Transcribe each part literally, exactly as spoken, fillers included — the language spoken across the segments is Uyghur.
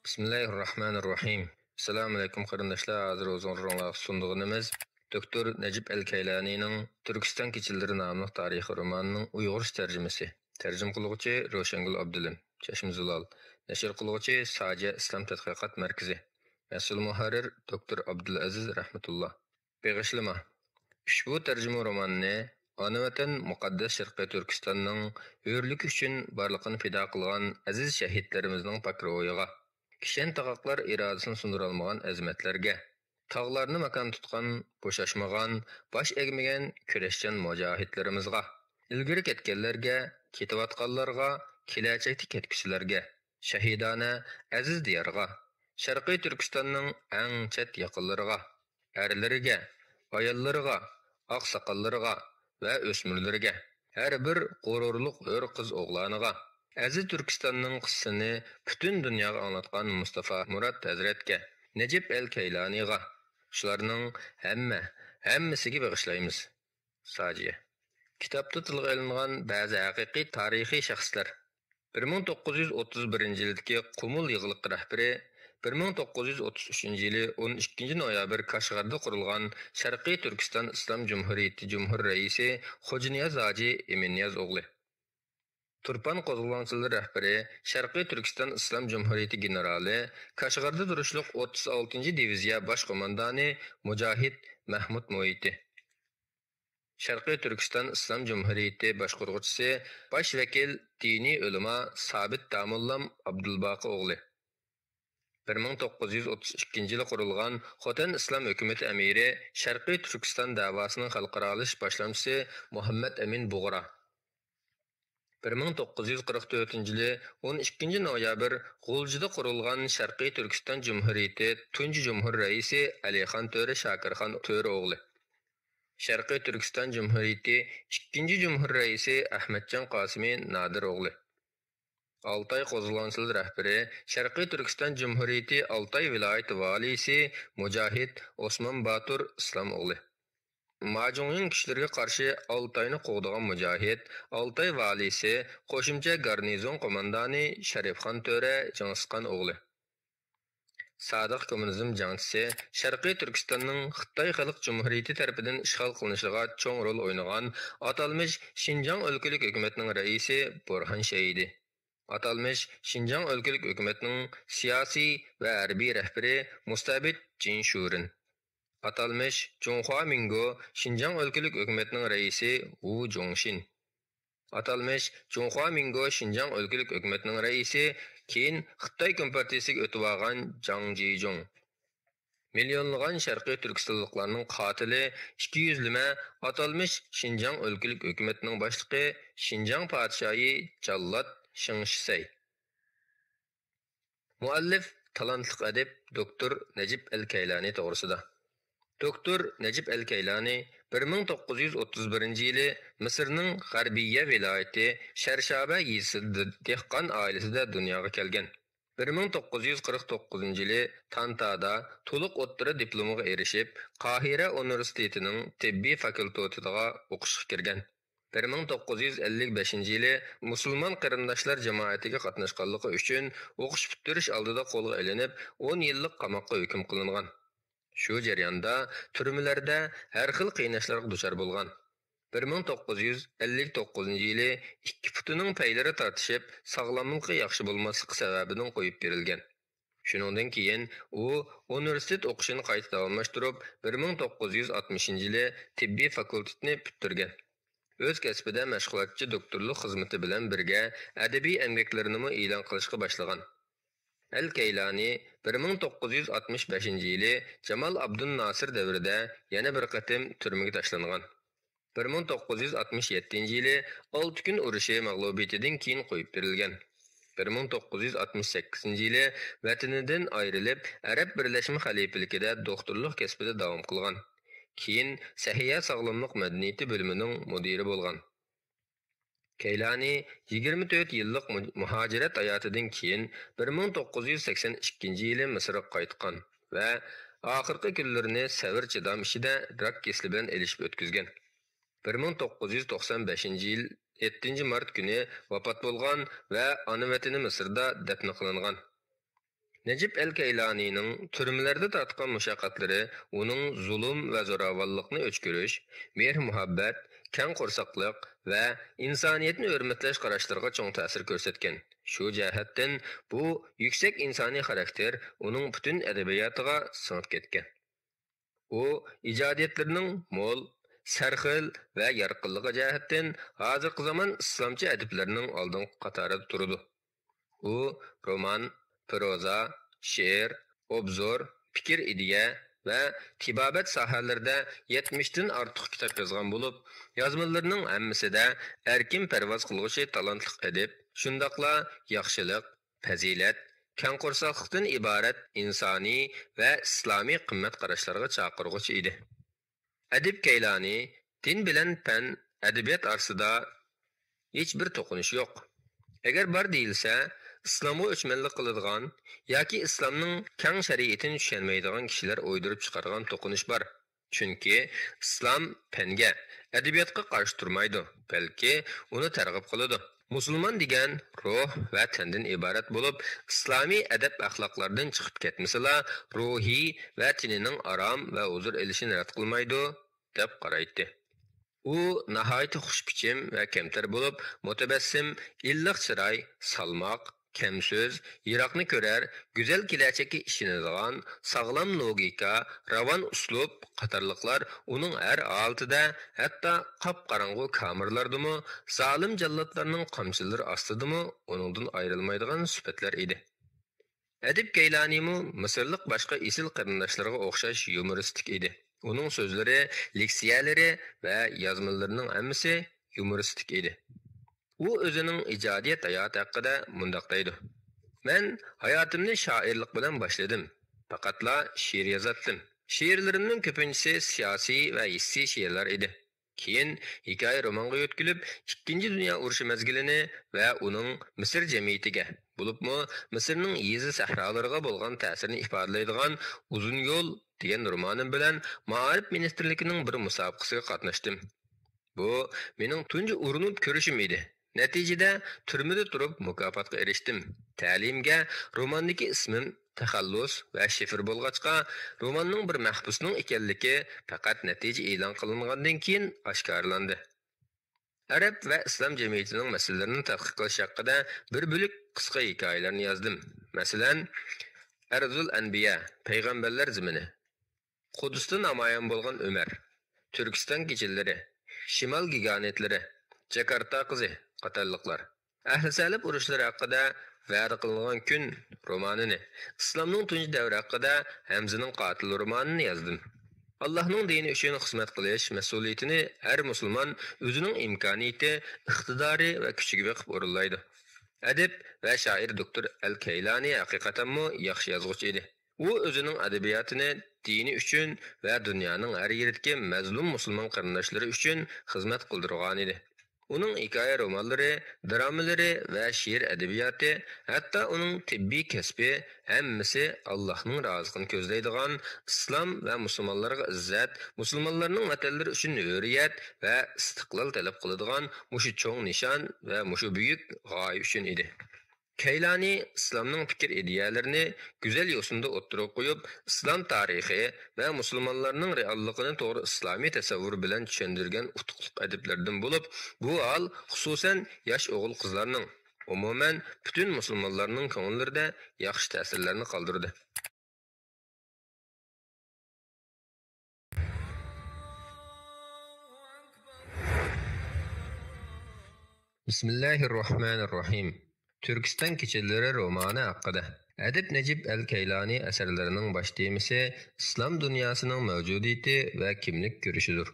بىسمىللاھىررەھمانىررەھىم. ئەسسالامۇئەلەيكۇم قېرىنداشلار، ھازىر ھۇزۇرۇڭلارغا سۇنىدىغىنىمىز دوكتور نەجىپ ئەلكەيلانىنىڭ تۈركىستان كېچىلىرى ناملىق تارىخىي رومانىنىڭ ئۇيغۇرچە تەرجىمىسى. تەرجىمە قىلغۇچى روشەنگۈل ئابدۇلىم، چەشمە زۇلال. نەشر قىلغۇچى ساجە ئىسلام تەتقىقات مەركىزى. مەسئۇل مۇھەررىر دوكتور ئابدۇلئەزىز رەھمەتۇللا. بېغىشلىما. ئۇشبۇ تەرجىمە روماننى ئانا ۋەتەن مۇقەددەس شەرقىي تۈركىستاننىڭ ھۆرلۈكى ئۈچۈن بارلىقىنى پىدا قىلغان ئەزىز شەھىدلىرىمىزنىڭ پاك روھىغا، كىشەن تاغاقلار ئىرادىسىنى سۇندۇرالمىغان ئەزىمەتلەرگە، تاغلارنى ماكان تۇتقان، بوشاشمىغان، باش ئەگمىگەن كۈرەشچان مۇجاھىدلىرىمىزغا، ئىلگىرى كەتكەنلەرگە، كېتىۋاتقانلارغا، كېلەچەكتە كەتكۈسىلەرگە، شەھىدانە ئەزىز دىيارغا، شەرقىي تۈركىستاننىڭ ئەڭ چەت يېقىنلىرىغا، ئەرلىرىگە، ئاياللىرىغا، ئاقساقاللىرىغا ۋە ئۆسمۈرلىرىگە، ھەر بىر غۇرۇرلۇق ھۆر قىز ئوغلانىغا، ئەزىز تۈركىستاننىڭ قىسسىسىنى پۈتۈن دۇنياغا ئاڭلاتقان مۇستافا مۇرات ھەزرەتكە، نەجىپ ئەل كەيلانىغا، شۇلارنىڭ ھەممە، ھەممىسىگە بېغىشلايمىز. ساجىيە. كىتابتا تىلغا ئېلىنغان بەزى ھەقىقىي تارىخىي شەخسلەر. بىر مىڭ توققۇز يۈز ئوتتۇز بىرىنچى يىلدىكى قۇمۇل يېغىلىقى رەھبىرى، بىر مىڭ توققۇز يۈز ئوتتۇز ئۈچىنچى يىلى ئون ئىككىنچى نويابىر كاشغەردە قۇرۇلغان شەرقىي تۈركىستان ئىسلام جۇمھۇرىيىتى جۇمھۇر رەئىسى خوجانىياز ھاجى ئىمىننىياز ئوغلى. تۇرپان قوزغىلاڭچىلىرى رەھبىرى، شەرقىي تۈركىستان ئىسلام جۇمھۇرىيىتى گېنېرالى، كاشغەردە تۇرۇشلۇق ئوتتۇز ئالتىنچى دىۋىزىيە باش قوماندانى مۇجاھىد مەھمۇت مۇھىتى. شەرقىي تۈركىستان ئىسلام جۇمھۇرىيىتى باشقۇرغۇچىسى، باش ۋەكىل، دىنىي ئۆلىما سابىت داموللام ئابدۇلباقى ئوغلى. بىر مىڭ توققۇز يۈز ئوتتۇز ئىككىنچى يىلى قۇرۇلغان خوتەن ئىسلام ھۆكۈمىتى ئەمىرى، شەرقىي تۈركىستان دەۋاسىنىڭ خەلقئارالىشىش باشلامچىسى مۇھەممەد ئەمىن بۇغرا. بىر مىڭ توققۇز يۈز قىرىق تۆتىنچى يىلى ئون ئىككىنچى نويابىر غۇلجىدا قۇرۇلغان شەرقىي تۈركىستان جۇمھۇرىيىتى تۇنجى جۇمھۇر رەئىسى ئەلىخان تۆرە شاكىرخان تۆرە ئوغلى. شەرقىي تۈركىستان جۇمھۇرىيىتى ئىككىنچى جۇمھۇر رەئىسى ئەخمەتجان قاسىمى نادىر ئوغلى. ئالتاي قوزغىلاڭچىلىرى رەھبىرى، شەرقىي تۈركىستان جۇمھۇرىيىتى ئالتاي ۋىلايىتى ۋالىيسى مۇجاھىد ئوسمان باتۇر ئىسلام ئوغلى. ماجۇڭيىڭ كۈچلىرىگە قارشى ئالتاينى قوغدىغان مۇجاھىد، ئالتاي ۋالىيسى، قوشۇمچە گارنىزون قوماندانى شەرىپخان تۆرە جىڭسىخان ئوغلى. سادىق كوممۇنىزم جەڭچىسى، شەرقىي تۈركىستاننىڭ خىتاي خەلق جۇمھۇرىيىتى تەرىپىدىن ئىشغال قىلىنىشىغا چوڭ رول ئوينىغان ئاتالمىش شىنجاڭ ئۆلكىلىك ھۆكۈمەتنىڭ رەئىسى بۇرھان شەيدى. ئاتالمىش شىنجاڭ ئۆلكىلىك ھۆكۈمەتنىڭ سىياسىي ۋە ھەربىي رەھبىرى مۇستەبىت جىن شۇرىن. ئاتالمىش جۇڭخۇا مىنگو شىنجاڭ ئۆلكىلىك ھۆكۈمەتنىڭ رەئىسى ۋۇ جۇڭشىن. ئاتالمىش جۇڭخۇا مىنگو شىنجاڭ ئۆلكىلىك ھۆكۈمەتنىڭ رەئىسى، كېيىن خىتاي كومپارتىيىسىگە ئۆتۈۋالغان جاڭ جىجۇڭ. مىليونلىغان شەرقىي تۈركىستانلىقلارنىڭ قاتىلى، ئىككى يۈزلىمە ئاتالمىش شىنجاڭ ئۆلكىلىك ھۆكۈمەتنىڭ باشلىقى، شىنجاڭ پادىشاھى جاللات شېڭ شىسەي. مۇئەللىپ، تالانتلىق ئەدىب دوكتور نەجىپ ئەل كەيلانى توغرىسىدا. دوكتور نەجىپ ئەل كەيلانى بىر مىڭ توققۇز يۈز ئوتتۇز بىرىنچى يىلى مىسىرنىڭ غەربىيە ۋىلايىتى شەرشابە يېزىسىدا دېھقان ئائىلىسىدە دۇنياغا كەلگەن. بىر مىڭ توققۇز يۈز قىرىق توققۇزىنچى يىلى تانتادا تولۇق ئوتتۇرا دىپلومىغا ئېرىشىپ، قاھىرە ئۇنىۋېرسىتېتىنىڭ تېببىي فاكۇلتېتىغا ئوقۇشقا كىرگەن. بىر مىڭ توققۇز يۈز ئەللىك بەشىنچى يىلى مۇسۇلمان قېرىنداشلار جامائىتىگە قاتناشقانلىقى ئۈچۈن ئوقۇش پۈتتۈرۈش ئالدىدا قولغا ئېلىنىپ، ئون يىللىق قاماققا ھۆكۈم قىلىنغان. شۇ جەرياندا تۈرمىلەردە ھەر خىل قىيناشلارغا دۇچار بولغان. بىر مىڭ توققۇز يۈز ئەللىك توققۇزىنچى يىلى ئىككى پۇتىنىڭ پەيلىرى تارتىشىپ، ساغلاملىقى ياخشى بولماسلىقى سەۋەبىدىن قويۇپ بېرىلگەن. شۇنىڭدىن كېيىن ئۇ ئۇنىۋېرسىتېت ئوقۇشىنى قايتا داۋاملاشتۇرۇپ، بىر مىڭ توققۇز يۈز ئاتمىشىنچى يىلى تېببىي فاكۇلتېتنى پۈتتۈرگەن. ئۆز كەسپىدە مەشغۇلاتچى دوكتورلۇق خىزمىتى بىلەن بىرگە ئەدەبىي ئەمگەكلىرىنىمۇ ئېلان قىلىشقا باشلىغان. ئەل كەيلانى بىر مىڭ توققۇز يۈز ئاتمىش بەشىنچى يىلى جامال ئابدۇل ناسىر دەۋرىدە يەنە بىر قېتىم تۈرمىگە تاشلانغان. بىر مىڭ توققۇز يۈز ئاتمىش يەتتىنچى يىلى ئالتە كۈن ئۇرۇشى مەغلۇبىيىتىدىن كېيىن قويۇپ بېرىلگەن. بىر مىڭ توققۇز يۈز ئاتمىش سەككىزىنچى يىلى ۋەتىنىدىن ئايرىلىپ، ئەرەب بىرلەشمە خەلىپىلىكىدە دوختۇرلۇق كەسپىدە داۋام قىلغان. كېيىن سەھىيە ساغلاملىق مەدەنىيىتى بۆلۈمىنىڭ مۇدىرى بولغان. كەيلانى يىگىرمە تۆت يىللىق مۇ-، مۇھاجىرەت ھاياتىدىن كېيىن بىر مىڭ توققۇز يۈز سەكسەن ئىككىنچى يىلى مىسىرغا قايتقان ۋە ئاخىرقى كۈنلىرىنى سەۋر-چىدام ئىچىدە راك كېسىلى بىلەن ئېلىشىپ ئۆتكۈزگەن. بىر مىڭ توققۇز يۈز توقسان بەشىنچى يىل يەتتىنچى مارت كۈنى ۋاپات بولغان ۋە ئانا ۋەتىنى مىسىردا دەپنە قىلىنغان. نەجىپ ئەل كەيلانىنىڭ تۈرمىلەردە تارتقان مۇشەققەتلىرى ئۇنىڭ زۇلۇم ۋە زوراۋانلىقنى ئۆچ كۆرۈش، مېھىر-مۇھەببەت، كەڭ قورساقلىق ۋە ئىنسانىيەتنى ھۆرمەتلەش قاراشلىرىغا چوڭ تەسىر كۆرسەتكەن. شۇ جەھەتتىن بۇ يۈكسەك ئىنسانىي خاراكتېر ئۇنىڭ پۈتۈن ئەدەبىياتىغا سىڭىپ كەتكەن. ئۇ ئىجادىيەتلىرىنىڭ مول، سەرخىل ۋە يارقىنلىقى جەھەتتىن ھازىرقى زامان ئىسلامچە ئەدىبلەرنىڭ ئالدىنقى قاتارىدا تۇرىدۇ. ئۇ رومان، پروزا، شېئىر، ئوبزور، پىكىر، ئىدىيە ۋە تېبابەت ساھەلىرىدە يەتمىشتىن ئارتۇق كىتاب يازغان بولۇپ، يازمىلىرىنىڭ ھەممىسىدە ئەركىن پەرۋاز قىلغۇچى تالانتلىق ئەدىب، شۇنداقلا ياخشىلىق، پەزىلەت، كەڭ قورساقلىقتىن ئىبارەت ئىنسانىي ۋە ئىسلامىي قىممەت قاراشلارغا چاقىرغۇچى ئىدى. ئەدىب كەيلانى دىن بىلەن پەن، ئەدەبىيات ئارىسىدا ھېچ بىر توقۇنۇش يوق. ئەگەر بار دېيىلسە، ئىسلامغا ئۆچمەنلىك قىلىدىغان ياكى ئىسلامنىڭ كەڭ شەرىئىتىنى چۈشەنمەيدىغان كىشىلەر ئويدۇرۇپ چىقارغان توقۇنۇش بار. چۈنكى ئىسلام پەنگە، ئەدەبىياتقا قارشى تۇرمايدۇ، بەلكى ئۇنى تەرغىب قىلىدۇ. مۇسۇلمان دېگەن روھ ۋە تەندىن ئىبارەت بولۇپ، ئىسلامىي ئەدەپ-ئەخلاقلاردىن چىقىپ كەتمىسىلا، روھى ۋە تېنىنىڭ ئارام ۋە ھۇزۇر ئېلىشىنى رەت قىلمايدۇ، دەپ قارايتتى. ئۇ ناھايىتى خۇش پىچىم ۋە كەمتەر بولۇپ، مۇتەبەسسىم، ئىللىق چىراي، سالماق، كەم سۆز، يىراقنى كۆرەر، گۈزەل كېلەچەككە ئىشىنىدىغان، ساغلام لوگىكا، راۋان ئۇسلۇب قاتارلىقلار ئۇنىڭ ھەر ھالىتىدە، ھەتتا قاپقاراڭغۇ كامېرلاردىمۇ، زالىم جاللاتلارنىڭ قامچىلىرى ئاستىدىمۇ ئۇنىڭدىن ئايرىلمايدىغان سۈپەتلەر ئىدى. ئەدىب كەيلانىمۇ مىسىرلىق باشقا ئېسىل قېرىنداشلىرىغا ئوخشاش يۇمۇرىستىك ئىدى. ئۇنىڭ سۆزلىرى، لېكسىيەلىرى ۋە يازمىلىرىنىڭ ھەممىسى يۇمۇرىستىك ئىدى. ئۇ ئۆزىنىڭ ئىجادىيەت ھاياتى ھەققىدە مۇنداق دەيدۇ: «مەن ھاياتىمنى شائىرلىق بىلەن باشلىدىم. پەقەتلا شېئىر يازاتتىم. شېئىرلىرىمنىڭ كۆپىنچىسى سىياسىي ۋە ھېسسىي شېئىرلار ئىدى. كېيىن ھېكايە رومانغا يۆتكىلىپ، ئىككىنچى دۇنيا ئۇرۇشى مەزگىلىنى ۋە ئۇنىڭ مىسىر جەمئىيىتىگە، بولۇپمۇ مىسىرنىڭ يېزا سەھرالىرىغا بولغان تەسىرىنى ئىپادىلەيدىغان ئۇزۇن يول دېگەن رومانىم بىلەن مائارىپ مىنىستىرلىكىنىڭ بىر مۇسابىقىسىگە قاتناشتىم. بۇ مېنىڭ تۇنجى ئۇرۇنۇپ كۆرۈشۈم ئىدى. نەتىجىدە تۈرمىدە تۇرۇپ مۇكاپاتقا ئېرىشتىم. تەلىيىمگە روماندىكى ئىسمىم تەخەللۇس ۋە شىفىر بولغاچقا، روماننىڭ بىر مەھبۇسنىڭ ئىكەنلىكى پەقەت نەتىجە ئېلان قىلىنغاندىن كېيىن ئاشكارىلاندى. ئەرەب ۋە ئىسلام جەمئىيىتىنىڭ مەسىلىلىرىنى تەتقىق قىلىش ھەققىدە بىر بۆلەك قىسقا ھېكايىلەرنى يازدىم. مەسىلەن، ئەرزۇل ئەنبىيا، پەيغەمبەرلەر زېمىنى، قۇدۇستا نامايان بولغان ئۆمەر، تۈركىستان كېچىلىرى، شىمال گىگانتلىرى، جاكارتا قىزى قاتارلىقلار. ئەھلى سەلىپ ئۇرۇشلىرى ھەققىدە ۋەدە قىلىنغان كۈن رومانىنى، ئىسلامنىڭ تۇنجى دەۋرى ھەققىدە ھەمزىنىڭ قاتىلى رومانىنى يازدىم. ئاللاھنىڭ دىنى ئۈچۈن خىزمەت قىلىش مەسئۇلىيىتىنى ھەر مۇسۇلمان ئۆزىنىڭ ئىمكانىيىتى، ئىقتىدارى ۋە كۈچىگە بېقىپ ئورۇنلايدۇ. ئەدىب ۋە شائىر دوكتور ئەل كەيلانى ھەقىقەتەنمۇ ياخشى يازغۇچى ئىدى. ئۇ ئۆزىنىڭ ئەدەبىياتىنى دىنى ئۈچۈن ۋە دۇنيانىڭ ھەر يېرىدىكى مەزلۇم مۇسۇلمان قېرىنداشلىرى ئۈچۈن خىزمەت قىلدۇرغانىدى. ئۇنىڭ ھېكايە رومانلىرى، درامىلىرى ۋە شېئىر ئەدەبىياتى، ھەتتا ئۇنىڭ تېببىي كەسپى، ھەممىسى ئاللاھنىڭ رازىلىقىنى كۆزلەيدىغان، ئىسلام ۋە مۇسۇلمانلارغا ئىززەت، مۇسۇلمانلارنىڭ ۋەتەنلىرى ئۈچۈن ھۆرىيەت ۋە ئىستىقلال تەلەپ قىلىدىغان مۇشۇ چوڭ نىشان ۋە مۇشۇ بۈيۈك غايە ئۈچۈن ئىدى. كەيلانى ئىسلامنىڭ پىكىر ئىدىيەلىرىنى گۈزەل يوسۇندا ئوتتۇرىغا قويۇپ، ئىسلام تارىخى ۋە مۇسۇلمانلارنىڭ رېئاللىقىنى توغرا ئىسلامىي تەسەۋۋۇر بىلەن چۈشەندۈرگەن ئۇتۇقلۇق ئەدىبلەردىن بولۇپ، بۇ ھال خۇسۇسەن ياش ئوغۇل-قىزلارنىڭ، ئومۇمەن پۈتۈن مۇسۇلمانلارنىڭ كۆڭۈللىرىدە ياخشى تەسىرلەرنى قالدۇردى. بىسمىللاھىررەھمانىررەھىم. تۈركىستان كېچىلىرى رومانى ھەققىدە. ئەدىب نەجىپ ئەل كەيلانى ئەسەرلىرىنىڭ باش تېمىسى ئىسلام دۇنياسىنىڭ مەۋجۇدىيىتى ۋە كىملىك كۈرىشىدۇر.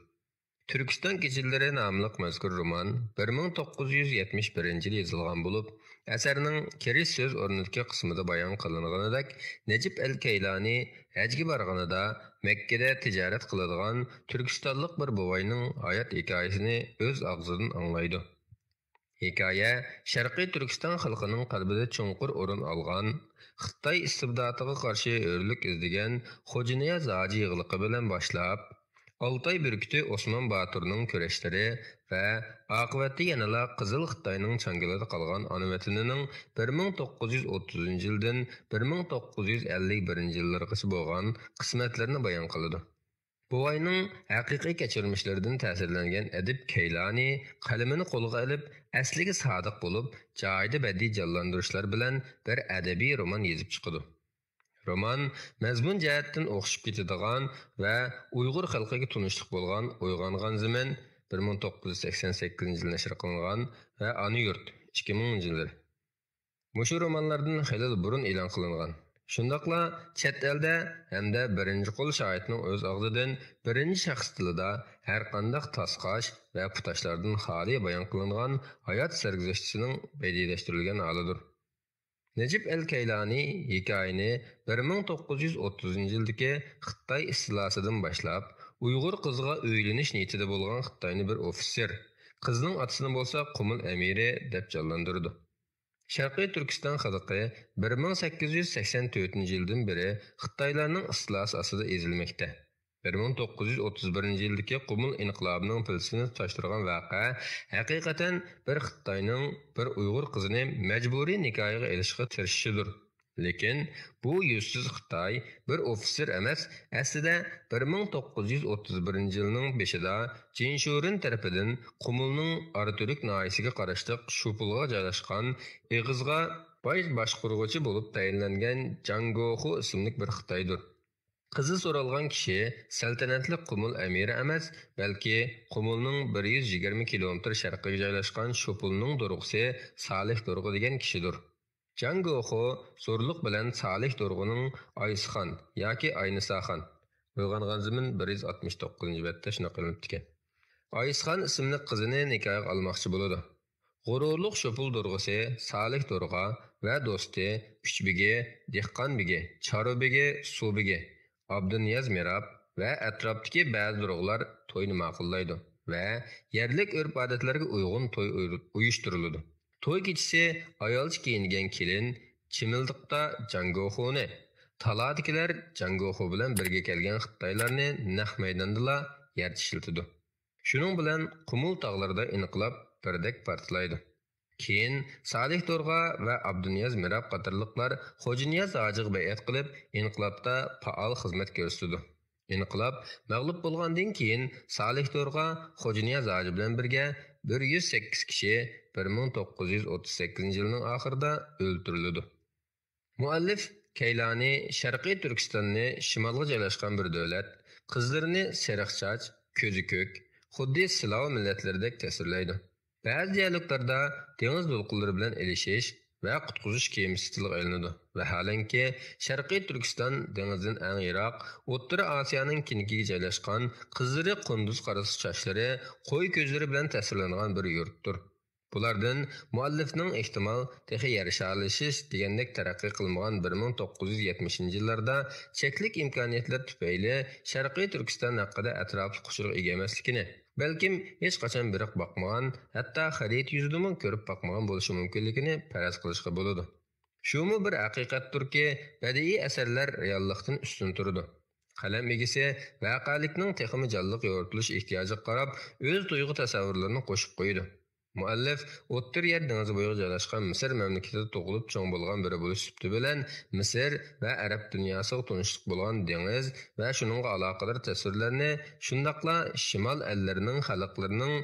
تۈركىستان كېچىلىرى ناملىق مەزكۇر رومان بىر مىڭ توققۇز يۈز يەتمىش بىرىنچى يىلى يېزىلغان بولۇپ، ئەسەرنىڭ كىرىش سۆز ئورنىدىكى قىسمىدا بايان قىلىنغىنىدەك، نەجىپ ئەل كەيلانى ھەجگە بارغىنىدا مەككىدە تىجارەت قىلىدىغان تۈركىستانلىق بىر بوۋاينىڭ ھايات ھېكايىسىنى ئۆز ئاغزىدىن ئاڭلايدۇ. ھېكايە شەرقىي تۈركىستان خەلقىنىڭ قەلبىدە چوڭقۇر ئورۇن ئالغان، خىتاي ئىستىبداتىغا قارشى ھۆرلۈك ئىزدىگەن خوجانىياز ھاجى يىغلىقى بىلەن باشلاپ، ئالتاي بۈركۈتى ئوسمان باتۇرنىڭ كۈرەشلىرى ۋە ئاقىۋەتتە يەنىلا قىزىل خىتاينىڭ چاڭگىلىدا قالغان ئانا ۋەتىنىنىڭ بىر مىڭ توققۇز يۈز ئوتتۇزىنچى يىلدىن بىر مىڭ توققۇز يۈز ئەللىك بىرىنچى يىللىرىغىچە بولغان قىسمەتلىرىنى بايان قىلىدۇ. بوۋاينىڭ ھەقىقىي كەچۈرمىشلىرىدىن تەسىرلەنگەن ئەدىب كەيلانى قەلىمىنى قولىغا ئېلىپ، ئەسلىگە سادىق بولۇپ، جايىدا بەدىئىي جانلاندۇرۇشلار بىلەن بىر ئەدەبىي رومان يېزىپ چىقىدۇ. رومان مەزمۇن جەھەتتىن ئوخشىشىپ كېتىدىغان ۋە ئۇيغۇر خەلقىگە تونۇشلۇق بولغان ئويغانغان زېمىن، بىر مىڭ توققۇز يۈز سەكسەن سەككىزىنچى يىلى نەشر قىلىنغان، ۋە ئانا يۇرت، ئىككى مىڭىنچى يىللىرى. مۇشۇ رومانلاردىن خېلىلا بۇرۇن ئېلان قىلىنغان، شۇنداقلا چەت ئەلدە ھەمدە بىرىنچى قول شاھىتنىڭ ئۆز ئاغزىدىن بىرىنچى شەخس تىلىدا ھەرقانداق تاسقاش ۋە پۇتاشلاردىن خالىي بايان قىلىنغان ھايات سەرگۈزەشتىسىنىڭ بەدىئىيلەشتۈرۈلگەن ھالىدۇر. نەجىپ ئەل كەيلانى ھېكايىنى بىر مىڭ توققۇز يۈز ئوتتۇزىنچى يىلدىكى خىتاي ئىستىلاسىدىن باشلاپ، ئۇيغۇر قىزىغا ئۆيلىنىش نىيىتىدە بولغان خىتاينى بىر ئوفىتسېر، قىزنىڭ ئاتىسىنى بولسا قۇمۇل ئەمىرى دەپ جانلاندۇرىدۇ. شەرقىي تۈركىستان خەلقى بىر مىڭ سەككىز يۈز سەكسەن تۆتىنچى يىلدىن بېرى خىتايلارنىڭ ئىستىلاسى ئاستىدا ئېزىلمەكتە. بىر مىڭ توققۇز يۈز ئوتتۇز بىرىنچى يىلدىكى قۇمۇل ئىنقىلابىنىڭ پىلتىسىنى تۇتاشتۇرغان ۋەقە ھەقىقەتەن بىر خىتاينىڭ بىر ئۇيغۇر قىزىنى مەجبۇرىي نىكاھىغا ئېلىشقا تىرىشىشىدۇر. لېكىن بۇ يۈزسىز خىتاي بىر ئوفىتسېر ئەمەس، ئەسلىدە بىر مىڭ توققۇز يۈز ئوتتۇز بىرىنچى يىلنىڭ بېشىدا جىنشۇرېن تەرىپىدىن قۇمۇلنىڭ ئاراتۈرك ناھىيىسىگە قاراشلىق شۇپۇلغا جايلاشقان ئېغىزغا باش باشقۇرغۇچى بولۇپ تەيىنلەنگەن جاڭ گوخۇ ئىسىملىك بىر خىتايدۇر. قىزى سورالغان كىشى سەلتەنەتلىك قۇمۇل ئەمىرى ئەمەس، بەلكى قۇمۇلنىڭ بىر يۈز يىگىرمە كىلومېتىر شەرقىگە جايلاشقان شوپۇلنىڭ دورغىسى سالىھ دورغا دېگەن كىشىدۇر. جاڭ گوخۇ زورلۇق بىلەن سالىھ دورغىنىڭ ئايسىخان ياكى ئاينىساخان، ئويغانغان زېمىن بىر يۈز ئاتمىش توققۇزىنچى بەتتە شۇنداق ئېلىنىپتىكەن. ئايسىخان ئىسىملىك قىزىنى نىكاھىغا ئالماقچى بولىدۇ. غۇرۇرلۇق شوپۇل دورغىسى سالىھ دورغا ۋە دوستى ئۈچ بېگى، دېھقان بېگى، چارۋا بېگى، سۇ بېگى، ئابدۇنىياز مىراب ۋە ئەتراپتىكى بەزى دورغىلار توينى ماقۇللايدۇ ۋە يەرلىك ئۆرپ-ئادەتلەرگە ئۇيغۇن توي ئۇيرۇ-، ئۇيۇشتۇرۇلىدۇ. توي كېچىسى ئايالچە كىيىنگەن كېلىن چىمىلدىقتا جاڭگوخۇنى، تالادىكىلەر جاڭگوخۇ بىلەن بىرگە كەلگەن خىتايلارنى نەق مەيداندىلا يەر چىشلىتىدۇ. شۇنىڭ بىلەن قۇمۇل تاغلىرىدا ئىنقىلاب بىردەك پارتلايدۇ. كېيىن سالىھ تورغا ۋە ئابدۇنىياز مىراب قاتارلىقلار خوجانىياز ھاجىغا بەيئەت قىلىپ، ئىنقىلابتا پائال خىزمەت كۆرسىتىدۇ. ئىنقىلاب مەغلۇپ بولغاندىن كېيىن، سالىھ تورغا خوجانىياز ھاجى بىلەن بىرگە بىر يۈز سەككىز كىشى بىر مىڭ توققۇز يۈز ئوتتۇز سەككىزىنچى يىلنىڭ ئاخىرىدا ئۆلتۈرۈلىدۇ. مۇئەللىف كەيلانى شەرقىي تۈركىستاننى شىمالغا جايلاشقان بىر دۆلەت، قىزلىرىنى سېرىق چاچ، كۆزى كۆك، خۇددى سىلاۋ مىللەتلىرىدەك تەسۋىرلەيدۇ. بەزى دىيالوگلاردا دېڭىز دولقۇنلىرى بىلەن ئېلىشىش ۋە قۇتقۇزۇش كېمىسى تىلغا ئېلىنىدۇ. ۋەھالەنكى، شەرقىي تۈركىستان دېڭىزدىن ئەڭ يىراق، ئوتتۇرا ئاسىيانىڭ كېنىكىگە جايلاشقان، قىزلىرى قۇندۇز قارىسا چاچلىرى، قوي كۆزلىرى بىلەن تەسۋىرلەنگەن بىر يۇرتتۇر. بۇلاردىن مۇئەللىفنىڭ ئېھتىمال تېخى يەر شارلىشىش دېگەندەك تەرەققىي قىلمىغان بىر مىڭ توققۇز يۈز يەتمىشىنچى يىللاردا چەكلىك ئىمكانىيەتلەر تۈپەيلى شەرقىي تۈركىستان ھەققىدە ئەتراپلىق ئۇچۇرغا ئىگە ئەمەسلىكىنى، بەلكىم ھېچقاچان بېقىپ باقمىغان، ھەتتا خەرىتە يۈزىدىمۇ كۆرۈپ باقمىغان بولۇشى مۇمكىنلىكىنى پەرەز قىلىشقا بولىدۇ. شۇمۇ بىر ھەقىقەتتۇركى، بەدىئىي ئەسەرلەر رېئاللىقتىن ئۈستۈن تۇرىدۇ. قەلەم ئىگىسى ۋەقەلىكنىڭ تېخىمۇ جانلىق يورۇتۇلۇش ئېھتىياجىغا قاراپ، ئۆز تۇيغۇ تەسەۋۋۇرلىرىنى قوشۇپ قويىدۇ. مۇئەللىف ئوتتۇرا يەر دېڭىزى بويىغا جايلاشقان مىسىر مەملىكىتىدە تۇغۇلۇپ چوڭ بولغان بىرى بولۇش سۈپىتى بىلەن، مىسىر ۋە ئەرەب دۇنياسىغا تونۇشلۇق بولغان دېڭىز ۋە شۇنىڭغا ئالاقىدار تەسۋىرلەرنى، شۇنداقلا شىمال ئەللىرىنىڭ خەلقلىرىنىڭ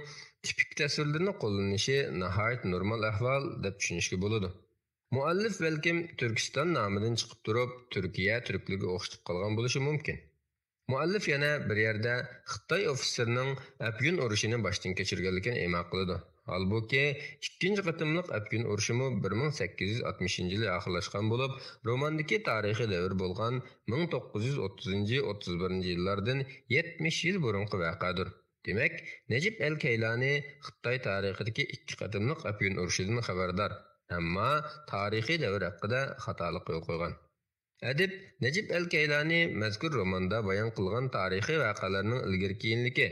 تىپىك تەسۋىرلىرىنى قوللىنىشى ناھايىتى نورمال ئەھۋال دەپ چۈشىنىشكە بولىدۇ. مۇئەللىف بەلكىم تۈركىستان نامىدىن چىقىپ تۇرۇپ، تۈركىيە تۈركلىرىگە ئوخشىتىپ قالغان بولۇشى مۇمكىن. مۇئەللىف يەنە بىر يەردە خىتاي ئوفىتسېرىنىڭ ئەپيۈن ئۇرۇشىنى باشتىن كەچۈرگەنلىكىنى ئىما قىلىدۇ. ھالبۇكى، ئىككىنچى قېتىملىق ئەپيۈن ئۇرۇشىمۇ بىر مىڭ سەككىز يۈز ئاتمىشىنچى يىلى ئاخىرلاشقان بولۇپ، روماندىكى تارىخىي دەۋر بولغان مىڭ توققۇز يۈز ئوتتۇزىنچى، ئوتتۇز بىرىنچى يىللاردىن يەتمىش يىل بۇرۇنقى ۋەقەدۇر. دېمەك، نەجىپ ئەل كەيلانى خىتاي تارىخىدىكى ئىككى قېتىملىق ئەپيۈن ئۇرۇشىدىن خەۋەردار، ئەمما تارىخىي دەۋر ھەققىدە خاتالىق يول قويغان. ئەدىب نەجىپ ئەل كەيلانى مەزكۇر روماندا بايان قىلغان تارىخىي ۋەقەلەرنىڭ ئىلگىرى كېيىنلىكى،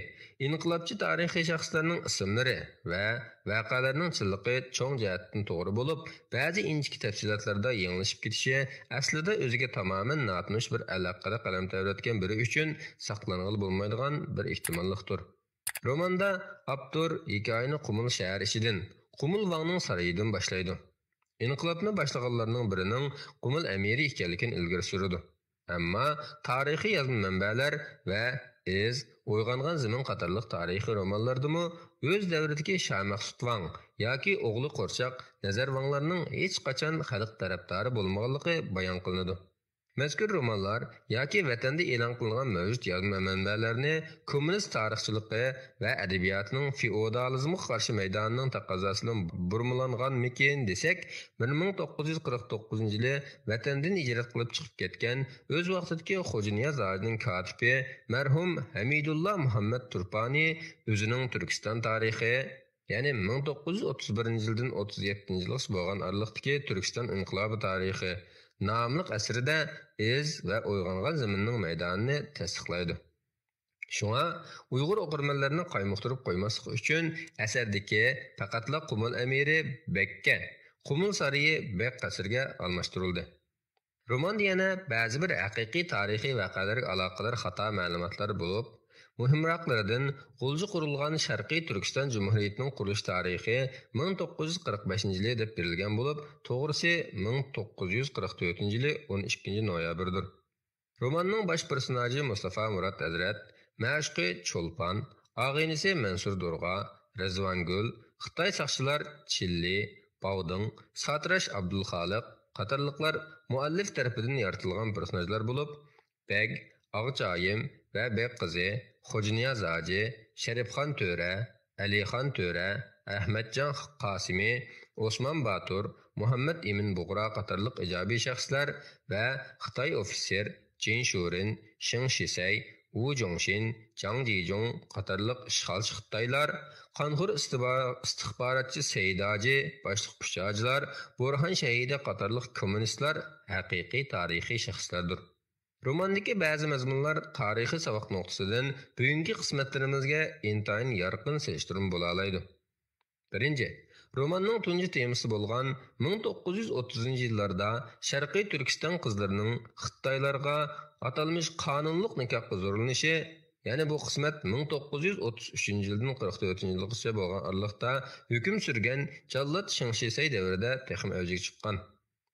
ئىنقىلابچى تارىخىي شەخسلەرنىڭ ئىسىملىرى ۋە ۋەقەلەرنىڭ چىنلىقى چوڭ جەھەتتىن توغرا بولۇپ، بەزى ئىنچىكە تەپسىلاتلاردا يېڭىلىشىپ كېتىشى ئەسلىدە ئۆزىگە تامامەن ناتونۇش بىر ئەل ھەققىدە قەلەم تەۋرەتكەن بىرى ئۈچۈن ساقلانغىلى بولمايدىغان بىر ئېھتىماللىقتۇر. روماندا ئاپتور ھېكايىنى قۇمۇل شەھەر ئىچىدىن، قۇمۇل ۋاڭنىڭ سارىيىدىن باشلايدۇ. ئىنقىلابنى باشلىغانلارنىڭ بىرىنىڭ قۇمۇل ئەمىرى ئىكەنلىكىنى ئىلگىرى سۈرىدۇ. ئەمما تارىخىي يازما مەنبەلەر ۋە ئىز، ئويغانغان زېمىن قاتارلىق تارىخىي رومانلاردىمۇ ئۆز دەۋرىدىكى شاھ مەخسۇت ۋاڭ ياكى ئوغلى قورچاق نەزەر ۋاڭلارنىڭ ھېچقاچان خەلق تەرەپدارى بولمىغانلىقى بايان قىلىنىدۇ. مەزكۇر رومانلار ياكى ۋەتەندە ئېلان قىلىنغان مەۋجۇت يازما مەنبەلەرنى كوممۇنىست تارىخچىلىقى ۋە ئەدەبىياتىنىڭ فېئودالىزمغا قارشى مەيدانىنىڭ تەقەززاسى بىلەن بۇرمىلانغانمىكىن دېسەك، بىر مىڭ توققۇز يۈز قىرىق توققۇزىنچى يىلى ۋەتەندىن ھىجرەت قىلىپ چىقىپ كەتكەن ئۆز ۋاقتىدىكى خوجانىياز ھاجىنىڭ كاتىپى مەرھۇم ھەمىدۇللا مۇھەممەد تۇرپانى ئۆزىنىڭ تۈركىستان تارىخى، يەنى مىڭ توققۇز يۈز ئوتتۇز بىرىنچى يىلدىن ئوتتۇز يەتتىنچى يىلغىچە بولغان ئارىلىقتىكى تۈركىستان ئىنقىلابى تارىخى ناملىق ئەسىرىدە ئىز ۋە ئويغانغان زېمىننىڭ مەيدانىنى تەستىقلايدۇ. شۇڭا ئۇيغۇر ئوقۇرمەنلىرىنى قايمۇقتۇرۇپ قويماسلىق ئۈچۈن ئەسەردىكى پەقەتلا قۇمۇل ئەمىرى بەگكە، قۇمۇل سارىيى بەگ قەسرىگە ئالماشتۇرۇلدى. روماندا يەنە بەزى بىر ھەقىقىي تارىخىي ۋەقەلەرگە ئالاقىدار خاتا مەلۇماتلار بولۇپ، مۇھىمراقلىرىدىن غۇلجا قۇرۇلغان شەرقىي تۈركىستان جۇمھۇرىيىتىنىڭ قۇرۇلۇش تارىخى مىڭ توققۇز يۈز قىرىق بەشىنچى يىلى دەپ بېرىلگەن بولۇپ، توغرىسى مىڭ توققۇز يۈز قىرىق تۆتىنچى يىلى ئون ئىككىنچى نويابىردۇر. روماننىڭ باش پېرسوناژى مۇستافا مۇرات ھەزرەت، مەشۇقى چولپان، ئاغىنىسى مەنسۇر دورغا، رىزۋانگۈل، خىتاي ساقچىلار چىللى، باۋدىڭ، ساتىراش ئابدۇلخالىق قاتارلىقلار مۇئەللىپ تەرىپىدىن يارىتىلغان پېرسوناژلار بولۇپ، بەگ، ئاغچايىم ۋە بەگ قىزى، خوجانىياز ھاجى، شەرىپخان تۆرە، ئەلىخان تۆرە، ئەخمەتجان قاسىمى، ئوسمان باتۇر، مۇھەممەد ئىمىن بۇغرا قاتارلىق ئىجابىي شەخسلەر ۋە خىتاي ئوفىتسېر جىن شۇرىن، شېڭ شىسەي، ۋۇ جۇڭشىن، جاڭ جىجۇڭ قاتارلىق ئىشغالچى خىتايلار، قانخور ئىستىبا-، ئىستىخباراتچى سەيداجى، باشلىق ئۈچ ھاجىلار، بورھان شەھىدى قاتارلىق كوممۇنىستلار ھەقىقىي تارىخىي شەخسلەردۇر. روماندىكى بەزى مەزمۇنلار تارىخىي ساۋاق نۇقتىسىدىن بۈگۈنكى قىسمەتلىرىمىزگە ئىنتايىن يارقىن سېلىشتۇرما بولالايدۇ. بىرىنچى، روماننىڭ تۇنجى تېمىسى بولغان مىڭ توققۇز يۈز ئوتتۇزىنچى يىللاردا شەرقىي تۈركىستان قىزلىرىنىڭ خىتايلارغا ئاتالمىش قانۇنلۇق نىكاھقا زورلىنىشى، يەنى بۇ قىسمەت مىڭ توققۇز يۈز ئوتتۇز ئۈچىنچى يىلدىن قىرىق تۆتىنچى يىلغىچە بولغان ئارىلىقتا ھۆكۈم سۈرگەن جاللات شېڭ شىسەي دەۋرىدە تېخىمۇ ئەۋجىگە چىققان.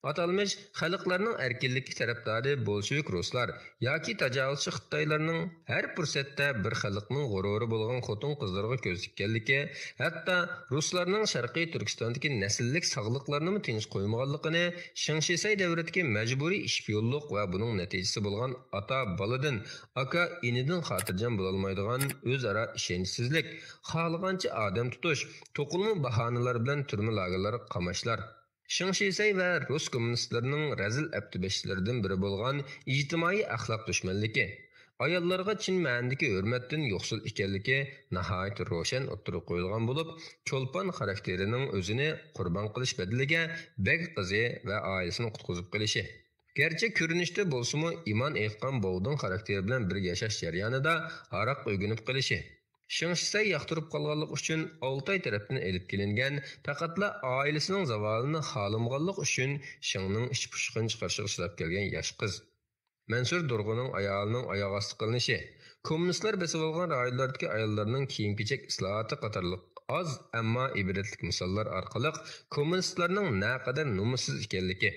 ئاتالمىش خەلقلەرنىڭ ئەركىنلىككە تەرەپدارى بولشېۋىك رۇسلار ياكى تاجاۋۇزچى خىتايلارنىڭ ھەر پۇرسەتتە بىر خەلقنىڭ غۇرۇرى بولغان خوتۇن-قىزلىرىغا كۆز تىككەنلىكى، ھەتتا رۇسلارنىڭ شەرقىي تۈركىستاندىكى نەسىللىك ساغلىقلارنىمۇ تىنچ قويمىغانلىقىنى، شېڭ شىسەي دەۋرىدىكى مەجبۇرىي ئىش-پىيونلۇق ۋە بۇنىڭ نەتىجىسى بولغان ئاتا-بالىدىن، ئاكا-ئىنىدىن خاتىرجەم بولالمايدىغان ئۆزئارا ئىشەنچسىزلىك، خالىغانچە ئادەم تۇتۇش، توقۇلما باھانىلەر بىلەن تۈرمە لاگېرلارغا قاماشلار، شېڭ شىسەي ۋە رۇس كوممۇنىستلىرىنىڭ رەزىل ئەپتىبەشلىرىدىن بىرى بولغان ئىجتىمائىي ئەخلاق دۈشمەنلىكى، ئاياللارغا چىن مەنىدىكى ھۆرمەتتىن يوقسۇل ئىكەنلىكى ناھايىتى روشەن ئوتتۇرىغا قويۇلغان بولۇپ، چولپان خاراكتېرىنىڭ ئۆزىنى قۇربان قىلىش بەدىلىگە بەگ قىزى ۋە ئائىلىسىنى قۇتقۇزۇپ قېلىشى، گەرچە كۆرۈنۈشتە بولسىمۇ ئىمان ئېيتقان بوۋدىڭ خاراكتېرى بىلەن بىر ياشاش جەريانىدا ھاراققا ئۆگىنىپ قېلىشى، شېڭ شىسەي ياقتۇرۇپ قالغانلىقى ئۈچۈن ئالتاي تەرەپتىن ئېلىپ كېلىنگەن، پەقەتلا ئائىلىسىنىڭ زاۋالىنى خالىمىغانلىقى ئۈچۈن شېڭنىڭ ئىچ پۇشۇقىنى چىقىرىشىغا چىداپ كەلگەن ياش قىز، مەنسۇر دۇرغۇننىڭ ئايالىنىڭ ئاياغ ئاستى قىلىنىشى، كوممۇنىستلار بېسىۋالغان رايونلاردىكى ئاياللارنىڭ كىيىم-كېچەك ئىسلاھاتى قاتارلىق ئاز، ئەمما ئىبرەتلىك مىساللار ئارقىلىق كوممۇنىستلارنىڭ نەقەدەر نومۇسسىز ئىكەنلىكى،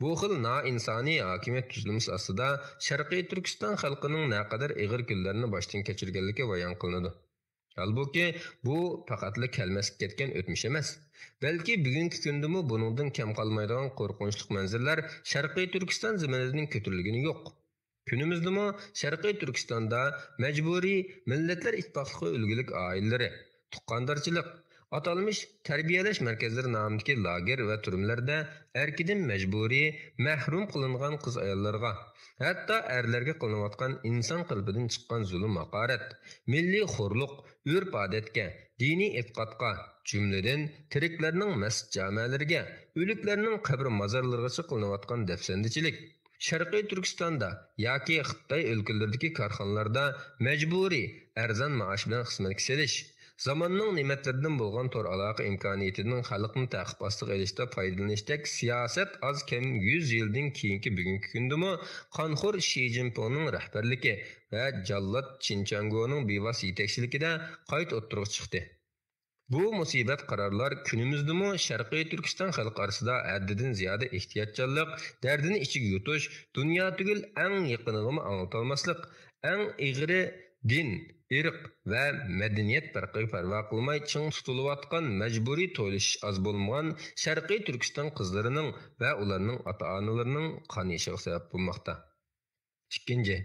بۇ خىل نائىنسانىي ھاكىمىيەت تۈزۈلمىسى ئاستىدا شەرقىي تۈركىستان خەلقىنىڭ نەقەدەر ئېغىر كۈنلەرنى باشتىن كەچۈرگەنلىكى بايان قىلىنىدۇ. ھالبۇكى، بۇ پەقەتلا كەلمەسكە كەتكەن ئۆتمۈش ئەمەس، بەلكى بۈگۈنكى كۈندىمۇ بۇنىڭدىن كەم قالمايدىغان قورقۇنچلۇق مەنزىرىلەر شەرقىي تۈركىستان زېمىنىدىن كۆتۈرۈلگىنى يوق. كۈنىمىزدىمۇ شەرقىي تۈركىستاندا مەجبۇرىي مىللەتلەر ئىتتىپاقلىقى ئۈلگىلىك ئائىلىلىرى، تۇغقاندارچىلىق، ئاتالمىش تەربىيەلەش مەركەزلىرى نامىدىكى لاگېر ۋە تۈرمىلەردە ئەركىدىن مەجبۇرىي مەھرۇم قىلىنغان قىز-ئاياللارغا، ھەتتا ئەرلەرگە قىلىنىۋاتقان ئىنسان قېلىپىدىن چىققان زۇلۇم-ھاقارەت، مىللىي خورلۇق، ئۆرپ-ئادەتكە، دىنىي ئېتىقادقا، جۈملىدىن تىرىكلەرنىڭ مەسچىت-جامەلىرىگە، ئۆلۈكلەرنىڭ قەبرە-مازارلىرىغىچە قىلىنىۋاتقان دەپسەندىچىلىك، شەرقىي تۈركىستاندا ياكى خىتاي ئۆلكىلىرىدىكى كارخانىلاردا مەجبۇرىي ئەرزان مائاش بىلەن خىزمەتكە سېلىش، زاماننىڭ نېمەتلىرىدىن بولغان تور ئالاقە ئىمكانىيىتىنىڭ خەلقنى تەقىب ئاستىغا ئېلىشتا پايدىلىنىشتەك سىياسەت ئاز كەم يۈز يىلدىن كېيىنكى بۈگۈنكى كۈندىمۇ قانخور شى جىنپىڭنىڭ رەھبەرلىكى ۋە جاللات چىن چياڭگونىڭ بىۋاسىتە يېتەكچىلىكىدە قايتا ئوتتۇرىغا چىقتى. بۇ مۇسىبەت قارارلار كۈنىمىزدىمۇ شەرقىي تۈركىستان خەلقى ئارىسىدا ھەددىدىن زىيادە ئېھتىياتچانلىق، دەردىنى ئىچىگە يۇتۇش، دۇنيا تۈگۈل ئەڭ يېقىنىغىمۇ ئاڭلىتالماسلىق، ئەڭ ئېغىرى دىن، ئىرق ۋە مەدەنىيەت پەرقىگە پەرۋا قىلماي چىڭ تۇتۇلۇۋاتقان مەجبۇرىي تويلىشىش ئاز بولمىغان شەرقىي تۈركىستان قىزلىرىنىڭ ۋە ئۇلارنىڭ ئاتا-ئانىلىرىنىڭ قان يېشىغا سەۋەب بولماقتا. ئىككىنچى،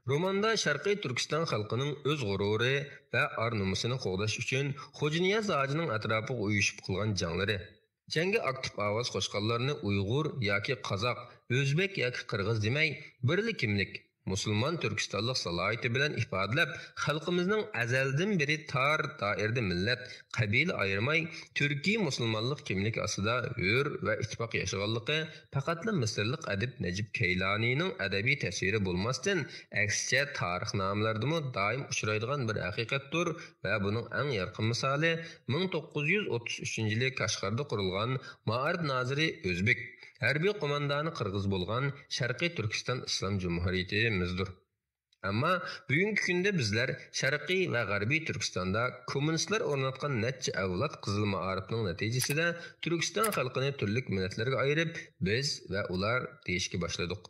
روماندا شەرقىي تۈركىستان خەلقىنىڭ ئۆز غۇرۇرى ۋە ئار-نومۇسىنى قوغداش ئۈچۈن خوجانىياز ھاجىنىڭ ئەتراپىغا ئۇيۇشۇپ قىلغان جەڭلىرى، جەڭگە ئاكتىپ ئاۋاز قوشقانلارنى ئۇيغۇر ياكى قازاق، ئۆزبېك ياكى قىرغىز دېمەي، بىرلا كىملىك، مۇسۇلمان تۈركىستانلىق سالاھىيىتى بىلەن ئىپادىلەپ، خەلقىمىزنىڭ ئەزەلدىن بېرى تار دائىرىدە مىللەت، قەبىلە ئايرىماي، تۈركىي مۇسۇلمانلىق كىملىكى ئاستىدا ھۆر ۋە ئىتتىپاق ياشىغانلىقى پەقەتلا مىسىرلىق ئەدىب نەجىپ كەيلانىنىڭ ئەدەبىي تەسۋىرى بولماستىن، ئەكسىچە تارىخنامىلەردىمۇ دائىم ئۇچرايدىغان بىر ھەقىقەتتۇر ۋە بۇنىڭ ئەڭ يارقىن مىسالى مىڭ توققۇز يۈز ئوتتۇز ئۈچىنچى يىلى كاشغاردا قۇرۇلغان مائارىپ نازىرى ئۆزبېك، ھەربىي قوماندانى قىرغىز بولغان شەرقىي تۈركىستان ئىسلام جۇمھۇرىيىتىمىزدۇر. ئەمما بۈگۈنكى كۈندە بىزلەر شەرقىي ۋە غەربىي تۈركىستاندا كوممۇنىستلار ئورناتقان نەچچە ئەۋلاد قىزىل مائارىپنىڭ نەتىجىسىدە تۈركىستان خەلقىنى تۈرلۈك مىللەتلەرگە ئايرىپ، بىز ۋە ئۇلار دېيىشكە باشلىدۇق.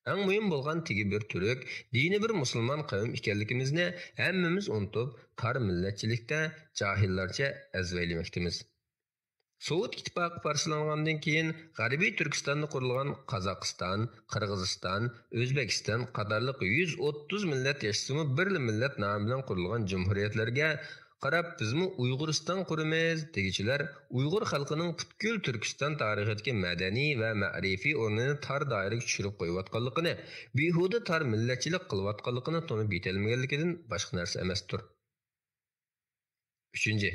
ئەڭ مۇھىم بولغان تېگى بىر تۈرك، دىنى بىر مۇسۇلمان قەۋم ئىكەنلىكىمىزنى ھەممىمىز ئۇنتۇپ، تار مىللەتچىلىكتە جاھىللارچە ئەزۋەيلىمەكتىمىز. سوۋېت ئىتتىپاقى پارچىلانغاندىن كېيىن، غەربىي تۈركىستاندا قۇرۇلغان قازاقىستان، قىرغىزىستان، ئۆزبېكىستان قاتارلىق يۈز ئوتتۇز مىللەت ياشىسىمۇ، بىرلا مىللەت نامى بىلەن قۇرۇلغان جۇمھۇرىيەتلەرگە قاراپ، بىزمۇ ئۇيغۇرىستان قۇرىمىز دېگۈچىلەر ئۇيغۇر خەلقىنىڭ پۈتكۈل تۈركىستان تارىخىدىكى مەدەنىي ۋە مەرىپىي ئورنىنى تار دائىرىگە چۈشۈرۈپ قويۇۋاتقانلىقىنى، بىھۇدە تار مىللەتچىلىك قىلىۋاتقانلىقىنى تونۇپ يېتەلمىگەنلىكىدىن باشقا نەرسە ئەمەستۇر. ئۈچىنچى،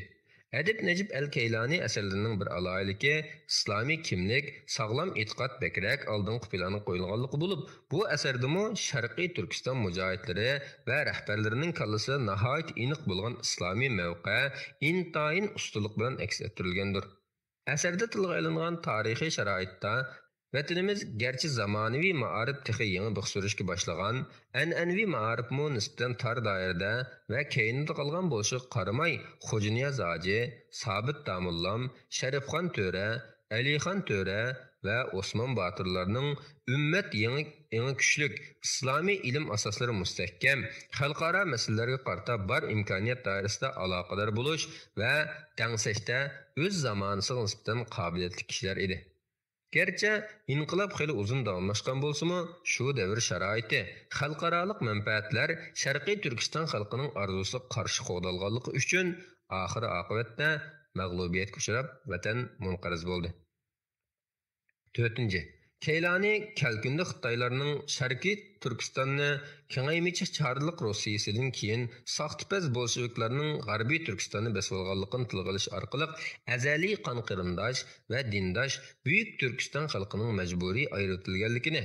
ئەدىب نەجىپ ئەل كەيلانى ئەسەرلىرىنىڭ بىر ئالاھىدىلىكى ئىسلامىي كىملىك، ساغلام ئېتىقاد بەكرەك ئالدىنقى پىلانغا قويۇلغانلىقى بولۇپ، بۇ ئەسەردىمۇ شەرقىي تۈركىستان مۇجاھىدلىرى ۋە رەھبەرلىرىنىڭ كاللىسىدا ناھايىتى ئېنىق بولغان ئىسلامىي مەۋقە ئىنتايىن ئۇستىلىق بىلەن ئەكس ئەتتۈرۈلگەندۇر. ئەسەردە تىلغا ئېلىنغان تارىخىي شارائىتتا، ۋەتىنىمىز گەرچە زامانىۋى مائارىپ تېخى يېڭى بىخ سۈرۈشكە باشلىغان، ئەنئەنىۋى مائارىپمۇ نىسبەتەن تار دائىرىدە ۋە كەينىدە قالغان بولۇشىغا قارىماي، خوجانىياز ھاجى، سابىت داموللام، شەرىپخان تۆرە، ئەلىخان تۆرە ۋە ئوسمان باتۇرلارنىڭ ئۈممەت يېڭى، يېڭى كۈچلۈك، ئىسلامىي ئىلىم ئاساسلىرى مۇستەھكەم، خەلقئارا مەسىلىلەرگە قارىتا بار ئىمكانىيەت دائىرىسىدە ئالاقىدار بولۇش ۋە دەڭسەشتە ئۆز زامانىسىغا نىسبەتەن قابىلىيەتلىك كىشىلەر ئىدى. گەرچە ئىنقىلاب خېلى ئۇزۇن داۋاملاشقان بولسىمۇ، شۇ دەۋر شارائىتى، خەلقئارالىق مەنپەئەتلەر شەرقىي تۈركىستان خەلقىنىڭ ئارزۇسىغا قارشى قوغدالغانلىقى ئۈچۈن، ئاخىرى ئاقىۋەتتە مەغلۇبىيەتكە ئۇچراپ، ۋەتەن مۇنقەرز بولدى. تۆتىنچى، كەيلانى كەلكۈندە خىتايلارنىڭ شەرقىي تۈركىستاننى كېڭەيمىچە چارلىق روسىيىسىدىن كېيىن ساختىپەز بولشېۋىكلارنىڭ غەربىي تۈركىستاننى بېسىۋالغانلىقىنى تىلغا ئېلىش ئارقىلىق ئەزەلىي قان قېرىنداش ۋە دىنداش بۈيۈك تۈركىستان خەلقىنىڭ مەجبۇرىي ئايرىۋېتىلگەنلىكىنى،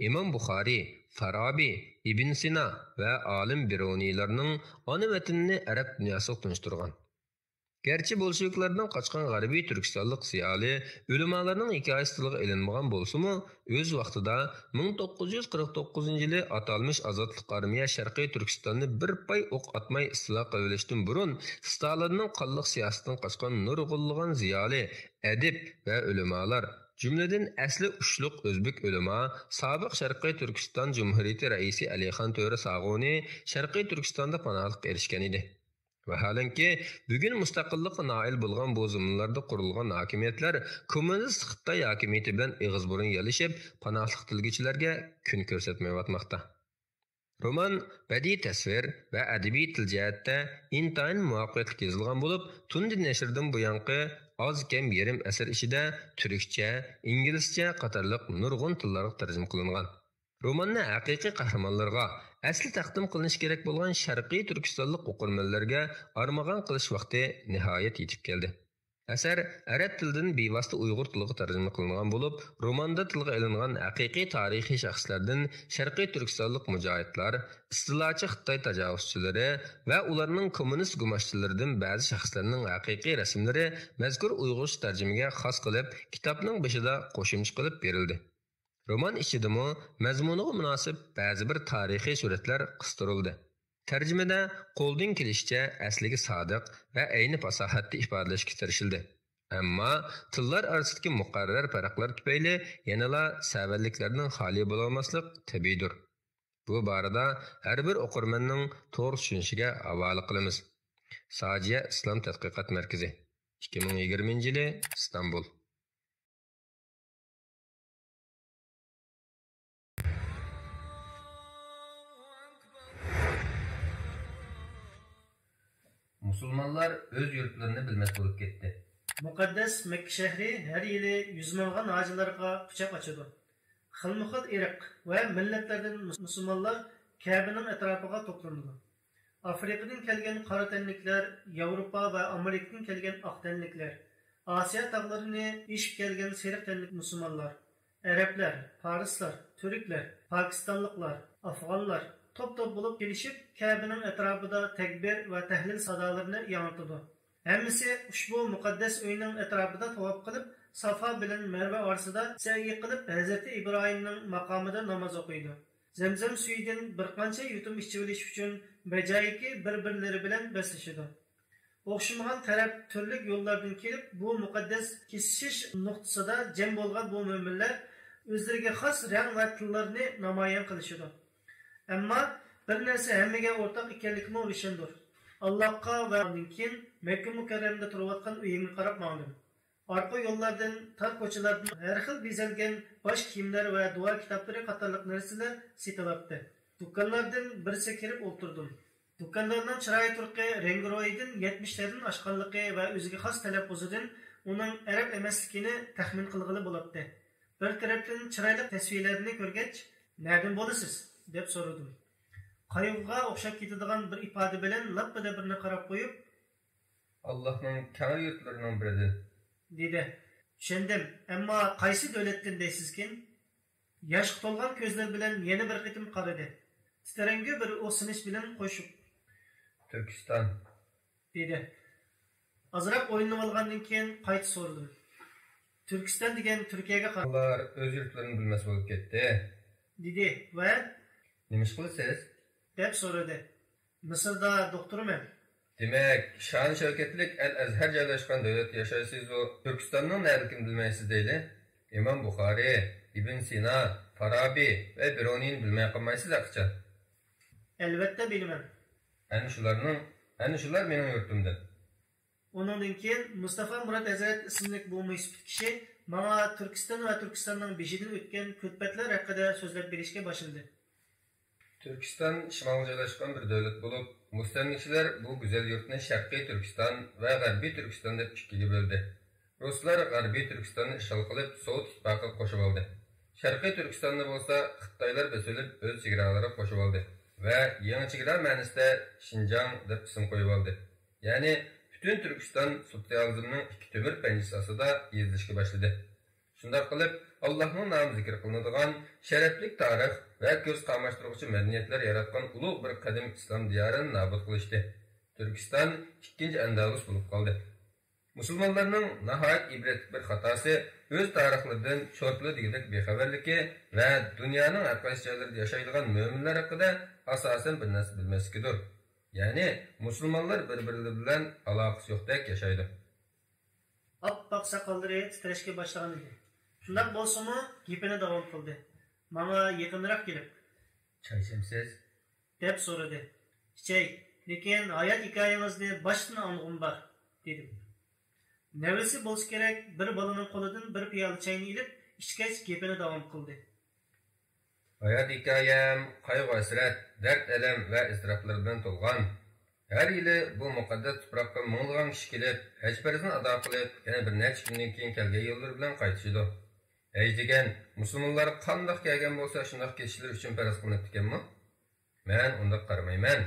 ئىمام بۇخارىي، فارابى، ئىبن سىنا ۋە ئالىم بىرۇنىيلارنىڭ ئانا ۋەتىنىنى ئەرەب دۇنياسىغا تونۇشتۇرغان. گەرچە بولشېۋىكلاردىن قاچقان غەربىي تۈركىستانلىق زىيالىي، ئۆلىمالارنىڭ ھېكايىسى تىلغا ئېلىنمىغان بولسىمۇ، ئۆز ۋاقتىدا مىڭ توققۇز يۈز قىرىق توققۇزىنچى يىلى ئاتالمىش ئازادلىق ئارمىيە شەرقىي تۈركىستاننى بىر پاي ئوق ئاتماي ئىستىلا قىلىۋېلىشتىن بۇرۇن، ستالىندىن قانلىق سىياسىتىدىن قاچقان نۇرغۇنلىغان زىيالىي، ئەدىب ۋە ئۆلىمالار، جۈملىدىن ئەسلى ئۇچلۇق ئۆزبېك ئۆلىما، سابىق شەرقىي تۈركىستان جۇمھۇرىيىتى رەئىسى ئەلىخان تۆرە ساغۇنى شەرقىي تۈركىستاندا پاناھلىققا ئېرىشكەن ئىدى. ۋاھالەنكى، بۈگۈن مۇستەقىللىققا نائىل بولغان بۇ زېمىنلاردا قۇرۇلغان ھاكىمىيەتلەر كوممۇنىست خىتاي ھاكىمىيىتى بىلەن ئېغىز بۇرۇن يۆلىشىپ، پاناھلىق تىلىگۈچىلەرگە كۈن كۆرسەتمەيۋاتماقتا. رومان بەدىئىي تەسۋىر ۋە ئەدەبىي تىل جەھەتتە ئىنتايىن مۇۋەپپەقىيەتلىك يېزىلغان بولۇپ، تۇندى نەشردىن بۇيانقى ئاز كەم يېرىم ئەسىر ئىچىدە تۈركچە، ئىنگلىزچە قاتارلىق نۇرغۇن تىللارغا تەرجىمە قىلىنغان. روماننى ھەقىقىي قەھرىمانلىرىغا، ئەسلى تەقدىم قىلىنىشى كېرەك بولغان شەرقىي تۈركىستانلىق ئوقۇرمەنلەرگە ئارمىغان قىلىش ۋاقتى نىھايەت يېتىپ كەلدى. ئەسەر ئەرەب تىلىدىن بىۋاسىتە ئۇيغۇر تىلىغا تەرجىمە قىلىنغان بولۇپ، روماندا تىلغا ئېلىنغان ھەقىقىي تارىخىي شەخسلەردىن شەرقىي تۈركىستانلىق مۇجاھىدلار، ئىستىلاچى خىتاي تاجاۋۇزچىلىرى ۋە ئۇلارنىڭ كوممۇنىست گۇماشچىلىرىدىن بەزى شەخسلەرنىڭ ھەقىقىي رەسىملىرى مەزكۇر ئۇيغۇرچە تەرجىمىگە خاس قىلىپ، كىتابنىڭ بېشىدا قوشۇمچە قىلىپ بېرىلدى. رومان ئىچىدىمۇ مەزمۇنىغا مۇناسىپ بەزى بىر تارىخىي سۈرەتلەر قىستۇرۇلدى. تەرجىمىدە قولدىن كېلىشىچە ئەسلىگە سادىق ۋە ئەينى پاساھەتتە ئىپادىلەشكە تىرىشىلدى. ئەمما تىللار ئارىسىدىكى مۇقەررەر پەرقلەر تۈپەيلى يەنىلا سەۋەنلىكلەرنىڭ خالىي بولالماسلىق تەبىئىيدۇر. بۇ بارىدا ھەر بىر ئوقۇرمەننىڭ توغرا چۈشىنىشىگە ھاۋالە قىلىمىز. ساجىيە ئىسلام تەتقىقات مەركىزى، ئىككى مىڭ يىگىرمىنچى يىلى، ئىستانبۇل. مۇسۇلمانلار ئۆز يۇرتلىرىنى بىلمەس بولۇپ كەتتى. مۇقەددەس مەككە شەھىرى ھەر يىلى يۈز مىڭلىغان ھاجىلارغا قۇچاق ئاچىدۇ. خىلمۇخىل ئىرق ۋە مىللەتلەردىن مۇس-، مۇسۇلمانلار كەبىنىڭ ئەتراپىغا توپلىنىدۇ. ئافرىقىدىن كەلگەن قارا تەنلىكلەر، ياۋروپا ۋە ئامېرىكىدىن كەلگەن ئاق تەنلىكلەر، ئاسىيا تاغلىرىنى ئېشىپ كەلگەن سېرىق تەنلىك مۇسۇلمانلار، ئەرەبلەر، پارسلار، تۈركلەر، پاكىستانلىقلار، ئافغانلار توپ-توپ بولۇپ كېلىشىپ، كەبىنىڭ ئەتراپىدا تەكبىر ۋە تەھلىل سادالىرىنى ياڭرىتىدۇ. ھەممىسى ئۇشبۇ مۇقەددەس ئۆينىڭ ئەتراپىدا تاۋاپ قىلىپ، سافا بىلەن مەرۋە ئارىسىدا سەئيى قىلىپ، ھەزرىتى ئىبراھىمنىڭ ماقامىدا ناماز ئوقۇيدۇ. زەمزەم سۈيىدىن بىر قانچە يۇتۇم ئىچىۋېلىش ئۈچۈن بەجايىكى بىر-بىرلىرى بىلەن بەسلىشىدۇ. ئوخشىمىغان تەرەپ تۈرلۈك يوللاردىن كېلىپ، بۇ مۇقەددەس كېسىشىش نۇقتىسىدا جەم بولغان بۇ مۆمىنلەر ئۆزلىرىگە خاس رەڭ ۋە تىللارنى نامايان قىلىشىدۇ. ئەمما بىر نەرسە ھەممىگە ئورتاق ئىكەنلىكىمۇ روشەندۇر. ئاللاھقا ۋە ئاندىن كېيىن مەككە مۇكەررەمدە تۇرۇۋاتقان ئۆيۈمگە قاراپ ماڭدىم. ئارقا يوللاردىن، تار كوچىلاردىن ھەر خىل بېزەلگەن باش كىيىملەر ۋە دۇئا كىتابلىرى قاتارلىق نەرسىلەر سېتىلاتتى. دۇكانلاردىن بىرسىگە كىرىپ ئولتۇردۇم. دۇكاندارنىڭ چىراي تۇرقى، رەڭگىرويىدىن يەتمىشلەردىن ئاشقانلىقى ۋە ئۆزىگە خاس تەلەپپۇزىدىن ئۇنىڭ ئەرەب ئەمەسلىكىنى تەخمىن قىلغىلى بولاتتى. بىر تەرەپتىن چىرايلىق تەسۋىرلەرنى كۆرگەچ، «نەدىن بولىسىز؟» دەپ سورىدىم. قايغۇغا ئوخشاپ كېتىدىغان بىر ئىپادە بىلەن لاپپىدە بىرنى قاراپ قويۇپ، «ئاللاھنىڭ كەڭ يۇرتلىرىنىڭ بىرىدىن» دېدى. چۈشەندىم، ئەمما قايسى دۆلەتتىن دەيسىزكىن؟ ياشقا تولغان كۆزلىرى بىلەن يەنە بىر قېتىم قارىدى. تىترەڭگۈ بىر ئۇھسىنىش بىلەن قوشۇپ، «تۈركىستان» دېدى. ئازراق ئويلىنىۋالغاندىن كېيىن قايتا سورىدىم. «تۈركىستان دېگەن تۈركىيەگە قارىدۇ» ئۇلار ئۆز يۇرتلىرىنى بىلمەس بولۇپ كەتتى. دېدى ۋە «نېمە ئىش قىلىسىز؟» دەپ سورىدى. «مىسىردا دوختۇرمەن.» دېمەك، شان-شەۋكەتلىك ئەل-ئەزھەر جايلاشقان دۆلەتتە ياشايسىزۇ؟ تۈركىستاننىڭ نەدىكىنى بىلمەيسىز دەيلى. ئىمام بۇخارىي، ئىبن سىنا، فارابى ۋە بىرۇنىينى بىلمەي قالمايسىز ھەقىچان. ئەلۋەتتە بىلىمەن. ئەنە شۇلارنىڭ، ئەنە شۇلار مېنىڭ يۇرتۇمدىن. ئۇنىڭدىن كېيىن مۇستافا مۇرات ھەزرەت ئىسىملىك بۇ مۇيسىپىت كىشى ماڭا تۈركىستان ۋە تۈركىستاننىڭ بېشىدىن ئۆتكەن كۈلپەتلەر ھەققىدە سۆزلەپ بېرىشكە باشلىدى. تۈركىستان شىمالغا جايلاشقان بىر دۆلەت بولۇپ، مۇستەملىكىچىلەر بۇ گۈزەل يۇرتنى شەرقىي تۈركىستان ۋە غەربىي تۈركىستان دەپ ئىككىگە بۆلدى. رۇسلار غەربىي تۈركىستاننى ئىشغال قىلىپ، سوۋېت ئىتتىپاقىغا قوشۇۋالدى. شەرقىي تۈركىستاننى بولسا خىتايلار بېسىۋېلىپ، ئۆز چېگرالىرىغا قوشۇۋالدى ۋە يېڭى چېگرا مەنىسىدە شىنجاڭ دەپ ئىسىم قويۇۋالدى. يەنى پۈتۈن تۈركىستان سوتسىيالىزمنىڭ ئىككى تۆمۈر پەنجىسى ئاستىدا يېزىلىشكە باشلىدى. شۇنداق قىلىپ، ئاللاھنىڭ نامى زىكىر قىلىنىدىغان شەرەپلىك تارىخ ۋە كۆز قاماشتۇرغۇچى مەدەنىيەتلەر ياراتقان ئۇلۇغ بىر قەدىم ئىسلام دىيارىنى نابۇت قىلىشتى. تۈركىستان ئىككىنچى ئەندەلۇس بولۇپ قالدى. مۇسۇلمانلارنىڭ ناھايىتى ئىبرەتلىك بىر خاتاسى ئۆز تارىخلىرىدىن چورپىلا دېگۈدەك بىخەۋەرلىكى ۋە دۇنيانىڭ ھەر قايسى جايلىرىدا ياشايدىغان مۆمىنلەر ھەققىدە ئاساسەن بىر نەرسە بىلمەسلىكىدۇر. يەنى مۇسۇلمانلار بىر-بىرلىرى بىلەن ئالاقىسى يوقتەك ياشايدۇ. ئاپئاق ساقاللىرى تىترەشكە باشلىغان ئىدى. شۇنداق بولسىمۇ، گېپىنى داۋام قىلدى. ماڭا يېقىنراق كېلىپ، «چاي ئىچەمسىز؟» دەپ سورىدى. «ئىچەي، لېكىن ھايات ھېكايىڭىزنى باشتىن ئاڭلىغۇم بار»، دېدىم. نەۋرىسى بولسا كېرەك، بىر بالىنىڭ قولىدىن بىر پىيالە چاينى ئېلىپ، ئىچكەچ گېپىنى داۋام قىلدى. ھايات ھېكايەم قايغۇ-ھەسرەت، دەرد-ئەلەم ۋە ئىزتىراپلار بىلەن تولغان. ھەر يىلى بۇ مۇقەددەس تۇپراققا مىڭلىغان كىشى كېلىپ، ھەج پەرزىنى ئادا قىلىپ، يەنە بىر نەچچە كۈندىن كېيىن كەلگەن يوللىرى بىلەن قايتىشىدۇ. ھەج دېگەن مۇسۇلمانلار قانداق كەلگەن بولسا، شۇنداق كېتىشلىرى ئۈچۈن پەرز قىلىنىپتىكەنمۇ؟ مەن ئۇنداق قارىمايمەن.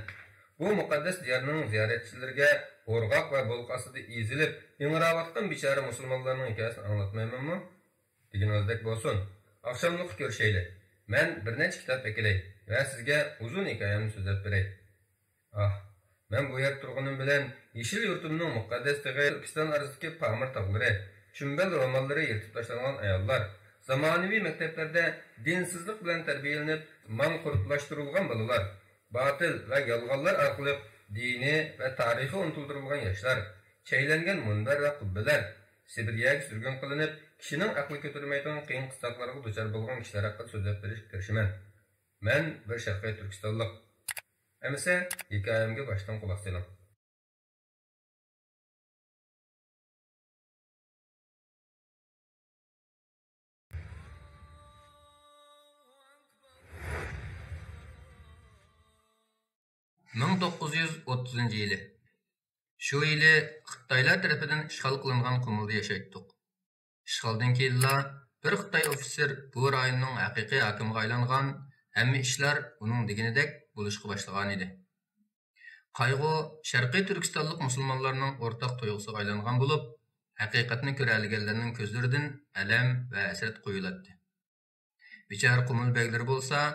بۇ مۇقەددەس دىيارنىڭ زىيارەتچىلىرىگە ئورغاق ۋە بولقا ئاستىدا ئېزىلىپ ئىڭراۋاتقان بىچارە مۇسۇلمانلارنىڭ ھېكايىسىنى ئاڭلاتمايمەنمۇ؟ دېگىنىڭىزدەك بولسۇن. ئاخشاملىققا كۆرۈشەيلى. مەن بىر نەچچە كىتاب ئەكېلەي ۋە سىزگە ئۇزۇن ھېكايەمنى سۆزلەپ بېرەي. ئاھ، مەن بۇ يەردە تۇرغىنىم بىلەن يېشىل يۇرتۇمنىڭ مۇقەددەس تېغى تۈركىستان ئارىسىدىكى پامىر تاغلىرى، چۈمبەل روماللىرى يىرتىپ تاشلانغان ئاياللار، زامانىۋى مەكتەپلەردە دىنسىزلىق بىلەن تەربىيەلىنىپ مانقۇرتلاشتۇرۇلغان بالىلار، باتىل ۋە يالغانلار ئارقىلىق دىنى ۋە تارىخى ئۇنتۇلدۇرۇلغان ياشلار، چەيلەنگەن مۇنبەر ۋە قۇببىلەر، سىبىرىيەگە سۈرگۈن قىلىنىپ، كىشىنىڭ ئەقلى كۆتۈرمەيدىغان قىيىن قىستاقلارغا دۇچار بولغان كىشىلەر ھەققىدە سۆزلەپ بېرىشكە تىرىشىمەن. مەن بىر شەرقىي تۈركىستانلىق. ئەمىسە، ھېكايەمگە باشتىن قۇلاق سېلىڭ. مىڭ توققۇز يۈز ئوتتۇزىنچى يىلى. شۇ يىلى خىتايلار تەرىپىدىن ئىشغال قىلىنغان قۇمۇلدا ياشايتتۇق. ئىشغالدىن كېيىنلا بىر خىتاي ئوفىتسېر بۇ رايوننىڭ ھەقىقىي ھاكىمىغا ئايلانغان، ھەممە ئىشلار ئۇنىڭ دېگىنىدەك بولۇشقا باشلىغانىدى. قايغۇ شەرقىي تۈركىستانلىق مۇسۇلمانلارنىڭ ئورتاق تۇيغۇسىغا ئايلانغان بولۇپ، ھەقىقەتنى كۆرەلىگەنلەرنىڭ كۆزلىرىدىن ئەلەم ۋە ھەسرەت قۇيۇلاتتى. بىچارە قۇمۇل بەگلىرى بولسا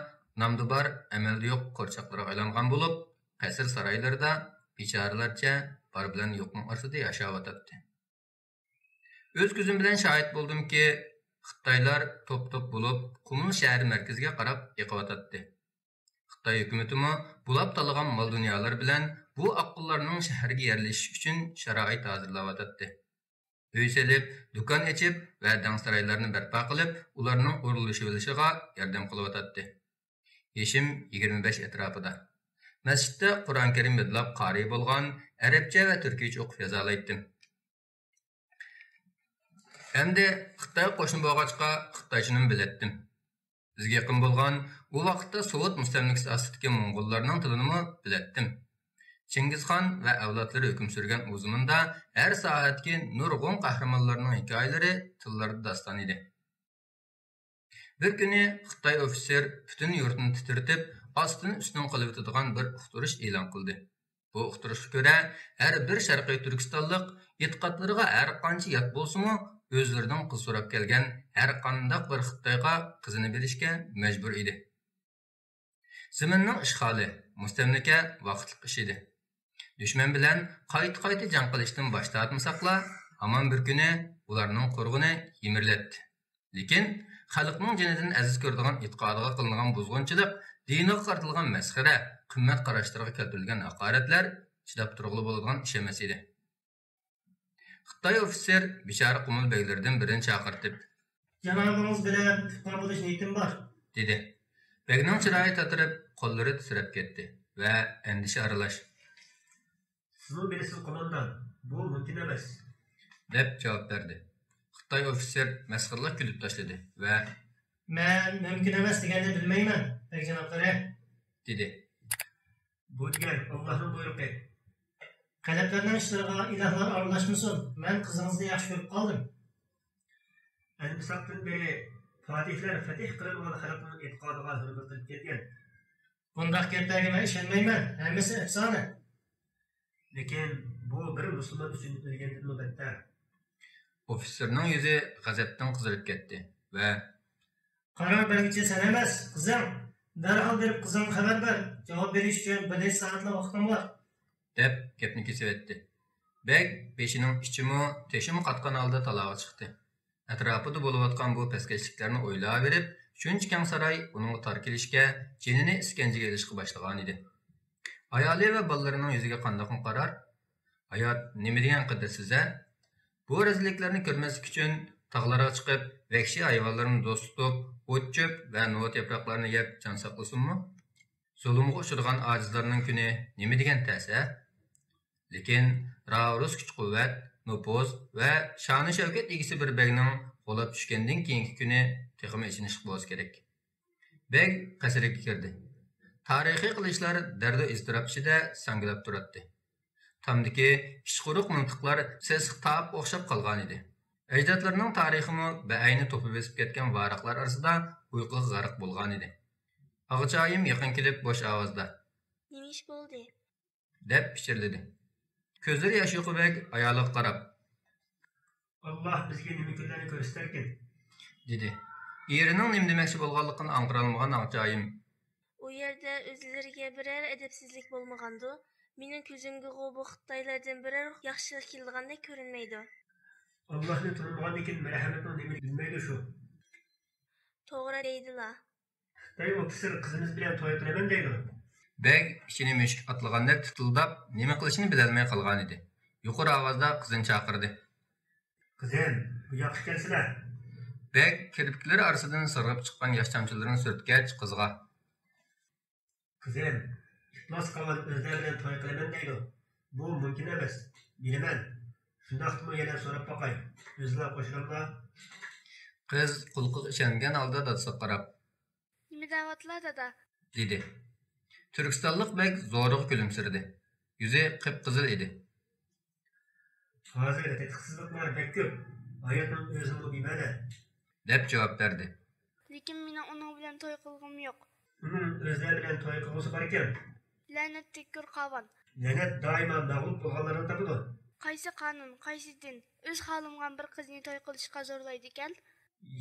نامدا بار، ئەمەلدە يوق قورچاقلارغا ئايلانغان بولۇپ، قەسىر سارايلىرىدا بىچارىلەرچە بار بىلەن يوقنىڭ ئارىسىدا ياشاۋاتاتتى. ئۆز كۆزۈم بىلەن شاھىت بولدۇمكى، خىتايلار توپ-توپ بولۇپ، قۇمۇل شەھەر مەركىزىگە قاراپ ئېقىۋاتاتتى. خىتاي ھۆكۈمىتىمۇ بۇلاپ تالىغان مال-دۇنيالىرى بىلەن بۇ ئاققۇنلارنىڭ شەھەرگە يەرلىشىشى ئۈچۈن شارائىت ھازىرلاۋاتاتتى. ئۆي سېلىپ، دۇكان ئېچىپ ۋە دەڭسارايلارنى بەرپا قىلىپ، ئۇلارنىڭ ئورۇنلىشىۋېلىشىغا ياردەم قىلىۋاتاتتى. يېشىم يىگىرمە بەش ئەتراپىدا. مەسچىتتە قۇرئان كەرىم يادلاپ قارىي بولغان، ئەرەبچە ۋە تۈركىيچە ئوقۇپ يازالايتتىم. ئەمدى خىتايغا قوشنا بولغاچقا، خىتايچىنىمۇ بىلەتتىم. بىزگە يېقىن بولغان، ئۇ ۋاقىتتا سوۋېت مۇستەملىكىسى ئاستىدىكى موڭغۇللارنىڭ تىلىنىمۇ بىلەتتىم. چىڭگىزخان ۋە ئەۋلادلىرى ھۆكۈم سۈرگەن ئۇ زېمىندا ھەر ساھەدىكى نۇرغۇن قەھرىمانلارنىڭ ھېكايىلىرى تىللاردا داستان ئىدى. بىر كۈنى خىتاي ئوفىتسېر پۈتۈن يۇرتنى تىترىتىپ، ئاستىن-ئۈستۈن قىلىۋېتىدىغان بىر ئۇقتۇرۇش ئېلان قىلدى. بۇ ئۇقتۇرۇشقا كۆرە، ھەر بىر شەرقىي تۈركىستانلىق ئېتىقادلىرىغا ھەر قانچە يات بولسىمۇ، ئۆزلىرىدىن قىز سوراپ كەلگەن ھەر قانداق بىر خىتايغا قىزىنى بېرىشكە مەجبۇر ئىدى. زېمىننىڭ ئىشغالى، مۇستەملىكە ۋاقىتلىق ئىش ئىدى. دۈشمەن بىلەن قايتا-قايتا جەڭ قىلىشتىن باش تارتمىساقلا، ھامان بىر كۈنى ئۇلارنىڭ قورغىنى يىمىرىلەتتى. لېكىن خەلقنىڭ جېنىدىن ئەزىز كۆرىدىغان ئېتىقادىغا قىلىنغان بۇزغۇنچىلىق، دىنىغا قارىتىلغان مەسخىرە، قىممەت قاراشلىرىغا كەلتۈرۈلگەن ھاقارەتلەر چىداپ تۇرغىلى بولىدىغان ئىش ئەمەس ئىدى. خىتاي ئوفىتسېر بىچارە قۇمۇل بەگلىرىدىن بىرىنى چاقىرتىپ، جانابىڭىز بىلەن تۇغقان بولۇش نىيىتىم بار، دېدى. بەگنىڭ چىرايى تاتىرىپ، قوللىرى تىترەپ كەتتى ۋە ئەندىشە ئارىلاش، سىزمۇ بىلىسىز، قوماندان، بۇ مۇمكىن ئەمەس، دەپ جاۋاب بەردى. خىتاي ئوفىتسېر مەسخىرىلىك كۈلۈپ تاشلىدى ۋە، مەن مۇمكىن ئەمەس دېگەننى بىلمەيمەن، بەگ جانابلىرى، دېدى. بۇ دېگەن ئاللاھنىڭ بۇيرۇقى. قەلبلەرنىڭ ئىشلىرىغا ئىلاھلار ئارىلاشمىسۇن، مەن قىزىڭىزنى ياخشى كۆرۈپ قالدىم. ئەلمىساقتىن بېرى پاتىھلار فەتىھ قىلىنغان خەلقنىڭ ئېتىقادىغا ھۆرمەت قىلىپ كەلگەن. بۇنداق گەپلەرگە مەن ئىشەنمەيمەن، ھەممىسى ئەپسانە. لېكىن بۇ بىر مۇسۇلمان ئۈچۈن ئۆلگەندىنمۇ بەتتەر. ئوفىتسېرنىڭ يۈزى غەزەپتىن قىزىرىپ كەتتى ۋە، قارار بەرگۈچى سەن ئەمەس، قىزىڭ. دەرھال بېرىپ قىزىڭغا خەۋەر بەر. جاۋاب بېرىش ئۈچۈن بىر نەچچە سائەتلا ۋاقتىڭ بار، دەپ گەپنى كېسىۋەتتى. بەگ بېشىنىڭ ئىچىمۇ، تېشىمۇ قاتقان ھالدا تالاغا چىقتى. ئەتراپىدا بولۇۋاتقان بۇ پەسكەشلىكلەرنى ئويلاۋېرىپ، شۇنچە كەڭ ساراي ئۇنىڭغا تار كېلىشكە، جېنىنى ئىسكەنجىگە ئېلىشقا باشلىغانىدى. ئايالى ۋە بالىلىرىنىڭ يۈزىگە قانداقمۇ قارار؟ ھايات نېمە دېگەن قەدىرسىز-ھە؟ بۇ رەزىللىكلەرنى كۆرمەسلىك ئۈچۈن تاغلارغا چىقىپ، ۋەھشىي ھايۋانلارنى دوست تۇتۇپ، ئوت-چۆپ ۋە نوۋات ياپراقلارنى يەپ جان ساقلىسۇنمۇ؟ زۇلۇمغا ئۇچرىغان ئاجىزلارنىڭ كۈنى نېمە دېگەن تەس-ھە؟ لېكىن راۋۇرۇس كۈچ-قۇۋۋەت، نوپۇز ۋە شانۇ-شەۋكەت ئىگىسى بىر بەگنىڭ غۇلاپ چۈشكەندىن كېيىنكى كۈنى تېخىمۇ ئېچىنىشلىق بولسا كېرەك. بەگ قەسىرگە كىردى. تارىخىي قىلىچلار دەردۇ ئىزتىراپ ئىچىدە ساڭگىلاپ تۇراتتى. تامدىكى ئىچقۇرۇق مىلتىقلار سېسىق تاپقا ئوخشاپ قالغانىدى. ئەجدادلىرىنىڭ تارىخىمۇ بەئەينى توپا بېسىپ كەتكەن ۋاراقلار ئارىسىدا ئۇيقۇغا غەرق بولغانىدى. ئاغىچايىم يېقىن كېلىپ بوش ئاۋازدا، نېمە ئىش بولدى؟ دەپ پىچىرلىدى. كۆزلىرى ياش يۇقى بەگ ئايالىغا قاراپ، ئاللا بىزگە نېمە كۈنلەرنى كۆرسىتەركىن؟ دېدى. ئېرىنىڭ نېمە دېمەكچى بولغانلىقىنى ئاڭقىرالمىغان ئاغىچايىم، ئۇ يەردە ئۆزلىرىگە بىرەر ئەدەپسىزلىك بولمىغاندۇ؟ مېنىڭ كۆزۈمگىغۇ بۇ خىتايلاردىن بىرەر ياخشىلىق كېلىدىغاندەك كۆرۈنمەيدۇ. ئاللاھنى تونۇمىغاندىكىن مەرھەمەتنىڭ نېمىنى بىلمەيدۇ شۇ. توغرا دەيدىلا. خىتاي ئوفىتسېر قىزىمىز بىلەن توي قىلىمەن دەيدۇ. بەگ ئىچىنى مۈشۈك ئاتلىغاندەك تىتىلداپ، نېمە قىلىشىنى بىلەلمەي قالغانىدى. يۇقىرى ئاۋازدا قىزىنى چاقىردى. قىزىم، بۇ ياققا كەلسىلە. بەگ كىرپىكلىرى ئارىسىدىن سىرغىپ چىققان ياش چامچىلىرىنى سۈرتكەچ قىزغا. قىزىم، ئىپلاس قالغان ئۆزلەر بىلەن توي قىلىمەن دەيدۇ. بۇ مۇمكىن ئەمەس. بىلىمەن. شۇنداقتىمۇ يەنە سوراپ باقاي. ئۆزىلا قوشۇلاملا؟ قىز قۇلىقىغا ئىشەنگەن ھالدا دادىسىغا قاراپ. نېمە دەۋاتلا، دادا؟ دېدى. تۈركىستانلىق بەگ زورىغا كۈلۈمسىرىدى. يۈزى قىپقىزىل ئىدى. ھازىر تېتىقسىزلىقلار بەك كۆپ. ھاياتنىڭ ئۆزىمۇ بىمەنە. دەپ جاۋاب بەردى. لېكىن مېنىڭ ئۇنىڭ بىلەن توي قىلغۇم يوق. ئۇنىڭ ئۆزلەر بىلەن توي قىلغۇسى باركەن. لەنەت تەككۈر قاۋان. لەنەت دائىما مەغلۇپ بولغانلارنى تاپىدۇ. قايسى قانۇن، قايسى دىن؟ ئۆز خالىمىغان بىر قىزنى توي قىلىشقا زورلايدىكەن.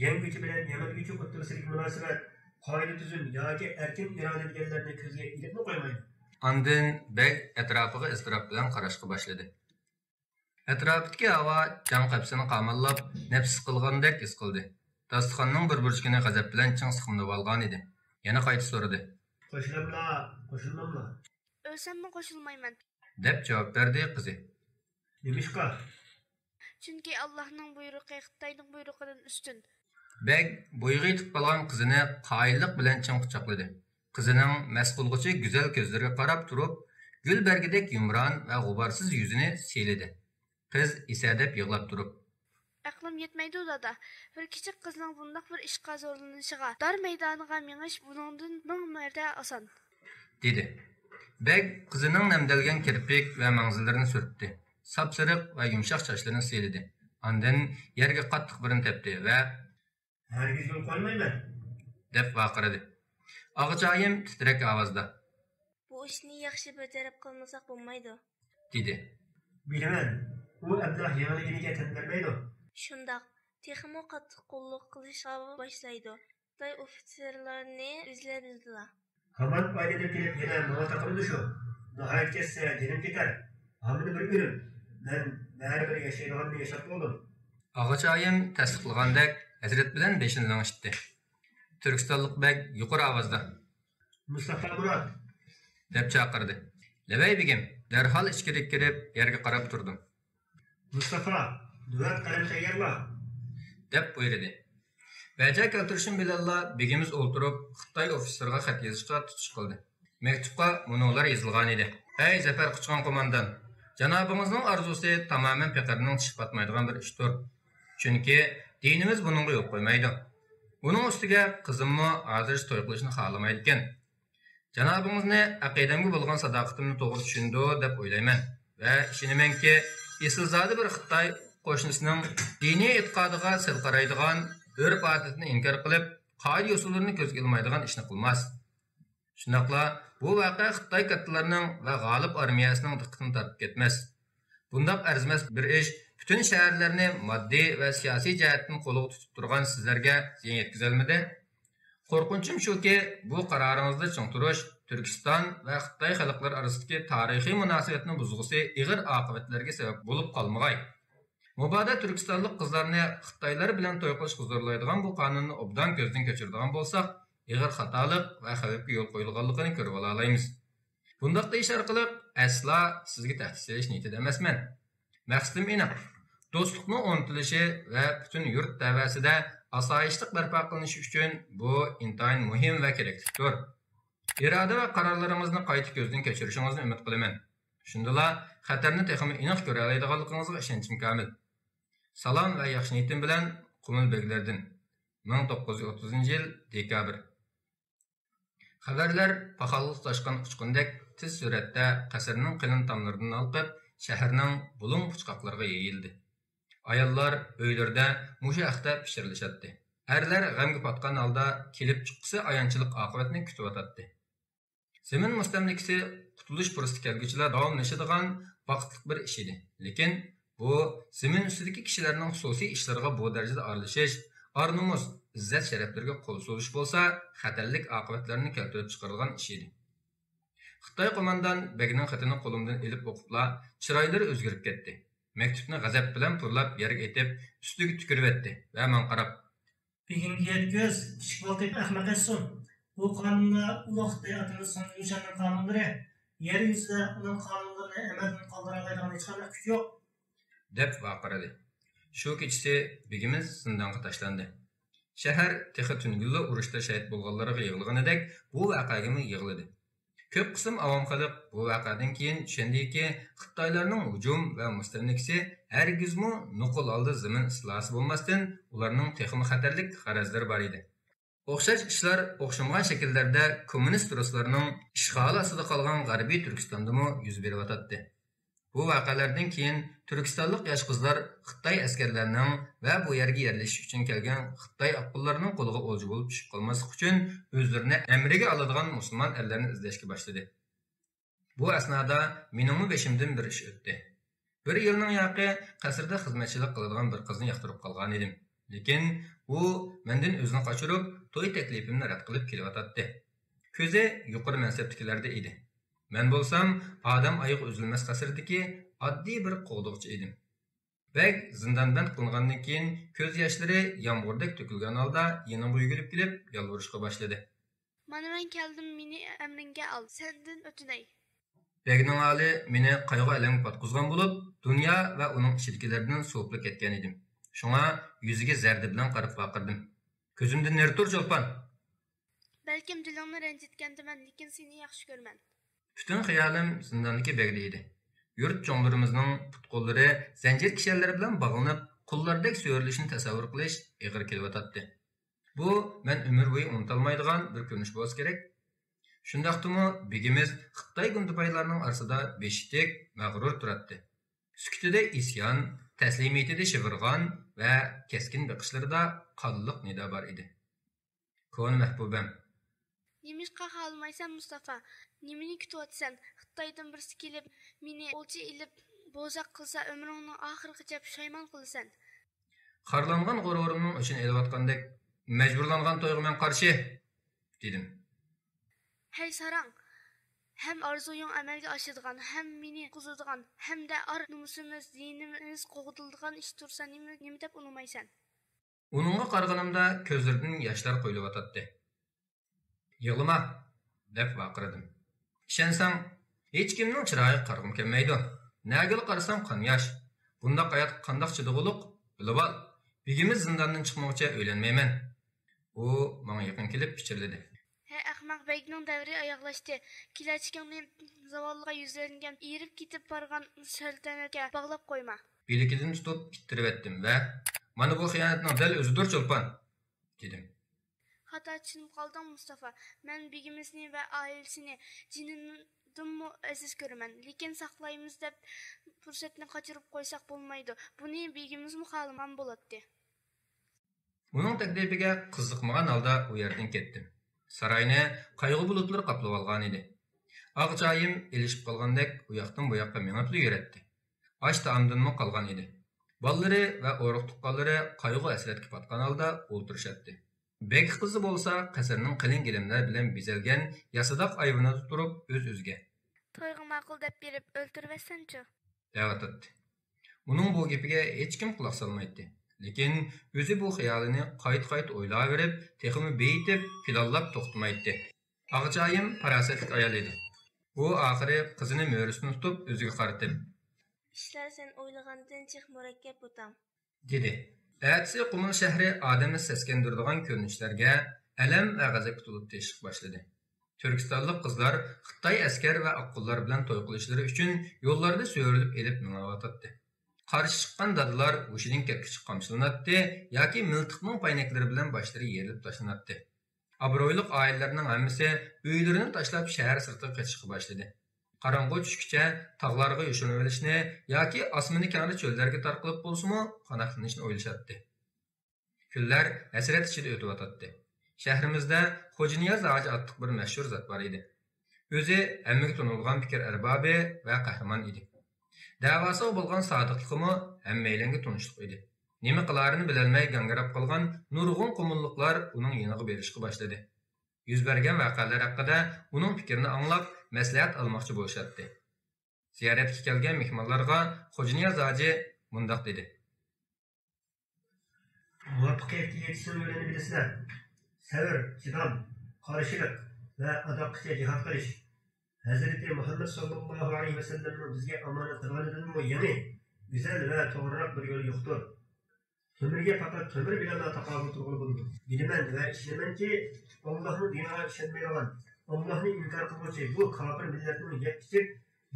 يەڭگۈچى بىلەن يېڭىلگۈچى ئوتتۇرىسىدىكى مۇناسىۋەت، قائىدە-تۈزۈم ياكى ئەركىن ئىرادە دېگەنلەرنى كۆزگە ئىلىپمۇ قويمايدۇ. ئاندىن بەگ ئەتراپىغا ئىزتىراپ بىلەن قاراشقا باشلىدى. ئەتراپىدىكى ھاۋا جان قەپىسىنى قاماللاپ، نەپسى سىقىلغاندەك ھېس قىلدى. داستىخاننىڭ بىر بۇرجىكىنى غەزەپ بىلەن چىڭ سىقىملىۋالغانىدى. يەنە قايتا سورىدى. قوشۇلاملا، قوشۇلماملا؟ ئۆلسەممۇ قوشۇلمايمەن. دەپ جاۋاب بەردى قىزى. نېمىشقا؟ چۈنكى ئاللاھنىڭ بۇيرۇقى خىتاينىڭ بۇيرۇقىدىن ئۈستۈن. بەگ بويىغا يېتىپ قالغان قىزىنى قايىللىق بىلەن چىڭ قۇچاقلىدى. قىزىنىڭ مەست قىلغۇچى گۈزەل كۆزلىرىگە قاراپ تۇرۇپ، گۈل بەرگىدەك يۇمران ۋە غۇبارسىز يۈزىنى سىيلىدى. قىز ئېسەدەپ يىغلاپ تۇرۇپ. ئەقلىم يەتمەيدۇ، دادا. بىر كىچىك قىزنىڭ بۇنداق بىر ئىشقا زورلىنىشىغا. دار مەيدانىغا مېڭىش بۇنىڭدىن مىڭ مەرتە ئاسان. دېدى. بەگ قىزىنىڭ نەمدەلگەن كىرپىك ۋە ماڭزىلىرىنى سۈرتتى. ساپسېرىق ۋە يۇمشاق چاچلىرىنى سىيلىدى. ئاندىن يەرگە قاتتىق بىرنى تەپتى ۋە، ھەرگىز يول قويمايمەن! دەپ ۋارقىرىدى. ئاغىچايىم تىترەك ئاۋازدا. بۇ ئىشنى ياخشى بىر تەرەپ قىلمىساق بولمايدۇ. دېدى. بىلىمەن، ئۇ ئەبلەخ يېڭىلگىنىگە تەن بەرمەيدۇ. شۇنداق، تېخىمۇ قاتتىق قۇللۇق قىلىشقا باشلايدۇ. خىتاي ئوفىتسېرلارنى ئىزدەيمىزلا. ھامان ئايلىنىپ كېلىپ يەنە ماڭا تاقىلىدۇ شۇ. ناھايىتى كەتسە جېنىم كېتەر. ھامىنى بىر ئۆلۈم. مەن بەرىبىر ياشايدىغاننى ياشاپ بولدۇم. ئاغىچايىم تەستىقلىغاندەك ھەسرەت بىلەن بېشىنى لىڭشىتتى. تۈركىستانلىق بەگ يۇقىرى ئاۋازدا. مۇستافا مۇرات! دەپ چاقىردى. لەۋەي بېگىم! دەرھال ئىچكىرىگە كىرىپ يەرگە قاراپ تۇردۇم. مۇستافا، نۆۋەت قەلەم تەييارلا! دەپ بۇيرۇدى. ۋەجە كەلتۈرۈشۈم بىلەنلا بېگىمىز ئولتۇرۇپ خىتاي ئوفىتسېرىغا خەت يېزىشقا تۇتۇش قىلدى. مەكتۇپقا مۇنۇلار يېزىلغانىدى. ئەي زەپەر قۇچقان قوماندان! جانابىڭىزنىڭ ئارزۇسى تامامەن پېقىرنىڭ چىشى پاتمايدىغان بىر ئىشتۇر. چۈنكى دىنىمىز بۇنىڭغا يول قويمايدۇ. ئۇنىڭ ئۈستىگە قىزىممۇ ھازىرچە توي قىلىشنى خالىمايدىكەن. جانابىڭىزنى ئەقىدەمگە بولغان ساداقىتىمنى توغرا چۈشىنىدۇ دەپ ئويلايمەن ۋە ئىشىنىمەنكى، ئېسىلزادە بىر خىتاي قوشنىسىنىڭ دىنىي ئېتىقادىغا سەل قارايدىغان، ئۆرپ-ئادىتىنى ئىنكار قىلىپ، قائىدە-يوسۇنلىرىنى كۆزگە ئىلمايدىغان ئىشنى قىلماس. شۇنداقلا بۇ ۋەقە خىتاي كاتتىلىرىنىڭ ۋە غالىب ئارمىيەسىنىڭ دىققىتىنى تارتىپ كەتمەس. بۇنداق ئەرزىمەس بىر ئىش پۈتۈن شەھەرلەرنى ماددىي ۋە سىياسىي جەھەتتىن قولىغا تۇتۇپ تۇرغان سىزلەرگە زىيان يەتكۈزەلمىدى؟ قورقۇنچۇم شۇكى، بۇ قارارىڭىزدا چىڭ تۇرۇش تۈركىستان ۋە خىتاي خەلقلىرى ئارىسىدىكى تارىخىي مۇناسىۋەتنى بۇزغۇسى ئېغىر ئاقىۋەتلەرگە سەۋەب بولۇپ قالمىغاي. مۇبادا تۈركىستانلىق قىزلارنى خىتايلار بىلەن توي قىلىشقا زورلايدىغان بۇ قانۇننى ئوبدان كۆزدىن كەچۈرىدىغان بولساق، ئېغىر خاتالىق ۋە خەۋپكە يول قويۇلغانلىقىنى كۆرۈۋالالايمىز. بۇنداق دېيىش ئارقىلىق ئەسلا سىزگە تەھدىت سېلىش نىيىتىدە ئەمەسمەن. مەقسىتىم ئېنىق. دوستلۇقنىڭ ئورنىتىلىشى ۋە پۈتۈن يۇرت تەۋەسىدە ئاسايىشلىق بەرپا قىلىنىشى ئۈچۈن بۇ ئىنتايىن مۇھىم ۋە كېرەكلىكتۇر. ئىرادە ۋە قارارلىرىڭىزنى قايتا كۆزدىن كەچۈرۈشىڭىزنى ئۈمىد قىلىمەن. شۇندىلا خەتەرنى تېخىمۇ ئېنىق كۆرەلەيدىغانلىقىڭىزغا ئىشەنچىم كامىل. سالام ۋە ياخشى نىيىتىم بىلەن، قۇمۇل بېگلىرىدىن. مىڭ توققۇز يۈز ئوتتۇزىنچى يىل دېكابىر. خەۋەرلەر پاخالغا تۇتاشقان ئۇچقۇندەك تېز سۈرئەتتە قەسىرنىڭ قېلىن تاملىرىدىن ھالقىپ، شەھەرنىڭ بۇلۇڭ-پۇچقاقلىرىغا يېيىلدى. ئاياللار ئۆيلىرىدە مۇشۇ ھەقتە پىچىرلىشاتتى. ئەرلەر غەمگە پاتقان ھالدا كېلىپ چىققۇسى ئايانچلىق ئاقىۋەتنى كۈتۈۋاتاتتى. زېمىن مۇستەملىكىسى قۇتۇلۇش پۇرسىتى كەلگۈچىلا داۋاملىشىدىغان ۋاقىتلىق بىر ئىش ئىدى. لېكىن بۇ زېمىن ئۈستىدىكى كىشىلەرنىڭ خۇسۇسىي ئىشلىرىغا بۇ دەرىجىدە ئارىلىشىش، ئار-نومۇس، ئىززەت-شەرەپلىرىگە قول سوزۇش بولسا خەتەرلىك ئاقىۋەتلەرنى كەلتۈرۈپ چىقىرىدىغان ئىش ئىدى. خىتاي قوماندان بەگنىڭ خېتىنى قولۇمدىن ئېلىپ ئوقۇپلا، چىرايلىرى ئۆزگىرىپ كەتتى. مەكتۇپنى غەزەپ بىلەن پۇرلاپ يەرگە ئېتىپ، ئۈستىگە تۈكۈرۈۋەتتى ۋە ماڭا قاراپ، بېگىمگە يەتكۈز، كىچىك بالىدەك ئەخمەق ئەتسۇن. بۇ قانۇندا ئۇلۇغ خىتاي ئاتىمىز سۇن يۈشەننىڭ قانۇنلىرى، يەر يۈزىدە ئۇنىڭ قانۇنلىرىنى ئەمەلدىن قالدۇرالايدىغان ھېچقانداق كۈچ يوق. دەپ ۋارقىرىدى. شۇ كېچىسى بېگىمىز زىندانغا تاشلاندى. شەھەر تېخى تۈنۈگۈنلا ئۇرۇشتا شەھىت بولغانلارغا يىغلىغىنىدەك بۇ ۋەقەگىمۇ يىغلىدى. كۆپ قىسىم ئاۋام خەلق بۇ ۋەقەدىن كېيىن چۈشەندىكى، خىتايلارنىڭ ھۇجۇم ۋە مۇستەملىكىسى ھەرگىزمۇ نوقۇل ھالدا زېمىن ئىستىلاسى بولماستىن، ئۇلارنىڭ تېخىمۇ خەتەرلىك غەرەزلىرى بار ئىدى. ئوخشاش ئىشلار ئوخشىمىغان شەكىللەردە كوممۇنىست رۇسلارنىڭ ئىشغالى ئاستىدا قالغان غەربىي تۈركىستاندىمۇ يۈز بېرىۋاتاتتى. بۇ ۋەقەلەردىن كېيىن تۈركىستانلىق ياش قىزلار خىتاي ئەسكەرلەرنىڭ ۋە بۇ يەرگە يەرلىشىش ئۈچۈن كەلگەن خىتاي ئاققۇنلىرىنىڭ قولىغا ئولجا بولۇپ چۈشۈپ قالماسلىق ئۈچۈن، ئۆزلىرىنى ئەمرىگە ئالىدىغان مۇسۇلمان ئەرلەرنى ئىزدەشكە باشلىدى. بۇ ئەسنادا مېنىڭمۇ بېشىمدىن بىر ئىش ئۆتتى. بىر يىلنىڭ ياقى قەسىردە خىزمەتچىلىك قىلىدىغان بىر قىزنى ياقتۇرۇپ قالغانىدىم. لېكىن ئۇ مەندىن ئۆزىنى قاچۇرۇپ، توي تەكلىپىمنى رەت قىلىپ كېلىۋاتاتتى. كۆزى يۇقىرى مەنسەپتىكىلەردە ئىدى. مەن بولسام ئادەم ئايىغى ئۈزۈلمەس قەسىردىكى ئاددىي بىر قوغدىغۇچى ئىدىم. بەگ زىندانبەند قىلىنغاندىن كېيىن كۆز ياشلىرى يامغۇردەك تۆكۈلگەن ھالدا يېنىمغا يۈگۈرۈپ كېلىپ يالۋۇرۇشقا باشلىدى. مانا مەن كەلدىم، مېنى ئەمرىڭگە ئال، سەندىن ئۆتۈنەي. بەگنىڭ ھالى مېنى قايغۇ-ئەلەمگە پاتقۇزغان بولۇپ، دۇنيا ۋە ئۇنىڭ ئىچىدىكىلەردىن سوۋۇپلا كەتكەن ئىدىم. شۇڭا يۈزىگە زەردە بىلەن قاراپ ۋارقىرىدىم. كۆزۈمدىن نېرى تۇر، چولپان! بەلكىم دىلىڭنى رەنجىتكەندىمەن، لېكىن سېنى ياخشى كۆرىمەن. پۈتۈن خىيالىم زىنداندىكى بەگدە ئىدى. يۇرت چوڭلىرىمىزنىڭ پۇت-قوللىرى زەنجىر كىشەنلىرى بىلەن باغلىنىپ، قۇللاردەك سۆرىلىشىنى تەسەۋۋۇر قىلىش ئېغىر كېلىۋاتاتتى. بۇ مەن ئۆمۈر بويى ئۇنتۇلمايدىغان بىر كۆرۈنۈش بولسا كېرەك. شۇنداقتىمۇ بېگىمىز خىتاي گۇندىپايلارنىڭ ئارىسىدا بېشى تىك، مەغرۇر تۇراتتى. سۈكۈتىدە ئىسيان، تەسلىمىيىتىدە شىۋىرغان ۋە كەسكىن بېقىشلىرىدا قانلىق نىدا بار ئىدى. كونا مەھبۇبەم! نېمىشقا خالىمايسەن، مۇستافا؟ نېمىنى كۈتۈۋاتىسەن؟ خىتايدىن بىرسى كېلىپ، مېنى ئولجا ئېلىپ، بوزەك قىلسا، ئۆمرۈڭنىڭ ئاخىرىغىچە پۇشايمان قىلىسەن. خارلانغان غۇرۇرۇمنىڭ ئۆچىنى ئېلىۋاتقاندەك، مەجبۇرلانغان تويغا مەن قارشى، دېدىم. ھەي ساراڭ! ھەم ئارزۇيۇڭ ئەمەلگە ئاشىدىغان، ھەم مېنى قۇتقۇزىدىغان، ھەمدە ئار-نومۇسىمىز، دىنىمىز قوغدىلىدىغان ئىش تۇرسا، نېمە، نېمە دەپ ئۇنىمايسەن؟ ئۇنىڭغا قارىغىنىمدا كۆزلىرىدىن ياشلار قۇيۇلۇۋاتاتتى. يىغلىما! دەپ ۋارقىرىدىم. ئىشەنسەڭ، ھېچكىمنىڭ چىرايىغا قارىغۇم كەلمەيدۇ. نەگىلا قارىسام قان ياش. بۇنداق ھاياتقا قانداق چىدىغۇلۇق؟ بىلىۋال، بېگىمىز زىنداندىن چىقمىغۇچە ئۆيلەنمەيمەن. ئۇ ماڭا يېقىن كېلىپ پىچىرلىدى. ھەي ئەخمەق، بەگنىڭ دەۋرى ئاياغلاشتى. كېلەچىكىڭنى زاۋاللىققا يۈزلەنگەن، ئېرىپ كېتىپ بارغان سەلتەنەتكە باغلاپ قويما. بىلىكىدىن تۇتۇپ ئىتتىرىۋەتتىم ۋە، مانا بۇ خىيانەتنىڭ دەل ئۆزىدۇر، چولپان! دېدىم. خاتا چۈشىنىپ قالدىڭ، مۇستافا. مەن بېگىمىزنى ۋە ئائىلىسىنى جېنىمدىنمۇ ئەزىز كۆرىمەن، لېكىن ساقلايمىز دەپ پۇرسەتنى قاچۇرۇپ قويساق بولمايدۇ. بۇنى بېگىمىزمۇ خالىمىغان بولاتتى. ئۇنىڭ تەكلىپىگە قىزىقمىغان ھالدا ئۇ يەردىن كەتتىم. ساراينى قايغۇ بۇلۇتلىرى قاپلىۋالغانىدى. ئاغىچايىم ئېلىشىپ قالغاندەك ئۇياقتىن بۇياققا مېڭىپلا يۈرەتتى. ئاش-تائامدىنمۇ قالغان ئىدى. بالىلىرى ۋە ئۇرۇق-تۇغقانلىرى قايغۇ-ھەسرەتكە پاتقان ھالدا ئولتۇرۇشاتتى. بەگ قىزى بولسا قەسىرنىڭ قېلىن گىلەملەر بىلەن بېزەلگەن ياسىداق ئايۋىنىدا تۇرۇپ ئۆز-ئۆزىگە، تويغا ماقۇل دەپ بېرىپ ئۆلتۈرۈۋەتسەمچۇ؟ دەۋاتاتتى. ئۇنىڭ بۇ گېپىگە ھېچكىم قۇلاق سالمايتتى. لېكىن ئۆزى بۇ خىيالىنى قايتا-قايتا ئويلاۋېرىپ، تېخىمۇ بېيىتىپ، پىلانلاپ توختىمايتتى. ئاغىچايىم پاراسەتلىك ئايال ئىدى. ئۇ ئاخىرى قىزىنى مۈرىسىدىن تۇتۇپ ئۆزىگە قارىتىپ، ئىشلار سەن ئويلىغاندىن جىق مۇرەككەپ، ئۇتام. دېدى. ئەتىسى قۇمۇل شەھىرى ئادەمنى سەسكەندۈرىدىغان كۆرۈنۈشلەرگە، ئەلەم ۋە غەزەپكە تولۇپ تېشىشقا باشلىدى. تۈركىستانلىق قىزلار خىتاي ئەسكەر ۋە ئاققۇنلار بىلەن توي قىلىشلىرى ئۈچۈن يوللاردا سۆرىلىپ ئېلىپ مېڭىۋاتاتتى. قارشى چىققان دادىلار ھوشىدىن كەتكۈچە قامچىلىناتتى ياكى مىلتىقنىڭ پاينەكلىرى بىلەن باشلىرى يېرىلىپ تاشلىناتتى. ئابرۇيلۇق ئائىلىلەرنىڭ ھەممىسى ئۆيلىرىنى تاشلاپ شەھەر سىرتىغا قېچىشقا باشلىدى. قاراڭغۇ چۈشكىچە تاغلارغا يوشۇرۇنۇۋېلىشنى ياكى ئاسمىنى كەڭرى چۆللەرگە تارقىلىپ بولسىمۇ پاناھلىنىشنى ئويلىشاتتى. كۈنلەر ھەسرەت ئىچىدە ئۆتۈۋاتاتتى. شەھىرىمىزدە خوجانىياز ھاجى ئاتلىق بىر مەشھۇر زات بار ئىدى. ئۆزى ھەممىگە تونۇلغان پىكىر ئەربابى ۋە قەھرىمان ئىدى. دەۋاسىغا بولغان سادىقلىقىمۇ ھەممەيلەنگە تونۇشلۇق ئىدى. نېمە قىلارىنى بىلەلمەي گاڭگىراپ قالغان نۇرغۇن قۇمۇللۇقلار ئۇنىڭ يېنىغا بېرىشقا باشلىدى. يۈز بەرگەن ۋەقەلەر ھەققىدە ئۇنىڭ پىكرىنى ئاڭلاپ، مەسلىھەت ئالماقچى بولۇشاتتى. زىيارەتكە كەلگەن مېھمانلارغا خوجانىياز ھاجى مۇنداق دېدى. مۇۋەپپەقىيەتكە يېتىشنىڭ يولىنى بىلىسىلەر. سەۋر، چىدام، قارشىلىق ۋە ئاداققىچە جىھاد قىلىش. ھەزرىتى مۇھەممەد ساللاللاھۇ ئەلەيھى ۋەسەللەمنىڭ بىزگە ئامانەت قىلغىنىدىنمۇ يېڭى، گۈزەل ۋە توغرىراق بىر يول يوقتۇر. تۆمۈرگە پەقەت تۆمۈر بىلەنلا تاقابىل تۇرغىلى بولىدۇ. بىلىمەن ۋە ئىشىنىمەنكى، ئاللاھنىڭ دىنىغا ئىشەنمەيدىغان، ئاللاھنى ئىنكار قىلغۇچى بۇ كاپىر مىللەتنىڭ يەپ-ئىچىپ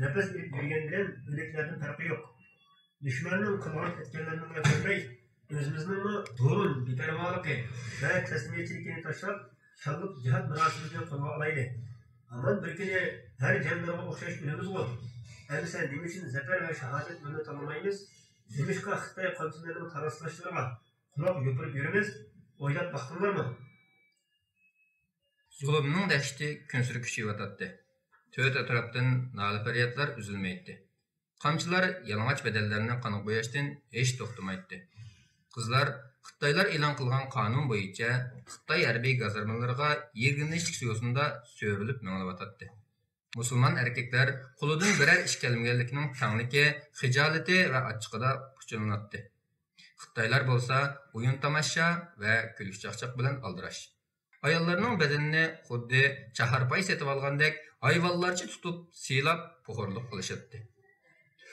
نەپەس ئېلىپ يۈرگەن بىلەن ئۆلۈكلەردىن پەرقى يوق. دۈشمەننىڭ قىلغان-ئەتكەنلىرىنىلا كۆرمەي، ئۆزىمىزنىڭمۇ بۇرۇن بىپەرۋالىقى ۋە تەسلىمىيەتچىلىكىنى تاشلاپ، شاللاپ جىھاد مۇراسىمىمىزنى قولغا ئالايلى. ھامان بىر كۈنى ھەر جەڭدارغا ئوخشاش ئۆلىمىزغۇ؟ ئەمىسە نېمە ئۈچۈن زەپەر ۋە شاھادەت يولىنى تاللىمايمىز؟ نېمىشقا خىتاي قانچىلىرىنىڭ تاراسلاشلىرىغا قۇلاق يوپۇرۇپ يۈرىمىز؟ ئويلاپ باقتىڭلارمۇ؟ زۇلۇمنىڭ دەھشىتى كۈنسېرى كۈچىيىۋاتاتتى. تۆت ئەتراپتىن نالە-پەريادلار ئۈزۈلمەيتتى. قامچىلار يالىڭاچ بەدەنلەرنى قانغا بوياشتىن ھېچ توختىمايتتى. قىزلار خىتايلار ئېلان قىلغان قانۇن بويىچە خىتاي ھەربىي گازارمىلىرىغا يىرگىنچلىك يوسۇندا سۆرىلىپ مېڭىلىۋاتاتتى. مۇسۇلمان ئەركەكلەر قولىدىن بىرەر ئىش كەلمىگەنلىكىنىڭ تەڭلىكى، خىجالىتى ۋە ئاچچىقىدا پۇچۇلىناتتى. خىتايلار بولسا ئويۇن-تاماشا ۋە كۈلكە-چاقچاق بىلەن ئالدىراش. ئاياللارنىڭ بەدىنىنى خۇددى چاھارپاي سېتىۋالغاندەك ھايۋانلارچە تۇتۇپ، سىيلاپ، پوخۇرلۇق قىلىشاتتى.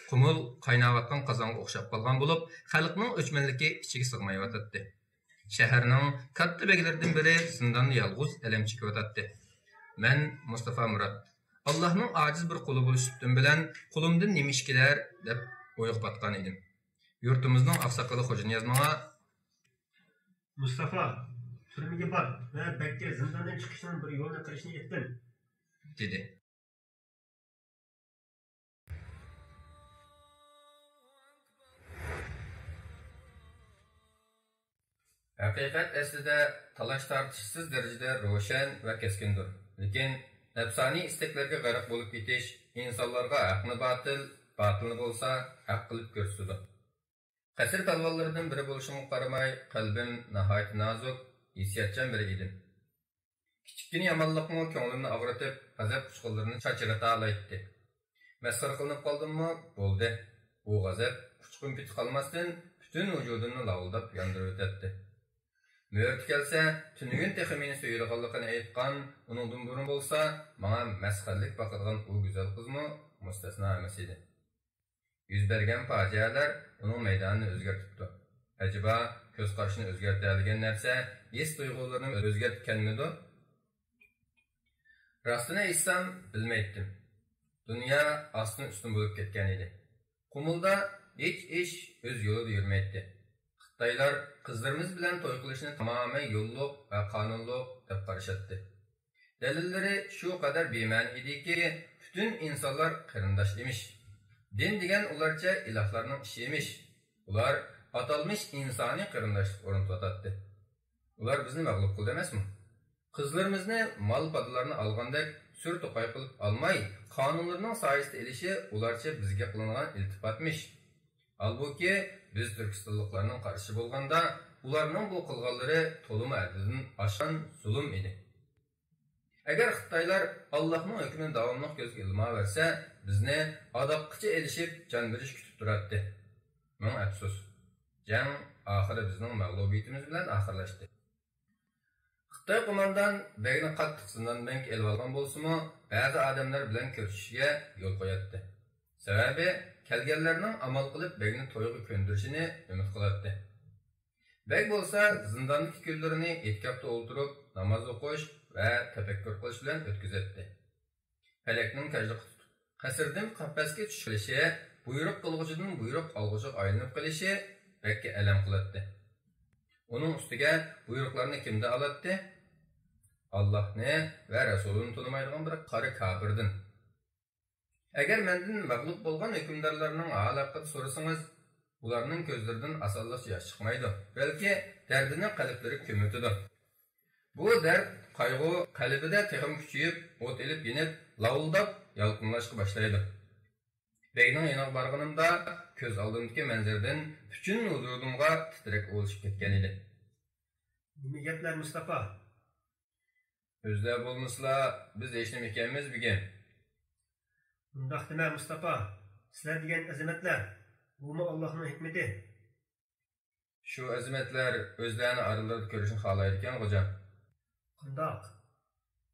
قۇمۇل قايناۋاتقان قازانغا ئوخشاپ قالغان بولۇپ، خەلقنىڭ ئۆچمەنلىكى ئىچىگە سىغمايۋاتاتتى. شەھەرنىڭ كاتتا بەگلىرىدىن بىرى زىنداندا يالغۇز ئەلەم چېكىۋاتاتتى. مەن مۇستافا مۇرات. ئاللاھنىڭ ئاجىز بىر قۇلى بولۇش سۈپىتىم بىلەن قولۇمدىن نېمە ئىش كېلەر دەپ ئويغا پاتقان ئىدىم. يۇرتىمىزنىڭ ئاقساقىلى خوجانىياز ماڭا، مۇستافا، تۈرمىگە بار ۋە بەگكە زىنداندىن چىقىشنىڭ بىر يولىنى قىلىشنى ئېيتقىن، دېدى. ھەقىقەت ئەسلىدە تالاش-تارتىشسىز دەرىجىدە روشەن ۋە كەسكىندۇر. لېكىن نەپسانىي ئىستەكلەرگە غەرق بولۇپ كېتىش ئىنسانلارغا ھەقنى باتىل، باتىلنى بولسا ھەق قىلىپ كۆرسىتىدۇ. قەسىر پالۋانلىرىدىن بىرى بولۇشۇمغا قارىماي، قەلبىم ناھايىتى نازۇك، ھېسسىياتچان بىرى ئىدىم. كىچىككىنە يامانلىقمۇ كۆڭلۈمنى ئاغرىتىپ، غەزەپ ئۇچقۇنلىرىنى چاچرىتالايتتى. مەسخىرە قىلىنىپ قالدىممۇ؟ بولدى. بۇ غەزەپ ئۇچقۇن-پېتى قالماستىن، پۈتۈن ۋۇجۇدۇمنى لاۋۇلداپ ياندۇرۇۋېتەتتى. مۆرىتى كەلسە، تۈنۈگۈن تېخى مېنى سۆيىدىغانلىقىنى ئېيتقان، ئۇنىڭدىن بۇرۇن بولسا ماڭا مەسخىرىلىك باقىدىغان ئۇ گۈزەل قىزمۇ مۇستەسنا ئەمەس ئىدى. يۈز بەرگەن پاجىئەلەر ئۇنىڭ مەيدانىنى ئۆزگەرتىپتۇ. ئەجەبا، كۆز قارىشىنى ئۆزگەرتەلىگەن نەرسە ھېس-تۇيغۇلىرىنى ئۆزگەرتكەنمىدۇ؟ راستىنى ئېيتسام، بىلمەيتتىم. دۇنيا ئاستىن-ئۈستۈن بولۇپ كەتكەن ئىدى. قۇمۇلدا ھېچ ئىش ئۆز يولىدا يۈرمەيتتى. خىتايلار قىزلىرىمىز بىلەن توي قىلىشنى تامامەن يوللۇق ۋە قانۇنلۇق دەپ قارىشاتتى. دەلىللىرى شۇ قەدەر بىمەنە ئىدىكى، پۈتۈن ئىنسانلار قېرىنداش ئىمىش. دىن دېگەن ئۇلارچە ئىلاھلارنىڭ ئىشى ئىمىش. ئۇلار ئاتالمىش ئىنسانىي قېرىنداشلىق ئورنىتىۋاتاتتى. ئۇلار بىزنى مەغلۇپ قىلدى ئەمەسمۇ؟ قىزلىرىمىزنى مال-پادىلارنى ئالغاندەك سۈر-توقاي قىلىپ ئالماي، قانۇنلىرىنىڭ سايىسىدا ئېلىشى ئۇلارچە بىزگە قىلىنغان ئىلتىپاتمىش. ھالبۇكى، بىز تۈركىستانلىقلارنىڭ قارىشى بولغاندا، ئۇلارنىڭ بۇ قىلغانلىرى تولىمۇ ھەددىدىن ئاشقان زۇلۇم ئىدى. ئەگەر خىتايلار ئاللاھنىڭ ھۆكمىنى داۋاملىق كۆزگە ئىلماۋەرسە، بىزنى ئاداققىچە ئېلىشىپ، جان بېرىش كۈتۈپ تۇراتتى. مىڭ ئەپسۇس. جەڭ ئاخىرى بىزنىڭ مەغلۇبىيىتىمىز بىلەن ئاخىرلاشتى. خىتاي قوماندان بەگنى قاتتىق زىندان بەنگە ئېلىۋالغان بولسىمۇ، بەزى ئادەملەر بىلەن كۆرۈشۈشىگە يول قوياتتى. سەۋەبى، كەلگەنلەرنىڭ ئامال قىلىپ بەگنى تويغا كۆندۈرۈشىنى ئۈمىد قىلاتتى. بەگ بولسا زىنداندىكى كۈنلىرىنى ئېتىكاپتا ئولتۇرۇپ، ناماز ئوقۇش ۋە تەپەككۇر قىلىش بىلەن ئۆتكۈزەتتى. پەلەكنىڭ كاجلىقى تۇتۇپ، قەسىردىن قەپەسكە چۈشۈپ قېلىشى، بۇيرۇق قىلغۇچىدىن بۇيرۇق ئالغۇچىغا ئايلىنىپ قېلىشى بەككە ئەلەم قىلاتتى. ئۇنىڭ ئۈستىگە بۇيرۇقلارنى كىمدىن ئالاتتى؟ ئاللاھنى ۋە رەسۇلىنى تونۇمايدىغان بىر قارا كاپىردىن. ئەگەر مەندىن مەغلۇپ بولغان ھۆكۈمدارلارنىڭ ھالى ھەققىدە سورىسىڭىز، ئۇلارنىڭ كۆزلىرىدىن ئاسانلىقچە ياش چىقمايدۇ، بەلكى دەردىنى قەلبلىرى كۆمۈۋېتىدۇ. بۇ دەرد قايغۇ قەلبىدە تېخىمۇ كۈچىيىپ، ئوت ئېلىپ يېنىپ، لاۋۇلداپ يالقۇنلاشقا باشلايدۇ. بەگنىڭ يېنىغا بارغىنىمدا، كۆز ئالدىمدىكى مەنزىرىدىن پۈتۈن ۋۇجۇدۇمغا تىترەك ئۇلىشىپ كەتكەن ئىدى. نېمە گەپلەر، مۇستاپا؟ ئۆزلەر بولمىسىلا، بىز ھېچنېمە ئىكەنمىز، بېگىم. ئۇنداق دېمە، مۇستاپا. سىلەر دېگەن ئەزىمەتلەر، بۇمۇ ئاللاھنىڭ ھېكمىتى. شۇ ئەزىمەتلەر ئۆزلەرنى ئارىلىرىدا كۆرۈشنى خالايدىكەن، غوجام. قانداق؟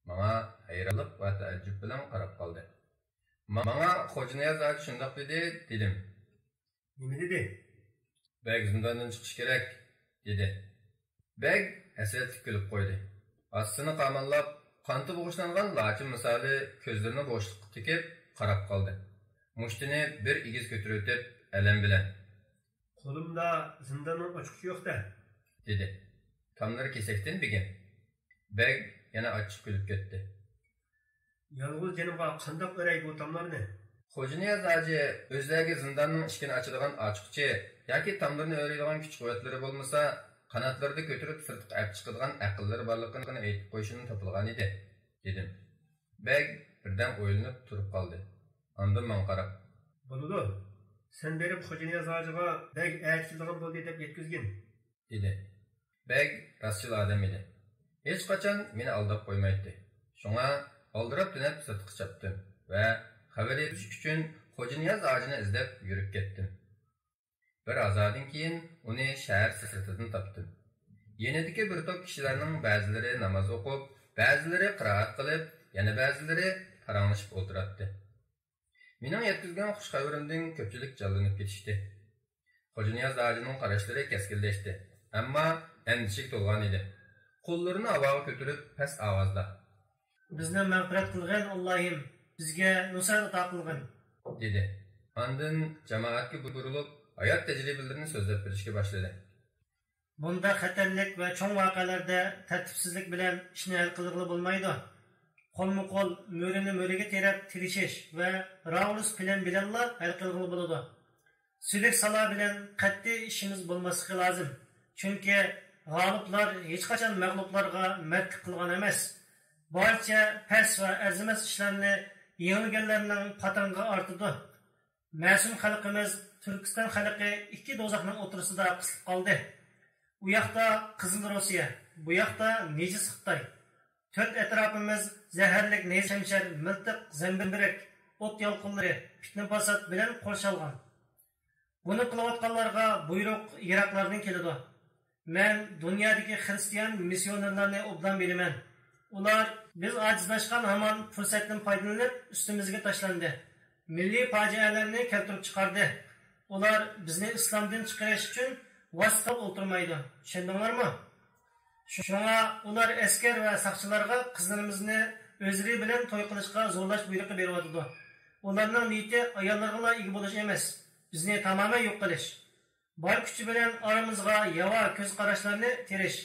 ماڭا ھەيرانلىق ۋە تەئەججۈپ بىلەن قاراپ قالدى. ماڭا خوجانىياز ھاجى شۇنداق دېدى، دېدىم. نېمە دېدى؟ بەگ زىنداندىن چىقىشى كېرەك، دېدى. بەگ ھەسرەتلىك كۈلۈپ قويدى. ھاسىسىنى قاماللاپ، قانىتى بوغۇشلانغان لاچىن مىسالى كۆزلىرىنى بوشلۇققا تىكىپ قاراپ قالدى. مۇشتىنى بىر ئېگىز كۆتۈرۈۋېتىپ، ئەلەم بىلەن، قولۇمدا زىنداننىڭ ئاچقۇچى يوق-دە، دېدى. تاملىرى كېسەكتىن، بېگىم. بەگ يەنە ئاچچىق كۈلۈپ كەتتى. يالغۇز جېنىمغا قانداق ئۆرەي بۇ تاملارنى؟ خوجانىياز ھاجى ئۆزلەرگە زىنداننىڭ ئىشىكىنى ئاچىدىغان ئاچقۇچى ياكى تاملىرىنى ئۆرەيدىغان كۈچ-قۇۋۋەتلىرى بولمىسا، قاناتلىرىدا كۆتۈرۈپ سىرتقا ئەپ چىقىدىغان ئەقىللىرى بارلىقىنى ئېيتىپ قويۇشىمۇ تاپىدىغان ئىدى، دېدىم. بەگ بىردەم ئويلىنىپ تۇرۇپ قالدى. ئاندىن ماڭا قاراپ، بولىدۇ، سەن بېرىپ خوجانىياز ھاجىغا بەگ ئەتە كېلىدىغان بولدى دەپ يەتكۈزگىن. دېدى. بەگ راستچىل ئادەم ئىدى. ھېچقاچان مېنى ئالداپ قويمايتتى. شۇڭا ئالدىراپ-تېنەپ سىرتقا چاپتىم ۋە خەۋەر يېتىش ئۈچۈن خوجانىياز ھاجىنى ئىزدەپ يۈرۈپ كەتتىم. بىر ھازادىن كېيىن ئۇنى شەھەر سىرتىدىن تاپتىم. يېنىدىكى بىر توپ كىشىلەرنىڭ بەزىلىرى ناماز ئوقۇپ، بەزىلىرى قىرائەت قىلىپ، يەنە بەزىلىرى پاراڭلىشىپ ئولتۇراتتى. مېنىڭ يەتكۈزگەن خۇش خەۋىرىمدىن كۆپچىلىك جانلىنىپ كېتىشتى. خوجانىياز ھاجىنىڭ قاراشلىرى كەسكىنلەشتى، ئەمما ئەندىشىگە تولغان ئىدى. قوللىرىنى ھاۋاغا كۆتۈرۈپ پەس ئاۋازدا، بىزنى مەغپىرەت قىلغىن، ئاللاھىم، بىزگە نۇسرەت ئاتا قىلغىن، دېدى. ئاندىن جامائەتكە بۇرۇلۇپ، ھايات تەجرىبىلىرىنى سۆزلەپ بېرىشكە باشلىدى. بۇنداق خەتەرلىك ۋە چوڭ ۋەقەلەردە تەرتىپسىزلىك بىلەن ئىشنى ھەل قىلغىلى بولمايدۇ. قولمۇ قول، مۈرىنى مۈرىگە تىرەپ تىرىشىش ۋە راۋۇرۇس پىلان بىلەنلا ھەل قىلغىلى بولىدۇ. سۈلۈك سالا بىلەن قەتئىي ئىشىمىز بولماسلىقى لازىم. چۈنكى غالىبلار ھېچقاچان مەغلۇپلارغا مەردلىك قىلغان ئەمەس. بارچە پەس ۋە ئەرزىمەس ئىشلارنى يېڭىلگەنلەرنىڭ پاتىڭىغا ئارتىدۇ. مەسۇم خەلقىمىز تۈركىستان خەلقى ئىككى دوزاخنىڭ ئوتتۇرىسىدا قىسىلىپ قالدى. ئۇ ياقتا قىزىل روسىيە، بۇ ياقتا نىجىس خىتاي. تۆت ئەتراپىمىز زەھەرلىك نەيزە شەمشەر، مىلتىق زەمبىرەك، ئوت يالقۇنلىرى، پىتنە-پاسات بىلەن قورشالغان. بۇنى قىلىۋاتقانلارغا بۇيرۇق يىراقلاردىن كېلىدۇ. مەن دۇنيادىكى خىرىستىيان مىسسىيونېرلارنى ئوبدان بىلىمەن. ئۇلار بىز ئاجىزلاشقان ھامان پۇرسەتتىن پايدىلىنىپ ئۈستىمىزگە تاشلاندى. مىللىي پاجىئەلەرنى كەلتۈرۈپ چىقاردى. ئۇلار بىزنى ئىسلامدىن چىقىرىش ئۈچۈن ۋاسىتە قىلىپ ئولتۇرمايدۇ. چۈشەندىڭلارمۇ؟ شۇڭا ئۇلار ئەسكەر ۋە ساقچىلارغا قىزلىرىمىزنى ئۆزلىرى بىلەن توي قىلىشقا زورلاش بۇيرۇقى بېرىۋاتىدۇ. ئۇلارنىڭ نىيىتى ئاياللىرىغىلا ئىگە بولۇش ئەمەس، بىزنى تامامەن يوق قىلىش. بار كۈچى بىلەن ئارىمىزغا ياۋا كۆز قاراشلارنى تېرىش.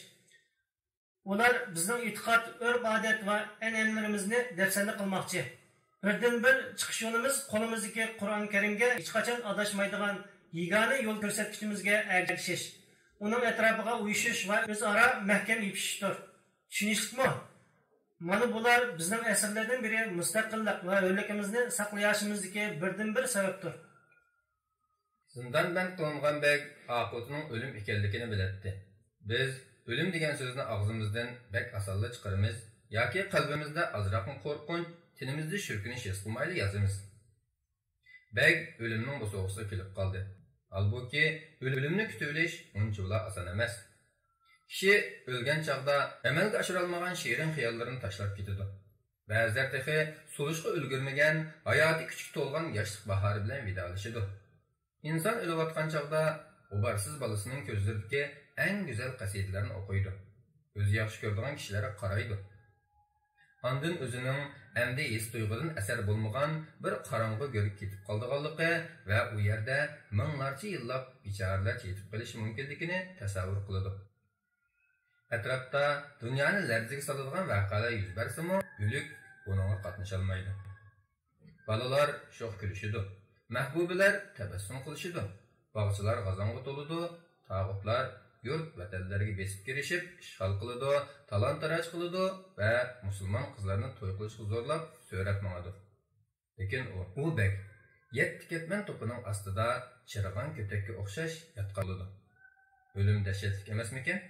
ئۇلار بىزنىڭ ئېتىقاد، ئۆرپ-ئادەت ۋە ئەنئەنىلىرىمىزنى دەپسەندە قىلماقچى. بىردىنبىر چىقىش يولىمىز قولىمىزدىكى قۇرئان كەرىمگە ھېچقاچان ئاداشمايدىغان يېگانە يول كۆرسەتكۈچىمىزگە ئەگىشىش، ئۇنىڭ ئەتراپىغا ئۇيۇشۇش ۋە ئۆزئارا مەھكەم يېپىشىشتۇر. چۈشىنىشلىكمۇ؟ مانا بۇلار بىزنىڭ ئەسىرلەردىن بېرى مۇستەقىللىق ۋە ھۆرلۈكىمىزنى ساقلىياشىمىزدىكى بىردىنبىر سەۋەبتۇر. زىندان بەند قىلىنغان بەگ ئاقىۋىتىنىڭ ئۆلۈم ئىكەنلىكىنى بىلەتتى. بىز ئۆلۈم دېگەن سۆزنى ئاغزىمىزدىن بەك ئاسانلا چىقىرىمىز ياكى قەلبىمىزدە ئازراقمۇ قورقۇنچ، تېنىمىزدە شۈركۈنۈش ھېس قىلمايلا يازىمىز. بەگ ئۆلۈمنىڭ بوسۇغىسىغا كېلىپ قالدى. ھالبۇكى، ئۆلۈمنى كۈتۈۋېلىش ئۇنچىۋالا ئاسان ئەمەس. كىشى ئۆلگەن چاغدا ئەمەلگە ئاشۇرالمىغان شېرىن خىياللىرىنى تاشلاپ كېتىدۇ. بەزىلەر تېخى سولۇشقا ئۈلگۈرمىگەن، ھاياتىي كۈچكە تولغان ياشلىق باھارى بىلەن ۋىدالىشىدۇ. ئىنسان ئۆلۈۋاتقان چاغدا غۇبارسىز بالىسىنىڭ كۆزلىرىدىكى ئەڭ گۈزەل قەسىدىلەرنى ئوقۇيدۇ. ئۆزى ياخشى كۆرىدىغان كىشىلەرگە قارايدۇ. ئاندىن ئۆزىنىڭ ئەمدى ھېس-تۇيغۇدىن ئەسەر بولمىغان بىر قاراڭغۇ گۆرگە كېتىپ قالىدىغانلىقى ۋە ئۇ يەردە مىڭلارچە يىللاپ بىچارىلەرچە يېتىپ قېلىشى مۇمكىنلىكىنى تەسەۋۋۇر قىلىدۇ. ئەتراپتا دۇنيانى لەرزىگە سالىدىغان ۋەقەلەر يۈز بەرسىمۇ، ئۆلۈك ئۇنىڭغا قاتنىشالمايدۇ. بالىلار شوخ كۈلۈشىدۇ، مەھبۇبىلەر تەبەسسۇم قىلىشىدۇ، باغچىلار غازاڭغا تولىدۇ، تاغۇتلار يۇرت ۋەتەنلەرگە بېسىپ كىرىشىپ، ئىشغال قىلىدۇ، تالان-تاراج قىلىدۇ ۋە مۇسۇلمان قىزلارنى توي قىلىشقا زورلاپ، سۆرەپ ماڭىدۇ. لېكىن ئۇ، ئۇ بەگ يەتتە كەتمەن توپىنىڭ ئاستىدا چىرىغان كۆتەككە ئوخشاش ياتقان بولىدۇ. ئۆلۈم دەھشەتلىك ئەمەسمىكىن؟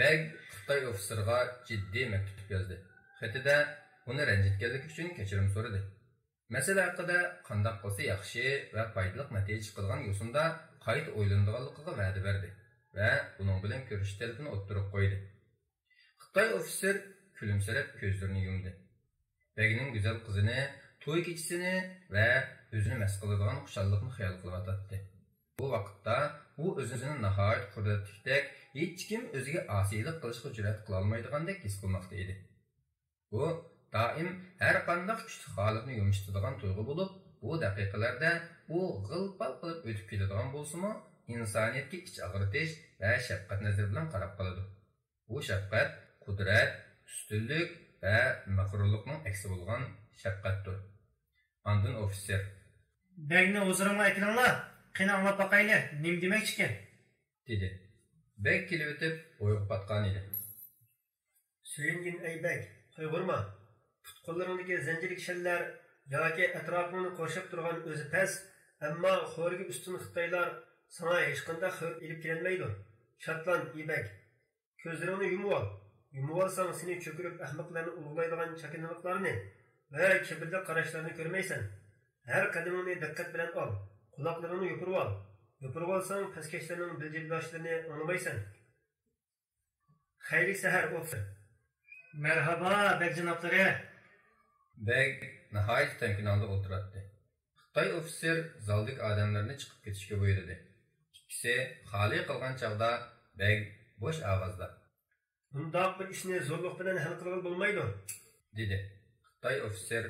بەگ خىتاي ئوفىتسېرغا جىددىي مەكتۇپ يازدى. خېتىدە ئۇنى رەنجىتكەنلىكى ئۈچۈن كەچۈرۈم سورىدى. مەسىلە ھەققىدە قانداق قىلسا ياخشى ۋە پايدىلىق نەتىجە چىقىدىغان يوسۇندا قايتا ئويلىنىدىغانلىقىغا ۋەدە بەردى ۋە بۇنىڭ بىلەن كۆرۈشۈش تەلىپىنى ئوتتۇرىغا قويدى. خىتاي ئوفىتسېر كۈلۈمسىرەپ كۆزلىرىنى يۇمدى. بەگنىڭ گۈزەل قىزىنى، توي كېچىسىنى ۋە ئۆزىنى مەست قىلىدىغان خۇشاللىقنى خىيال قىلىۋاتاتتى. بۇ ۋاقىتتا ئۇ ئۆزىنى ناھايىتى قۇدرەتلىكتەك، ھېچكىم ئۆزىگە ئاسىيلىق قىلىشقا جۈرئەت قىلالمايدىغاندەك ھېس قىلماقتا ئىدى. بۇ دائىم ھەرقانداق كۈچلۈك ھالەتنى يۇمشىتىدىغان تۇيغۇ بولۇپ، بۇ دەقىقىلەردە ئۇ غىل-پال قىلىپ ئۆتۈپ كېتىدىغان بولسىمۇ، ئىنسانىيەتكە ئىچ ئاغرىتىش ۋە شەپقەت نەزىرى بىلەن قاراپ قالىدۇ. بۇ شەپقەت قۇدرەت، ئۈستۈنلۈك ۋە مەغرۇرلۇقنىڭ ئەكسى بولغان شەپقەتتۇر. ئاندىن ئوفىتسېر: «بەگنى ھۇزۇرۇمغا ئەكىلىڭلار، قېنى ئاڭلاپ باقايلى، نېمە دېمەكچىكىن؟» دېدى. بەگ كېلىۋېتىپ ئويغا پاتقان ئىدى. سۆيۈنگىن ئەي بەگ، قايغۇرما. پۇت-قوللىرىڭدىكى زەنجىرلىك شەللەر ياكى ئەتراپىڭنى قورشاپ تۇرغان ئۆزى پەس، ئەمما خورىكى ئۈستۈن خىتايلار ساڭا ھېچقانداق خەۋپ ئېلىپ كېلەلمەيدۇ. شادلان، ئى بەگ. كۆزلىرىڭنى يۇمۇۋال. يۇمۇۋالساڭ سېنى چۆكۈرۈپ ئەخمەقلەرنى ئۇلۇغلايدىغان چاكىنىلىقلارنى ۋە كىبىرلىك قاراشلارنى كۆرمەيسەن. ھەر قەدىمىڭنى دىققەت بىلەن ئال. قۇلاقلىرىڭنى يوپۇرۇۋال. يوپۇرۇۋالساڭ پەسكەشلەرنىڭ بىلجىلداشلىرىنى ئاڭلىمايسەن. خەيرلىك سەھەر، ئوفىتسېر. مەرھابا، بەگ جانابلىرى. بەگ ناھايىتى تەمكىن ھالدا ئولتۇراتتى. خىتاي ئوفىتسېر زالدىكى ئادەملەرنى چىقىپ كېتىشكە بۇيرۇدى. ئىككىسى خالىي قالغان چاغدا بەگ بوش ئاۋازدا: «بۇنداق بىر ئىشنى زورلۇق بىلەن ھەل قىلغىلى بولمايدۇ»، دېدى. خىتاي ئوفىتسېر: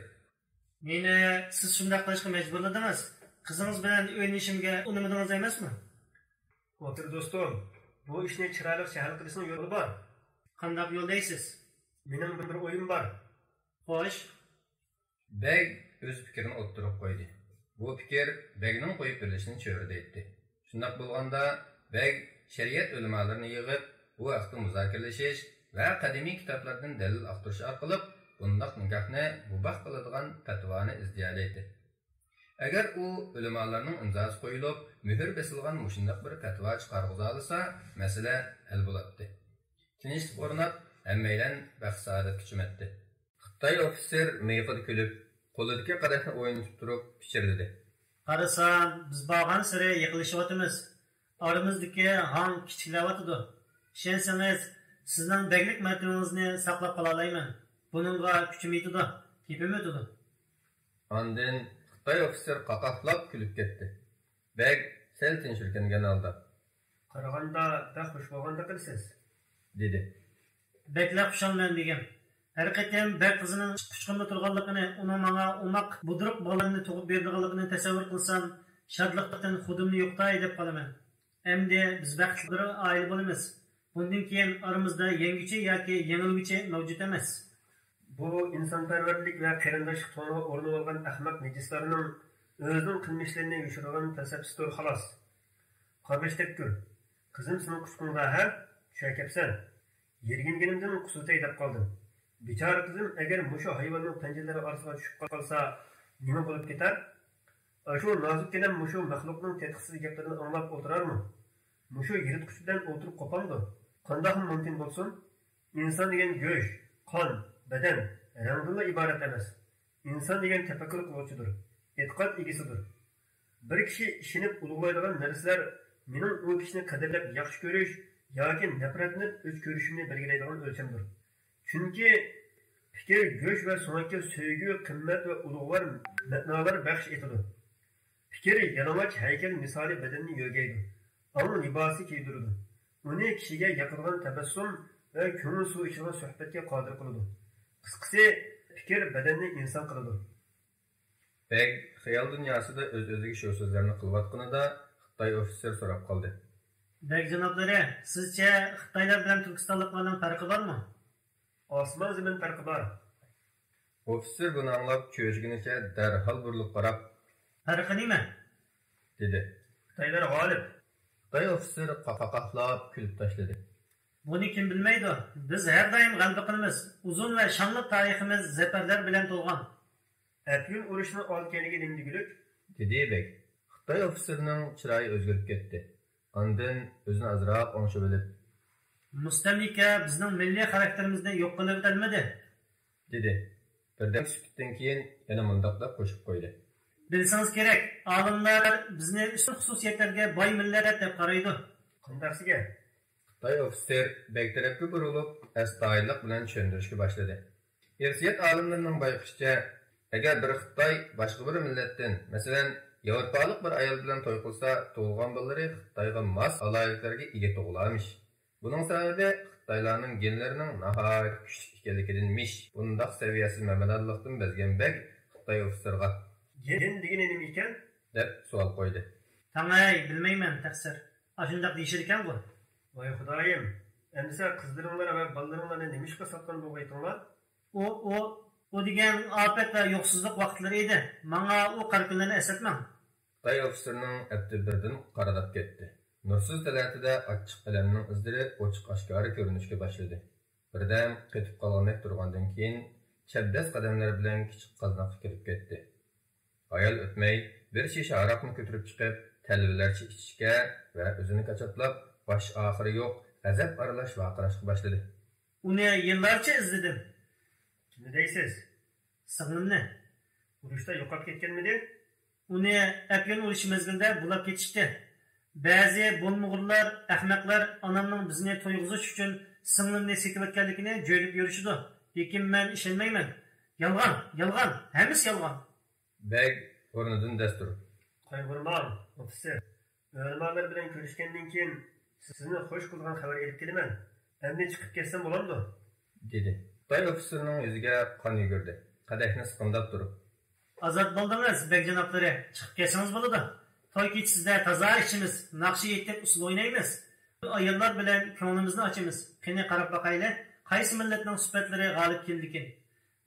«مېنى سىز شۇنداق قىلىشقا مەجبۇرلىدىڭىز. قىزىڭىز بىلەن ئۆيلىنىشىمگە ئۇنىمىدىڭىز ئەمەسمۇ؟» «ئولتۇر دوستۇم، بۇ ئىشنى چىرايلىقچە ھەل قىلىشنىڭ يولى بار.» «قانداق يول دەيسىز؟» «مېنىڭ بىر ئويۇم بار.» «خوش.» بەگ ئۆز پىكرىنى ئوتتۇرىغا قويدى. بۇ پىكىر بەگنىڭ قويۇپ بېرىلىشىنى چۆرىدەيتتى. شۇنداق بولغاندا بەگ شەرىئەت ئۆلىمالىرىنى يىغىپ، بۇ ھەقتە مۇزاكىرىلىشىش ۋە قەدىمىي كىتابلاردىن دەلىل ئاختۇرۇش ئارقىلىق بۇنداق نىكاھنى مۇباھ قىلىدىغان پەتىۋانى ئىزدىيەلەيتتى. ئەگەر ئۇ ئۆلىمالارنىڭ ئىمزاسى قويۇلۇپ، مۆھۈر بېسىلغان مۇشۇنداق بىر پەتىۋا چىقارغۇزالىسا، مەسىلە ھەل بولاتتى. تىنچلىق ئورناپ، ھەممەيلەن بەخت-سائادەتكە چۆمەتتى. خىتاي ئوفىتسېر مىيىقىدا كۈلۈپ، قولىدىكى قەدەھنى ئوينىتىپ تۇرۇپ پىچىرلىدى. قارىسام، بىز بارغانسېرى يېقىنلىشىۋاتىمىز. ئارىمىزدىكى ھاڭ كىچىكلەۋاتىدۇ. ئىشەنسىڭىز، سىزنىڭ بەگلىك مەرتىۋىڭىزنى ساقلاپ قالالايمەن. بۇنىڭغا كۈچۈم يېتىدۇ، گېپىم ئۆتىدۇ. ئاندىن خىتاي ئوفىتسېر قاقاقلاپ كۈلۈپ كەتتى. بەگ سەل تىنچ ئۆركەنگەن ھالدا: «قارىغاندا بەك خۇش بولغاندەك قىلىسىز.» دېدى. بەكلا خۇشالمەن بېگىم. ھەر قېتىم بەگ قىزىنىڭ قۇچىقىمدا تۇرغانلىقىنى، ئۇنىڭ ماڭا ئوماق، بۇدرۇق بالىلارنى تۇغۇپ بېرىدىغانلىقىنى تەسەۋۋۇر قىلسام، شادلىقتىن خۇدۇمنى يوقىتاي دەپ قالىمەن. ئەمدى بىز بەختلىك بىر ئائىلە بولىمىز. بۇندىن كېيىن ئارىمىزدا يەڭگۈچى ياكى يېڭىلگۈچى مەۋجۇت ئەمەس. بۇ ئىنسانپەرۋەرلىك ۋە قېرىنداشلىق تونىغا ئورىنىۋالغان ئەخمەق نىجىسلارنىڭ ئۆزىنىڭ قىلمىشلىرىنى يوشۇرىدىغان پەلسەپىسىدۇر، خالاس. قارغىش تەپكۈر. قىزىم سېنىڭ قۇچىقىڭدا ھە؟ چۈشە كەپسەن. يىرگىنگىنىمدىن قۇسۇتەي دەپ قالدىم. بىچارە قىزىم ئەگەر مۇشۇ ھايۋاننىڭ پەنجىلىرى ئارىسىغا چۈشۈپ قالسا، نېمە بولۇپ كېتەر؟ ئاشۇ نازۇككىنەم مۇشۇ مەخلۇقنىڭ تېتىقسىز گەپلىرىنى ئاڭلاپ ئولتۇرارمۇ؟ مۇشۇ يىرتقۇچ بىلەن ئولتۇرۇپ قوپامدۇ؟ قانداقمۇ مۇمكىن بولسۇن؟ ئىنسان دېگەن گۆش، قان، بەدەن، رەڭدىنلا ئىبارەت ئەمەس. ئىنسان دېگەن تەپەككۇر قىلغۇچىدۇر، ئېتىقاد ئىگىسىدۇر. بىر كىشى ئىشىنىپ ئۇلۇغلايدىغان نەرسىلەر مېنىڭ ئۇ كىشىنى قەدىرلەپ ياخشى كۆرۈش ياكى نەپرەتلىنىپ ئۆچ كۆرۈشۈمنى بەلگىلەيدىغان ئۆلچەمدۇر. چۈنكى پىكىر گۆش ۋە سۆڭەككە سۆيگۈ، قىممەت ۋە ئۇلۇغۋار مەنالار بەخش ئېتىدۇ. پىكىر يالىڭاچ ھەيكەل مىسالى بەدەننى يۆگەيدۇ، ئاڭ لىباسى كىيدۈرىدۇ. ئۇنى كىشىگە ياقىدىغان تەبەسسۇم ۋە كۆڭۈل سۇ ئىچىدىغان سۆھبەتكە قادىر قىلىدۇ. قىسقىسى، پىكىر بەدەننى ئىنسان قىلىدۇ. بەگ خىيال دۇنياسىدا ئۆز-ئۆزىگە شۇ سۆزلەرنى قىلىۋاتقىنىدا، خىتاي ئوفىتسېر سوراپ قالدى. بەگ جانابلىرى، سىزچە خىتايلار بىلەن تۈركىستانلىقلارنىڭ پەرقى بارمۇ؟ ئاسمان-زېمىن پەرقى بار. ئوفىتسېر بۇنى ئاڭلاپ، چۆچۈگىنىچە دەرھال بۇرۇلۇپ قاراپ، پەرقى نېمە؟ دېدى. خىتايلار غالىب. خىتاي ئوفىتسېر قاقاقلاپ كۈلۈپ تاشلىدى. بۇنى كىم بىلمەيدۇ؟ بىز ھەر دائىم غەلىبە قىلىمىز. ئۇزۇن ۋە شانلىق تارىخىمىز زەپەرلەر بىلەن تولغان. ئەپيۈن ئۇرۇشىنىڭ ئالدى كەينىگە نېمە دېگۈلۈك؟ دېدى بەگ. خىتاي ئوفىتسېرىنىڭ چىرايى ئۆزگىرىپ كەتتى. ئاندىن ئۆزىنى ئازراق ئوڭشىۋېلىپ، مۇستەملىكە بىزنىڭ مىللىي خاراكتېرىمىزنى يوق قىلىۋېتەلمىدى، دېدى. بىردەم سۈكۈتتىن كېيىن يەنە مۇنداق دەپ قوشۇپ قويدى. بىلسىڭىز كېرەك، ئالىملار بىزنى ئۈستۈن خۇسۇسىيەتلەرگە باي مىللەت دەپ قارايدۇ. قانداقسىگە؟ خىتاي ئوفىتسېر بەگ تەرەپكە بۇرۇلۇپ، ئەستايىدىللىق بىلەن چۈشەندۈرۈشكە باشلىدى. ئىرسىيەت ئالىملىرىنىڭ بايقىشىچە، ئەگەر بىر خىتاي باشقا بىر مىللەتتىن، مەسىلەن، ياۋروپالىق بىر ئايال بىلەن توي قىلسا، تۇغۇلغان بالىلىرى خىتايغا ماس ئالاھىدىلىكلەرگە ئىگە تۇغۇلارمىش. بۇنىڭ سەۋەبى خىتايلارنىڭ گېنلىرىنىڭ ناھايىتى كۈچلۈك ئىكەنلىكىدىنمىش. بۇنداق سەۋىيەسىز مەمەدانلىقتىن بەزگەن بەگ خىتاي ئوفىتسېرغا، گېن دېگىنى نېمە ئىكەن؟ دەپ سوئال قويدى. تاڭاي، بىلمەيمەن، تەقسىر. ئاشۇنداق دېيىشىدىكەنغۇ. ۋاي خۇدايىم، ئەمىسە قىزلىرىڭلار ۋە بالىلىرىڭلارنى نېمىشقا ساتقان بولغىيتىڭلار؟ ئۇ، ئۇ، ئۇ دېگەن ئاپەت ۋە يوقسۇزلۇق ۋاقىتلىرى ئىدى. ماڭا ئۇ قارا كۈنلەرنى ئەسلەتمەڭ. خىتاي ئوفىتسېرنىڭ ئەپتى بىردىن قارىداپ كەتتى. نۇرسىز تەلەتىدە ئاچچىق ئەلەمنىڭ ئىزلىرى ئوچۇق ئاشكارا كۆرۈنۈشكە باشلىدى. بىردەم قېتىپ قالغاندەك تۇرغاندىن كېيىن، چەبدەس قەدەملەر بىلەن كىچىك قازناققا كىرىپ كەتتى. ھايال ئۆتمەي، بىر شىشە ھاراقنى كۆتۈرۈپ چىقىپ، تەلۋىلەرچە ئىچىشكە ۋە ئۆزىنى كاچاتلاپ، باش ئاخىرى يوق غەزەپ ئارىلاش ۋارقىراشقا باشلىدى. ئۇنى يىللارچە ئىزدىدىم. كىمنى دەيسىز؟ سىڭلىمنى. ئۇرۇشتا يوقاپ كەتكەنمىدى؟ ئۇنى ئەپيۈن ئۇرۇشى مەزگىلىدە بۇلاپ كېتىشتى. بەزى بولمىغۇرلار، ئەخمەقلەر ئانامنىڭ بىزنى تويغۇزۇش ئۈچۈن سىڭلىمنى سېتىۋەتكەنلىكىنى جۆيلۈپ يۈرۈشىدۇ. لېكىن مەن ئىشەنمەيمەن. يالغان، يالغان، ھەممىسى يالغان. بەگ ئورنىدىن دەس تۇرۇپ. قايغۇرماڭ، ئوفىتسېر. ئۆلىمالار بىلەن كۆرۈشكەندىن كېيىن سىزنى خوش قىلىدىغان خەۋەر ئېلىپ كېلىمەن. ئەمدى چىقىپ كەتسەم بولامدۇ؟ دېدى. خىتاي ئوفىتسېرنىڭ يۈزىگە قان يۈگۈردى. قەدەھنى سىقىمداپ تۇرۇپ. ئازاد بولدىڭىز، بەگ جانابلىرى. چىقىپ كەتسىڭىز بولىدۇ. توي كېچىسىدە تازا ئىچىمىز، ناخشا ئېيتىپ، ئۇسسۇل ئوينايمىز. ئاياللار بىلەن كۆڭلىمىزنى ئاچىمىز. قېنى، قاراپ باقايلى، قايسى مىللەتنىڭ سۈپەتلىرى غالىب كېلىدىكىن؟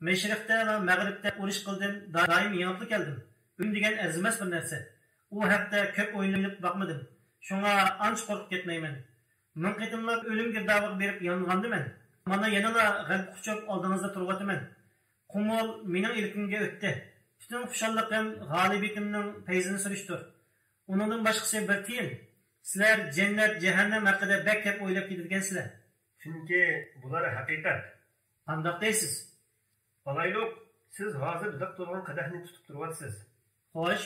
مەشرىقتە ۋە مەغرىبتە ئۇرۇش قىلدىم، دائىم يېڭىپلا كەلدىم. ئۆلۈم دېگەن ئەرزىمەس بىر نەرسە. ئۇ ھەقتە كۆپ ئويلىنىپ باقمىدىم. شۇڭا ئانچە قورقۇپ كەتمەيمەن. مىڭ قېتىملاپ ئۆلۈم گىردابىغا بېرىپ يانغاندا مەن. مانا يەنىلا غەلىبە قۇچۇپ ئالدىڭىزدا تۇرۇۋاتىمەن. قۇمۇل مېنىڭ ئىلكىمگە ئۆتتى. پۈتۈن خۇشاللىقىم غالىبىيىتىمنىڭ پەيزىنى سۈرۈشتۇر. ئۇنىڭدىن باشقىسى بىر تىيىن. سىلەر جەننەت، جەھەننەم ھەققىدە بەك كەپ ئويلاپ كېتىدىكەنسىلەر. چۈنكى بۇلار ھەقىقەت. قانداق دەيسىز؟ بالايلۇق، سىز ھازىر لىق تولغان قەدەھنى تۇتۇپ تۇرۇۋاتىسىز. خوش.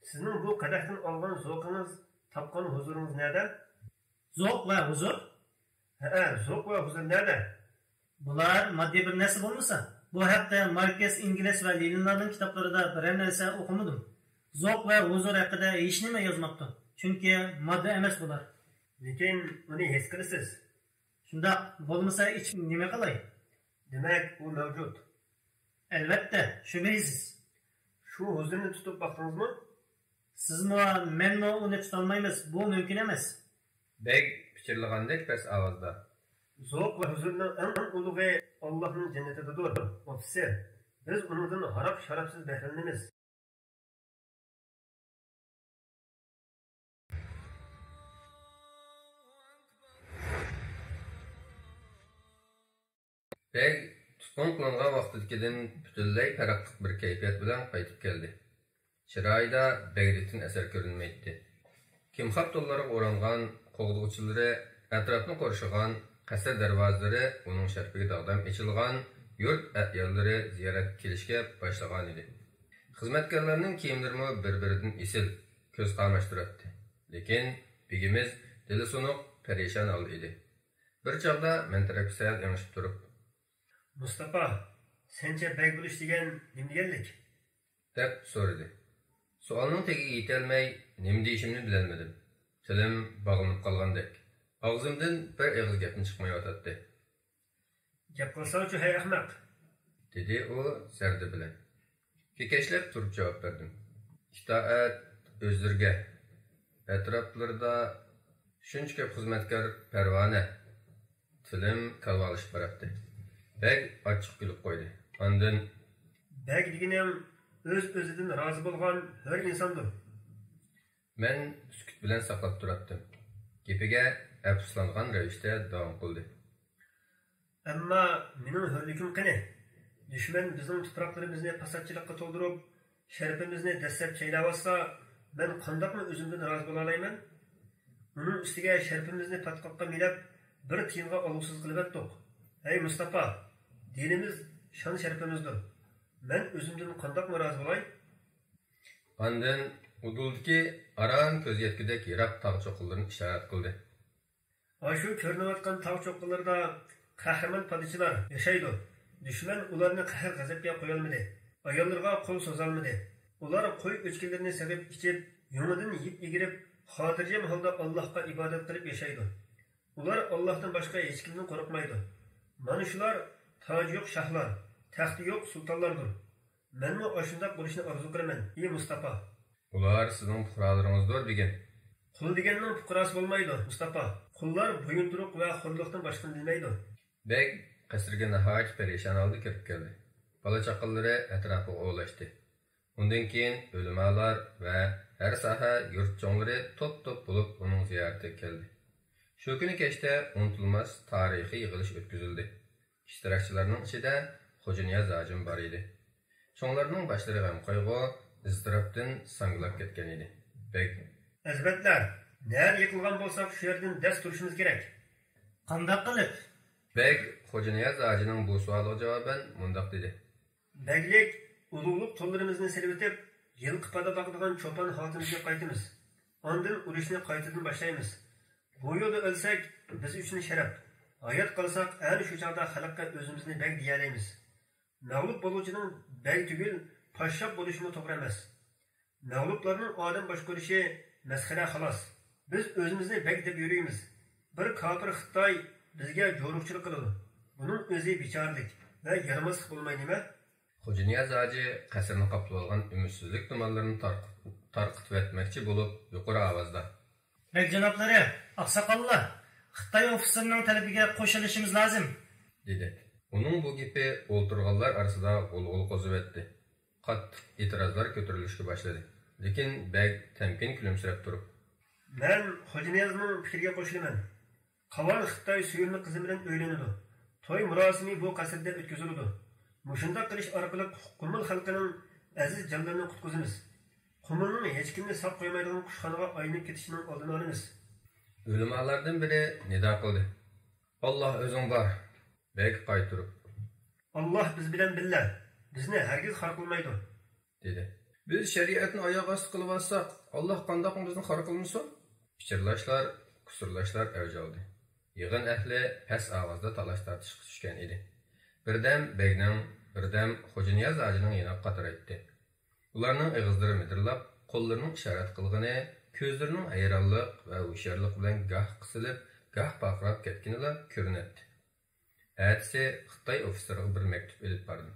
سىزنىڭ بۇ قەدەھتىن ئالغان زوقىڭىز، تاپقان ھۇزۇرىڭىز نەدە؟ زوق ۋە ھۇزۇر؟ ھەئە، زوق ۋە ھۇزۇر نەدە؟ بۇلار ماددىي بىر نەرسە بولمىسا، بۇ ھەقتە ماركس ئېنگلىس ۋە لېنىنلارنىڭ كىتابلىرىدا بىرەر نەرسە ئوقۇمىدىم. زوق ۋە ھۇزۇر ھەققىدە ھېچنېمە يازماپتۇ، چۈنكى ماددا ئەمەس بۇلار. لېكىن ئۇنى ھېس قىلىسىز. شۇنداق، بولمىسا ئىچىپ نېمە قىلاي؟ دېمەك، ئۇ مەۋجۇت. ئەلۋەتتە، شۈبھىسىز. شۇ ھۇزۇرنى تۇتۇپ باقتىڭىزمۇ؟ سىزمۇ، مەنمۇ ئۇنى تۇتالمايمىز، بۇ مۇمكىن ئەمەس. بەگ پىچىرلىغاندەك پەس ئاۋازدا. زوق ۋە ھۇزۇرنىڭ ئەڭ ئۇلۇغى ئاللاھنىڭ جەننىتىدىدۇر، ئوفىتسېر. بىز ئۇنىڭدىن ھاراق-شارابسىز بەھرىلىنىمىز. بەگ تۇتقۇن قىلىنغان ۋاقتىدىكىدىن پۈتۈنلەي پەرقلىق بىر كەيپىيات بىلەن قايتىپ كەلدى. چىرايىدا بەگلىكتىن ئەسەر كۆرۈنمەيتتى. كىمخاب تونلارغا ئورانغان قوغدىغۇچىلىرى، ئەتراپنى قورشىغان قەسىر دەرۋازىلىرى ئۇنىڭ شەرىپىگە داغدام ئېچىلغان يۇرت ئەياللىرى زىيارەتكە كېلىشكە باشلىغانىدى. خىزمەتكارلارنىڭ كىيىملىرىمۇ بىر-بىرىدىن ئېسىل، كۆز قاماشتۇراتتى. لېكىن بېگىمىز دىلى سۇنۇق، پەرىشان ھالدا ئىدى. بىر چاغدا مەن تەرەپكە سەل ئېڭىشىپ تۇرۇپ. مۇستاپا، سەنچە بەگ بولۇش دېگەن نېمە دېگەنلىك؟ دەپ سورىدى. سوئالنىڭ تېگىگە يېتەلمەي، نېمە دېيىشىمنى بىلەلمىدىم. تىلىم باغلىنىپ قالغاندەك. ئاغزىمدىن بىر ئېغىز گەپمۇ چىقمايۋاتاتتى. گەپ قىلساڭچۇ، ھەي ئەخمەق! دېدى ئۇ زەردە بىلەن. كېكەچلەپ تۇرۇپ جاۋاب بەردىم. ئىتائەت ئۆزلىرىگە، ئەتراپلىرىدا شۇنچە كۆپ خىزمەتكار پەرۋانە. تىلىم كالۋالىشىپ باراتتى. بەگ ئاچچىق كۈلۈپ قويدى. ئاندىن، بەگ دېگىنىڭ ئۆز-ئۆزىدىن رازى بولغان ھۆر ئىنساندۇر. مەن سۈكۈت بىلەن ساقلاپ تۇراتتىم. گېپىگە ئەپسۇسلانغان رەۋىشتە داۋام قىلدى. ئەمما مېنىڭ ھۆرلۈكۈم قېنى؟ دۈشمەن بىزنىڭ تۇپراقلىرىمىزنى پاساتچىلىققا تولدۇرۇپ، شەرىپىمىزنى دەسسەپ چەيلەۋاتسا، مەن قانداقمۇ ئۆزۈمدىن رازى بولالايمەن؟ ئۇنىڭ ئۈستىگە شەرىپىمىزنى پاتقاققا مىلەپ، بىر تىيىنغا ئالغۇسىز قىلىۋەتتۇق. ھەي مۇستاپا، دىنىمىز شان-شەرىپىمىزدۇر. مەن ئۆزۈمدىن قانداقمۇ رازى بولاي؟ ئاندىن ئۇدۇلدىكى ئاران كۆز يەتكۈدەك يىراق تاغ چوققىلىرىنى ئىشارەت قىلدى. ئاشۇ كۆرۈنۈۋاتقان تاغ چوققىلىرىدا قەھرىمان پادىچىلار ياشايدۇ. دۈشمەن ئۇلارنى قەھر-غەزەپكە قويالمىدى. ئاياللىرىغا قول سوزالمىدى. ئۇلار قوي ئۆچكىلىرىنى سېغىپ ئىچىپ، يۇڭىدىن يىپ ئىگىرىپ، خاتىرجەم ھالدا ئاللاھقا ئىبادەت قىلىپ ياشايدۇ. ئۇلار ئاللاھتىن باشقا ھېچكىمدىن قورقمايدۇ. مانا شۇلار تاجى يوق شاھلار، تەختى يوق سۇلتانلاردۇر. مەنمۇ ئاشۇنداق بولۇشنى ئارزۇ قىلىمەن، ئى مۇستاپا. ئۇلار سىزنىڭ پۇقرالىرىڭىزدۇر، بېگىم. قۇل دېگەننىڭ پۇقراسى بولمايدۇ، مۇستاپا. قۇللار بويۇنتۇرۇق ۋە خورلۇقتىن باشقىنى بىلمەيدۇ. بەگ قەسىرگە ناھايىتى پەرىشان ھالدا كىرىپ كەلدى. بالا-چاقىلىرى ئەتراپىغا ئولاشتى. ئۇندىن كېيىن ئۆلىمالار ۋە ھەر ساھە يۇرت چوڭلىرى توپ-توپ بولۇپ ئۇنىڭ زىيارىتىگە كەلدى. شۇ كۈنى كەچتە ئۇنتۇلماس تارىخىي يىغىلىش ئۆتكۈزۈلدى. ئىشتىراكچىلارنىڭ ئىچىدە خوجانىياز ھاجىمۇ بار ئىدى. چوڭلارنىڭ باشلىرى غەم-قايغۇ، ئىزتىراپتىن ساڭگىلاپ كەتكەن ئىدى. بەگ. ئەزىمەتلەر، نەدە يىقىلغان بولساق، شۇ يەردىن دەس تۇرۇشىمىز كېرەك. قانداق قىلىپ؟ بەگ خوجانىياز ھاجىنىڭ بۇ سوئالىغا جاۋابەن مۇنداق دېدى. بەگلىك، ئۇلۇغلۇق تونلىرىمىزنى سېلىۋېتىپ، يىلقى پادا باقىدىغان چوپان ھالىتىمىزگە قايتىمىز. ئاندىن ئۇرۇشنى قايتىدىن باشلايمىز. بۇ يولدا ئۆلسەك، بىز ئۈچۈن شەرەپ. ھايات قالساق، ئەنە شۇ چاغدا خەلققە ئۆزىمىزنى بەگ دېيەلەيمىز. مەغلۇپ بولغۇچىنىڭ بەگ تۈگۈل، پاششاپ بولۇشىمۇ توغرا ئەمەس. مەغلۇپلارنىڭ ئادەم باشقۇرۇشى مەسخىرە، خالاس. بىز ئۆزىمىزنى بەگ دەپ يۈرىمىز. بىر كاپىر خىتاي بىزگە جورۇقچىلىق قىلىدۇ. بۇنىڭ ئۆزى بىچارىلىك ۋە يارىماسلىق بولماي نېمە؟ خوجانىياز ھاجى قەسىرنى قاپلىۋالغان ئۈمىدسىزلىك تۇمانلىرىنى تارق-، تارقىتىۋەتمەكچى بولۇپ، يۇقىرى ئاۋازدا. بەگ جانابلىرى، ئاقساقاللار، خىتاي ئوفىتسېرىنىڭ تەلىپىگە قوشۇلۇشىمىز لازىم، دېدى. ئۇنىڭ بۇ گېپى ئولتۇرغانلار ئارىسىدا غۇلغۇلا قوزۇۋەتتى. قاتتىق ئېتىرازلار كۆتۈرۈلۈشكە باشلىدى. لېكىن بەگ تەمكىن كۈلۈمسىرەپ تۇرۇپ. مەن خوجانىيازنىڭ پىكرىگە قوشۇلىمەن. قاۋان خىتاي سۆيۈملۈك قىزى بىلەن ئۆيلىنىدۇ. توي مۇراسىمى بۇ قەسىردە ئۆتكۈزۈلىدۇ. مۇشۇنداق قىلىش ئارقىلىق قۇمۇل خەلقىنىڭ ئەزىز جانلىرىنى قۇتقۇزىمىز. قۇمۇلنىڭ ھېچكىمنى ساق قويمايدىغان قۇشخانىغا ئايلىنىپ كېتىشىنىڭ ئالدىنى ئالىمىز. ئۆلىمالاردىن بىرى نىدا قىلدى. ئاللا ئۆزۈڭ بار. بەگ قايتۇرۇپ. ئاللا بىز بىلەن بىللە، بىزنى ھەرگىز خار قىلمايدۇ، دېدى. بىز شەرىئەتنى ئاياغ ئاستى قىلىۋاتساق، ئاللا قانداقمۇ بىزنى خار قىلمىسۇن؟ پىچىرلاشلار، قۇسۇرلاشلار ئەۋج ئالدى. يىغىن ئەھلى پەس ئاۋازدا تالاش-تارتىشقا چۈشكەن ئىدى. بىردەم بەگنىڭ، بىردەم خوجانىياز ھاجىنىڭ يېنىغا قاترايتتى. ئۇلارنىڭ ئېغىزلىرى مىدىرلاپ، قوللىرىنىڭ ئىشارەت قىلغىنى، كۆزلىرىنىڭ ھەيرانلىق ۋە ھوشيارلىق بىلەن گاھ قىسىلىپ، گاھ پارقىراپ كەتكىنىلا كۆرۈنەتتى. ئەتىسى خىتاي ئوفىتسېرىغا بىر مەكتۇپ ئېلىپ باردىم.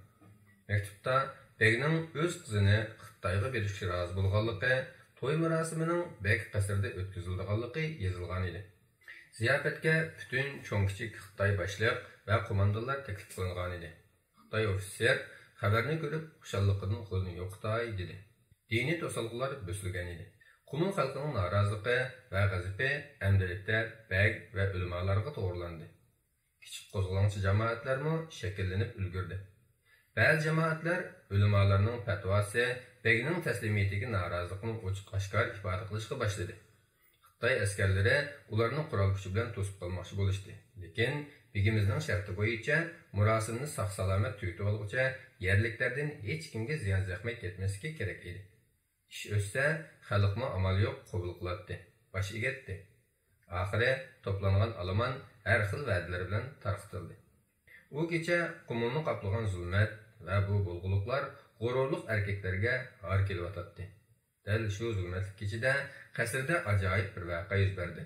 مەكتۇپتا بەگنىڭ ئۆز قىزىنى خىتايغا بېرىشكە رازى بولغانلىقى، توي مۇراسىمىنىڭ بەگ قەسرىدە ئۆتكۈزۈلىدىغانلىقى يېزىلغانىدى. زىياپەتكە پۈتۈن چوڭ-كىچىك خىتاي باشلىق ۋە قوماندانلار تەكلىپ قىلىنغانىدى. خىتاي ئوفىتسېر خەۋەرنى كۆرۈپ، خۇشاللىقىدىن قولىنى يوقىتاي دېدى. دىنىي توسالغۇلار بۆسۈلگەنىدى. قۇمۇل خەلقىنىڭ نارازىلىقى ۋە غەزىپى ئەمدىلىكتە بەگ ۋە ئۆلىمالارغا توغرىلاندى. كىچىك قوزغىلاڭچى جامائەتلەرمۇ شەكىللىنىپ ئۈلگۈردى. بەزى جامائەتلەر ئۆلىمالارنىڭ پەتىۋاسى، بەگنىڭ تەسلىمىيىتىگە نارازىلىقىنى ئوچۇق-ئاشكارا ئىپادە قىلىشقا باشلىدى. خىتاي ئەسكەرلىرى ئۇلارنى قورال كۈچى بىلەن توسۇپ قالماقچى بولۇشتى. لېكىن بېگىمىزنىڭ شەرتى بويىچە مۇراسىمنى ساق-سالامەت تۈگىتىۋالغۇچە يەرلىكلەردىن ھېچكىمگە زىيان-زەخمەت يەتمەسلىكى كېرەك ئىدى. ئىش ئۆتسە، خەلقمۇ ئامال يوق قوبۇل قىلاتتى، باش ئېگەتتى. ئاخىرى توپلانغان ئالىمان ھەر خىل ۋەدىلەر بىلەن تارقىتىلدى. ئۇ كېچە قۇمۇلنى قاپلىغان زۇلمەت ۋە بۇ بۇلغىلىقلار غۇرۇرلۇق ئەركەكلەرگە ھار كېلىۋاتاتتى. دەل شۇ زۇلمەتلىك كېچىدە قەسىردە ئاجايىپ بىر ۋەقە يۈز بەردى.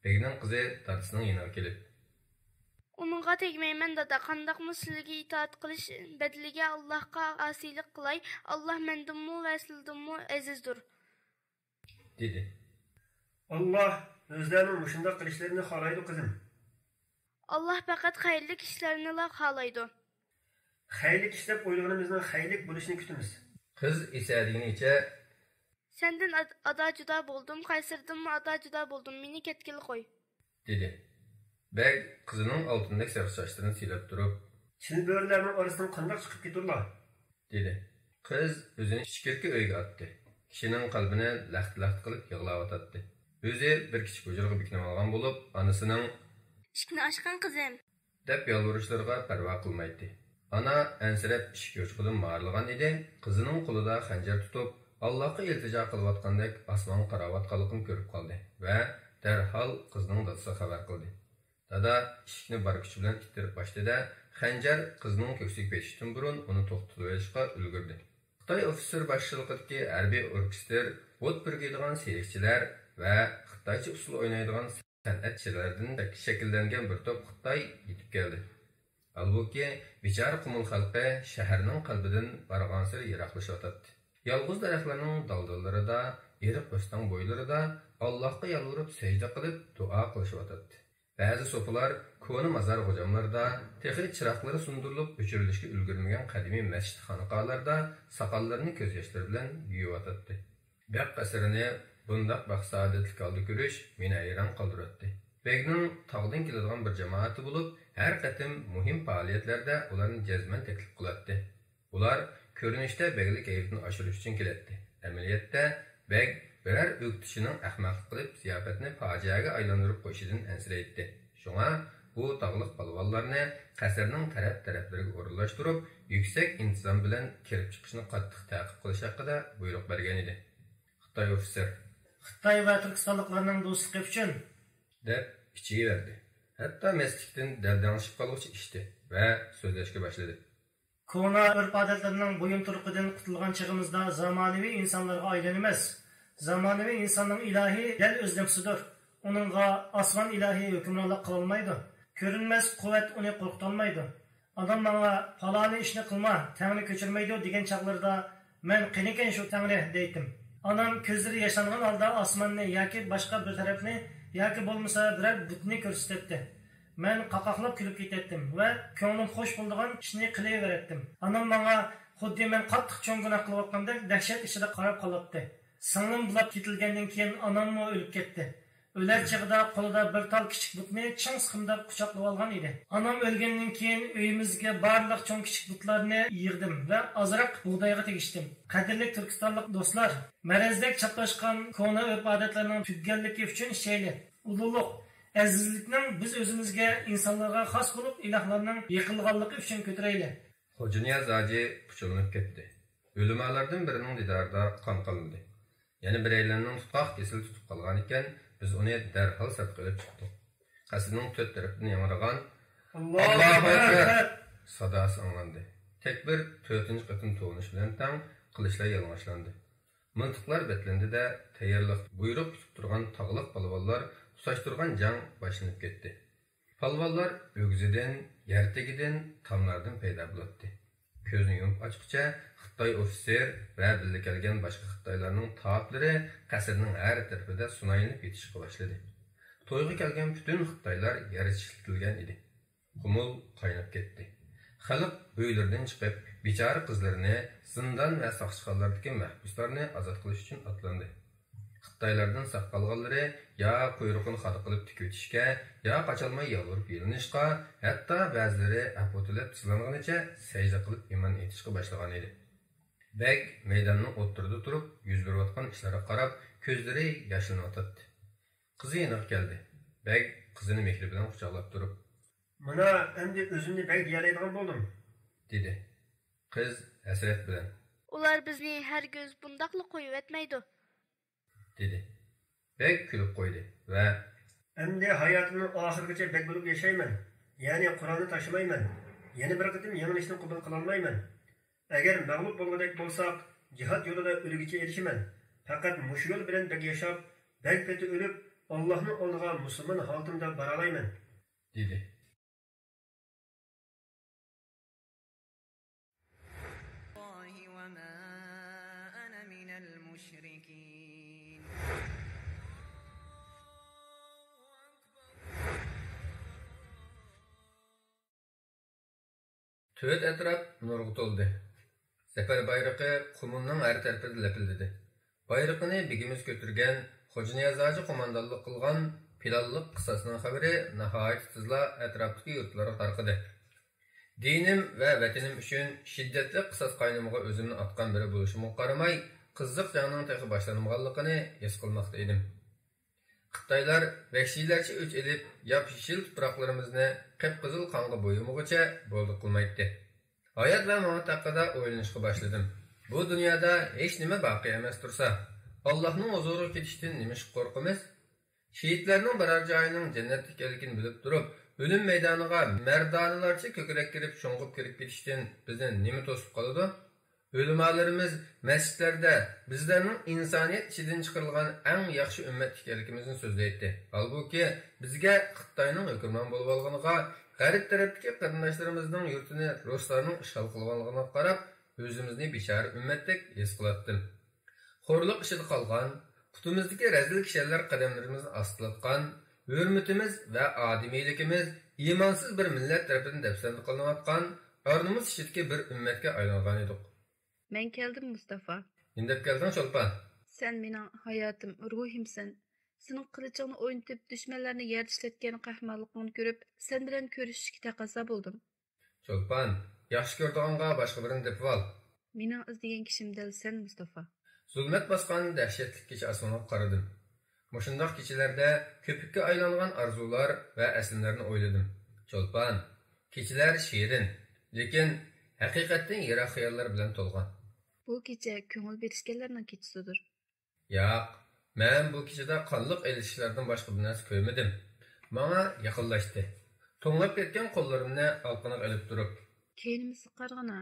بېگنىڭ قىزى دادىسىنىڭ يېنىغا كېلىپ. ئۇنىڭغا تەگمەيمەن، دادا. قانداقمۇ سىلىگە ئىتائەت قىلىش بەدىلىگە ئاللاھقا ئاسىيلىق قىلاي؟ ئاللاھ مەندىنمۇ ۋە سىلىدىنمۇ ئەزىزدۇر، دېدى. ئاللاھ ئۆزلەرنىڭ مۇشۇنداق قىلىشلىرىنى خالايدۇ، قىزىم. ئاللاھ پەقەت خەيرلىك ئىشلارنىلا خالايدۇ. خەيرلىك ئىش دەپ ئويلىغىنىمىزنىڭ خەيرلىك بولۇشىنى كۈتىمىز. قىز ئېسەدىگىنىچە سەندىن ئاد-، ئادا-جۇدا بولدۇم، قەيسەردىنمۇ ئادا-جۇدا بولدۇم، مېنى كەتكىلى قوي. دېدى. بەگ قىزىنىڭ ئالتۇندەك سېرىق چاچلىرىنى سىيلاپ تۇرۇپ، چىل بۆرىلەرنىڭ ئارىسىدىن قانداق چىقىپ كېتىدۇ؟ دېدى. قىز ئۆزىنى ئىچكىرىكى ئۆيگە ئاتتى. كىشىنىڭ قەلبىنى لەختە-لەختە قىلىپ يىغلاۋاتاتتى. ئۆزى بىر كىچىك ھۇجرىغا بېكىنىۋالغان بولۇپ، ئانىسىنىڭ ئىشىكنى ئاچقىن، قىزىم. دەپ يالۋۇرۇشلىرىغا پەرۋا قىلمايتتى. ئانا ئەنسىرەپ ئىشىك يوچۇقىدىن مارىلىغان ئىدى، قىزىنىڭ قولىدا خەنجەر تۇتۇپ، ئاللاھقا ئىلتىجا قىلىۋاتقاندەك ئاسمانغا قاراۋاتقانلىقىنى كۆرۈپ قالدى ۋە دەرھال قىزىنىڭ دادىسىغا خەۋەر قىلدى. دادا ئىشىكنى بار كۈچى بىلەن ئىتتىرىپ ئاچتى-دە، خەنجەر قىزنىڭ كۆكسىگە پېتىشتىن بۇرۇن ئۇنى توختىتىۋېلىشقا ئۈلگۈردى. خىتاي ئوفىتسېر باشچىلىقىدىكى ھەربىي ئوركېستىر ئوت پۈركەيدىغان سېرىقچىلەر ۋە خىتايچە ئۇسسۇل ئوينايدىغان سەنئەتچىلەردىن شەكىللەنگەن بىر توپ خىتاي يېتىپ كەلدى. ھالبۇكى، بىچارە قۇمۇل خەلقى شەھەرنىڭ قەلبىدىن بارغانسېرى يىراقلىشىۋاتاتتى. يالغۇز دەرەخلەرنىڭ دالدىلىرىدا، ئېرىق ئۆستەڭ بويلىرىدا ئاللاھقا يالۋۇرۇپ سەجدە قىلىپ دۇئا قىلىشىۋاتاتتى. بەزى سوپىلار كونا مازار غوجاملىرىدا تېخى چىراغلىرى سۇندۇرۇلۇپ ئۆچۈرۈلۈشكە ئۈلگۈرمىگەن قەدىمىي مەسچىت خانىقالاردا ساقاللىرىنى كۆز ياشلىرى بىلەن يۇيۇۋاتاتتى. بەگ قەسرىنى بۇنداق بەخت-سائادەتلىك ھالدا كۆرۈش مېنى ھەيران قالدۇراتتى. بەگنىڭ تاغدىن كېلىدىغان بىر جامائىتى بولۇپ، ھەر قېتىم مۇھىم پائالىيەتلەردە ئۇلارنى جەزمەن تەكلىپ قىلاتتى. ئۇلار كۆرۈنۈشتە بەگلىك ھەيۋىتىنى ئاشۇرۇش ئۈچۈن كېلەتتى. ئەمەلىيەتتە، بەگ بىرەر ئۆكتىچىنىڭ ئەخمەقلىق قىلىپ، زىياپەتنى پاجىئەگە ئايلاندۇرۇپ قويۇشىدىن ئەنسىرەيتتى. شۇڭا ئۇ تاغلىق پالۋانلارنى قەسىرنىڭ تەرەپ-تەرەپلىرىگە ئورۇنلاشتۇرۇپ، يۈكسەك ئىنتىزام بىلەن كىرىپ چىقىشنى قاتتىق تەقىب قىلىش ھەققىدە بۇيرۇق بەرگەنىدى. خىتاي ئوفىتسېر، خىتاي ۋە تۈركىستانلىقلارنىڭ دوستلۇقى ئۈچۈن، دەپ ئىچىۋەردى. ھەتتا مەستلىكتىن دەلدەڭشىپ قالغۇچە ئىچتى ۋە سۆزلەشكە باشلىدى. كونا ئۆرپ-ئادەتلەرنىڭ بويۇنتۇرۇقىدىن قۇتۇلغان چېغىمىزدا زامانىۋى ئىنسانلارغا ئايلىنىمىز. زامانىۋى ئىنساننىڭ ئىلاھى دەل ئۆز نەپسىدۇر. ئۇنىڭغا ئاسمان ئىلاھى ھۆكۈمرانلىق قىلالمايدۇ. كۆرۈنمەس قۇۋۋەت ئۇنى قورقۇتالمايدۇ. ئانام ماڭا، «پالانى ئىشنى قىلما، تەڭرى كۆچۈرمەيدۇ» دېگەن چاغلىرىدا، مەن، «قېنىكەن شۇ تەڭرى؟» دەيتتىم. ئانام كۆزلىرى ياشانغان ھالدا ئاسماننى ياكى باشقا بىر تەرەپنى ياكى بولمىسا بىرەر بۇتنى كۆرسىتەتتى. مەن قاقاقلاپ كۈلۈپ كېتەتتىم ۋە كۆڭلۈم خوش بولىدىغان ئىشنى قىلىۋېرەتتىم. ئانام ماڭا خۇددى مەن قاتتىق چوڭ گۇناھ قىلىۋاتقاندەك دەھشەت ئىچىدە قاراپ قالاتتى. سىڭلىم بۇلاپ كېتىلگەندىن كېيىن ئاناممۇ ئۆلۈپ كەتتى. ئۆلەر چېغىدا قولىدا بىر تال كىچىك بۇتنى چىڭ سىقىمداپ قۇچاقلىۋالغان ئىدى. ئانام ئۆلگەندىن كېيىن ئۆيىمىزگە بارلىق چوڭ كىچىك بۇتلارنى يىغدىم ۋە ئازراق بۇغدايغا تېگىشتىم. قەدىرلىك تۈركىستانلىق دوستلار، مەرەزدەك چاپلاشقان كونا ئۆرپ-ئادەتلەرنىڭ تۈگىگەنلىكى ئۈچۈن ئىچەيلى. ئۇلۇغلۇق، ئەزىزلىكنىڭ بىز ئۆزىمىزگە، ئىنسانلارغا خاس بولۇپ، ئىلاھلارنىڭ يېقىنلىغانلىقى ئۈچۈن كۆتۈرەيلى. خوجانىياز ھاجى پۇچۇلىنىپ كەتتى. ئۆلىمالىرىدىن بىرىنىڭ دىدارىدا قان قىلىندى. يەنە بىرەيلەننىڭ تۇتقاق كېسىلى تۇتۇپ قالغانىكەن، بىز ئۇنى دەرھال سىرتقا ئېلىپ چىقتۇق. قەسىرنىڭ تۆت تەرىپىدىن ياڭرىغان، «ئاللاھۇ ئەكبەر!» ساداسى ئاڭلاندى. تەكبىر تۆتىنچى قېتىم توۋلىنىش بىلەن تەڭ قىلىچلار يالىڭاچلاندى. مىلتىقلار بەتلىندى-دە، تەييارلىق، بۇيرۇق كۈتۈپ تۇرغان تاغلىق پالۋانلار تۇتاشتۇرغان جەڭ باشلىنىپ كەتتى. پالۋانلار ئۆگزىدىن، يەر تېگىدىن، تاملاردىن پەيدا بولاتتى. كۆزنى يۇمۇپ ئاچقۇچە خىتاي ئوفىتسېر ۋە بىللە كەلگەن باشقا خىتايلارنىڭ تاپلىرى قەسىرنىڭ ھەر تەرىپىدە سۇنايلىنىپ يېتىشقا باشلىدى. تويغا كەلگەن پۈتۈن خىتايلار يەر چىشلىتىلگەن ئىدى. قۇمۇل قايناپ كەتتى. خەلق ئۆيلىرىدىن چىقىپ، بىچارە قىزلىرىنى، زىندان ۋە ساقچىخانىلاردىكى مەھبۇسلارنى ئازاد قىلىش ئۈچۈن ئاتلاندى. خىتايلاردىن ساق قالغانلىرى يا قۇيرۇقىنى خادا قىلىپ تىكىۋېتىشكە، يا قاچالماي يالۋۇرۇپ يېلىنىشقا، ھەتتا بەزىلىرى ئەپۇ تىلەپ تىزلانغىنىچە سەجدە قىلىپ ئىمان ئېيتىشقا باشلىغانىدى. بەگ مەيداننىڭ ئوتتۇرىدا تۇرۇپ، يۈز بېرىۋاتقان ئىشلارغا قاراپ، كۆزلىرى ياشلىنىۋاتاتتى. قىزى يېنىغا كەلدى. بەگ قىزىنى مېھرى بىلەن قۇچاقلاپ تۇرۇپ، «مانا، ئەمدى ئۆزۈمنى بەگ دېيەلەيدىغان بولدۇم.» دېدى. قىز ھەسرەت بىلەن، «ئۇلار بىزنى ھەرگىز بۇنداقلا قويۇۋەتمەيدۇ.» دېدى. بەگ كۈلۈپ قويدى ۋە، «ئەمدى ھاياتىمنىڭ ئاخىرىغىچە بەگ بولۇپ ياشايمەن، يەنى قورالنى تاشلىمايمەن، يەنە بىر قېتىم يېڭىلىشنى قوبۇل قىلالمايمەن. ئەگەر مەغلۇپ بولغۇدەك بولساق، جىھاد يولىدا ئۆلگۈچە ئېلىشىمەن. پەقەت مۇشۇ يول بىلەن بەگ ياشاپ، بەگ پېتى ئۆلۈپ، ئاللاھنىڭ ئالدىغا مۇسۇلمان ھالىتىمدە بارالايمەن.» دېدى. الله وما أنا من المشركين. تۆت ئەتراپ نۇرغا تولدى. زەپەر بايرىقى قۇمۇلنىڭ ھەر تەرىپىدە لەپىلدىدى. بايرىقىنى بېگىمىز كۆتۈرگەن، خوجانىياز ھاجى قوماندانلىق قىلغان پىلانلىق قىساسنىڭ خەۋىرى ناھايىتى تېزلا ئەتراپتىكى يۇرتلارغا تارقىدى. دىنىم ۋە ۋەتىنىم ئۈچۈن شىددەتلىك قىساس قاينىمىغا ئۆزۈمنى ئاتقان بىرى بولۇشۇمغا قارىماي، قىزىق جەڭنىڭ تېخى باشلانمىغانلىقىنى ھېس قىلماقتا ئىدىم. خىتايلار ۋەھشىيلەرچە ئۆچ ئېلىپ، ياپيېشىل تۇپراقلىرىمىزنى قىپقىزىل قانغا بويىمىغۇچە بولدى قىلمايتتى. ھايات ۋە مامات ھەققىدە ئويلىنىشقا باشلىدىم. بۇ دۇنيادا ھېچنېمە باقىي ئەمەس تۇرسا، ئاللاھنىڭ ھۇزۇرىغا كېتىشتىن نېمىشقا قورقىمىز؟ شېھىتلەرنىڭ بارار جايىنىڭ جەننەتتە ئىكەنلىكىنى بىلىپ تۇرۇپ، ئۆلۈم مەيدانىغا مەردانىلەرچە كۆكرەك كېرىپ شۇڭغۇپ كىرىپ كېتىشتىن بىزنى نېمە توسۇپ قالىدۇ؟ ئۆلىمالىرىمىز مەسچىتلەردە بىزلەرنىڭ ئىنسانىيەت ئىچىدىن چىقىرىلغان ئەڭ ياخشى ئۈممەت ئىكەنلىكىمىزنى سۆزلەيتتى. ھالبۇكى، بىزگە خىتاينىڭ ھۆكۈمران بولۇۋالغىنىغا، غەرب تەرەپتىكى قېرىنداشلىرىمىزنىڭ يۇرتىنى رۇسلارنىڭ ئىشغال قىلىۋالغىنىغا قاراپ، ئۆزىمىزنى بىچارە ئۈممەتتەك ھېس قىلاتتىم. خورلۇق ئىچىدە قالغان، پۇتىمىزدىكى رەزىل كىشەنلەر قەدەملىرىمىزنى ئاستىلاتقان، ھۆرمىتىمىز ۋە ئادىمىيلىكىمىز ئىمانسىز بىر مىللەت تەرىپىدىن دەپسەندە قىلىنىۋاتقان، ئار-نومۇس ئىچىدىكى بىر ئۈممەتكە ئايلانغانىدۇق. مەن كەلدىم، مۇستافا. نېمە دەپ كەلدىڭ، چولپان؟ سەن مېنىڭ ھاياتىم، روھىمسەن. سېنىڭ قىلىچىڭنى ئوينىتىپ، دۈشمەنلەرنى يەردە چىتلەتكەن قەھرىمانلىقىڭنى كۆرۈپ، سەن بىلەن كۆرۈشۈشكە تەقەززا بولدۇم. چولپان، ياخشى كۆرىدىغانغا باشقا بىرىنى تېپىۋال. مېنىڭ ئىزدىگەن كىشىم دەل سەن، مۇستافا. زۇلمەت باسقان دەھشەتلىك كېچە ئاسمىنىغا قارىدىم. مۇشۇنداق كېچىلەردە كۆپۈككە ئايلانغان ئارزۇلار ۋە ئەسلىمىلەرنى ئويلىدىم. چولپان، كېچىلەر شېرىن، لېكىن ھەقىقەتتىن يىراق خىياللار بىلەن تولغان. بۇ كېچە كۆڭۈل بېرىشكەنلەرنىڭ كېچىسىدۇر. ياق، مەن بۇ كېچىدە قانلىق ئېلىشىشلاردىن باشقا بىر نەرسە كۆرمىدىم. ماڭا يېقىنلاشتى. توڭلاپ كەتكەن قوللىرىمنى ئالىقىنىغا ئېلىپ تۇرۇپ. كەينىمىزگە قارىغىنا،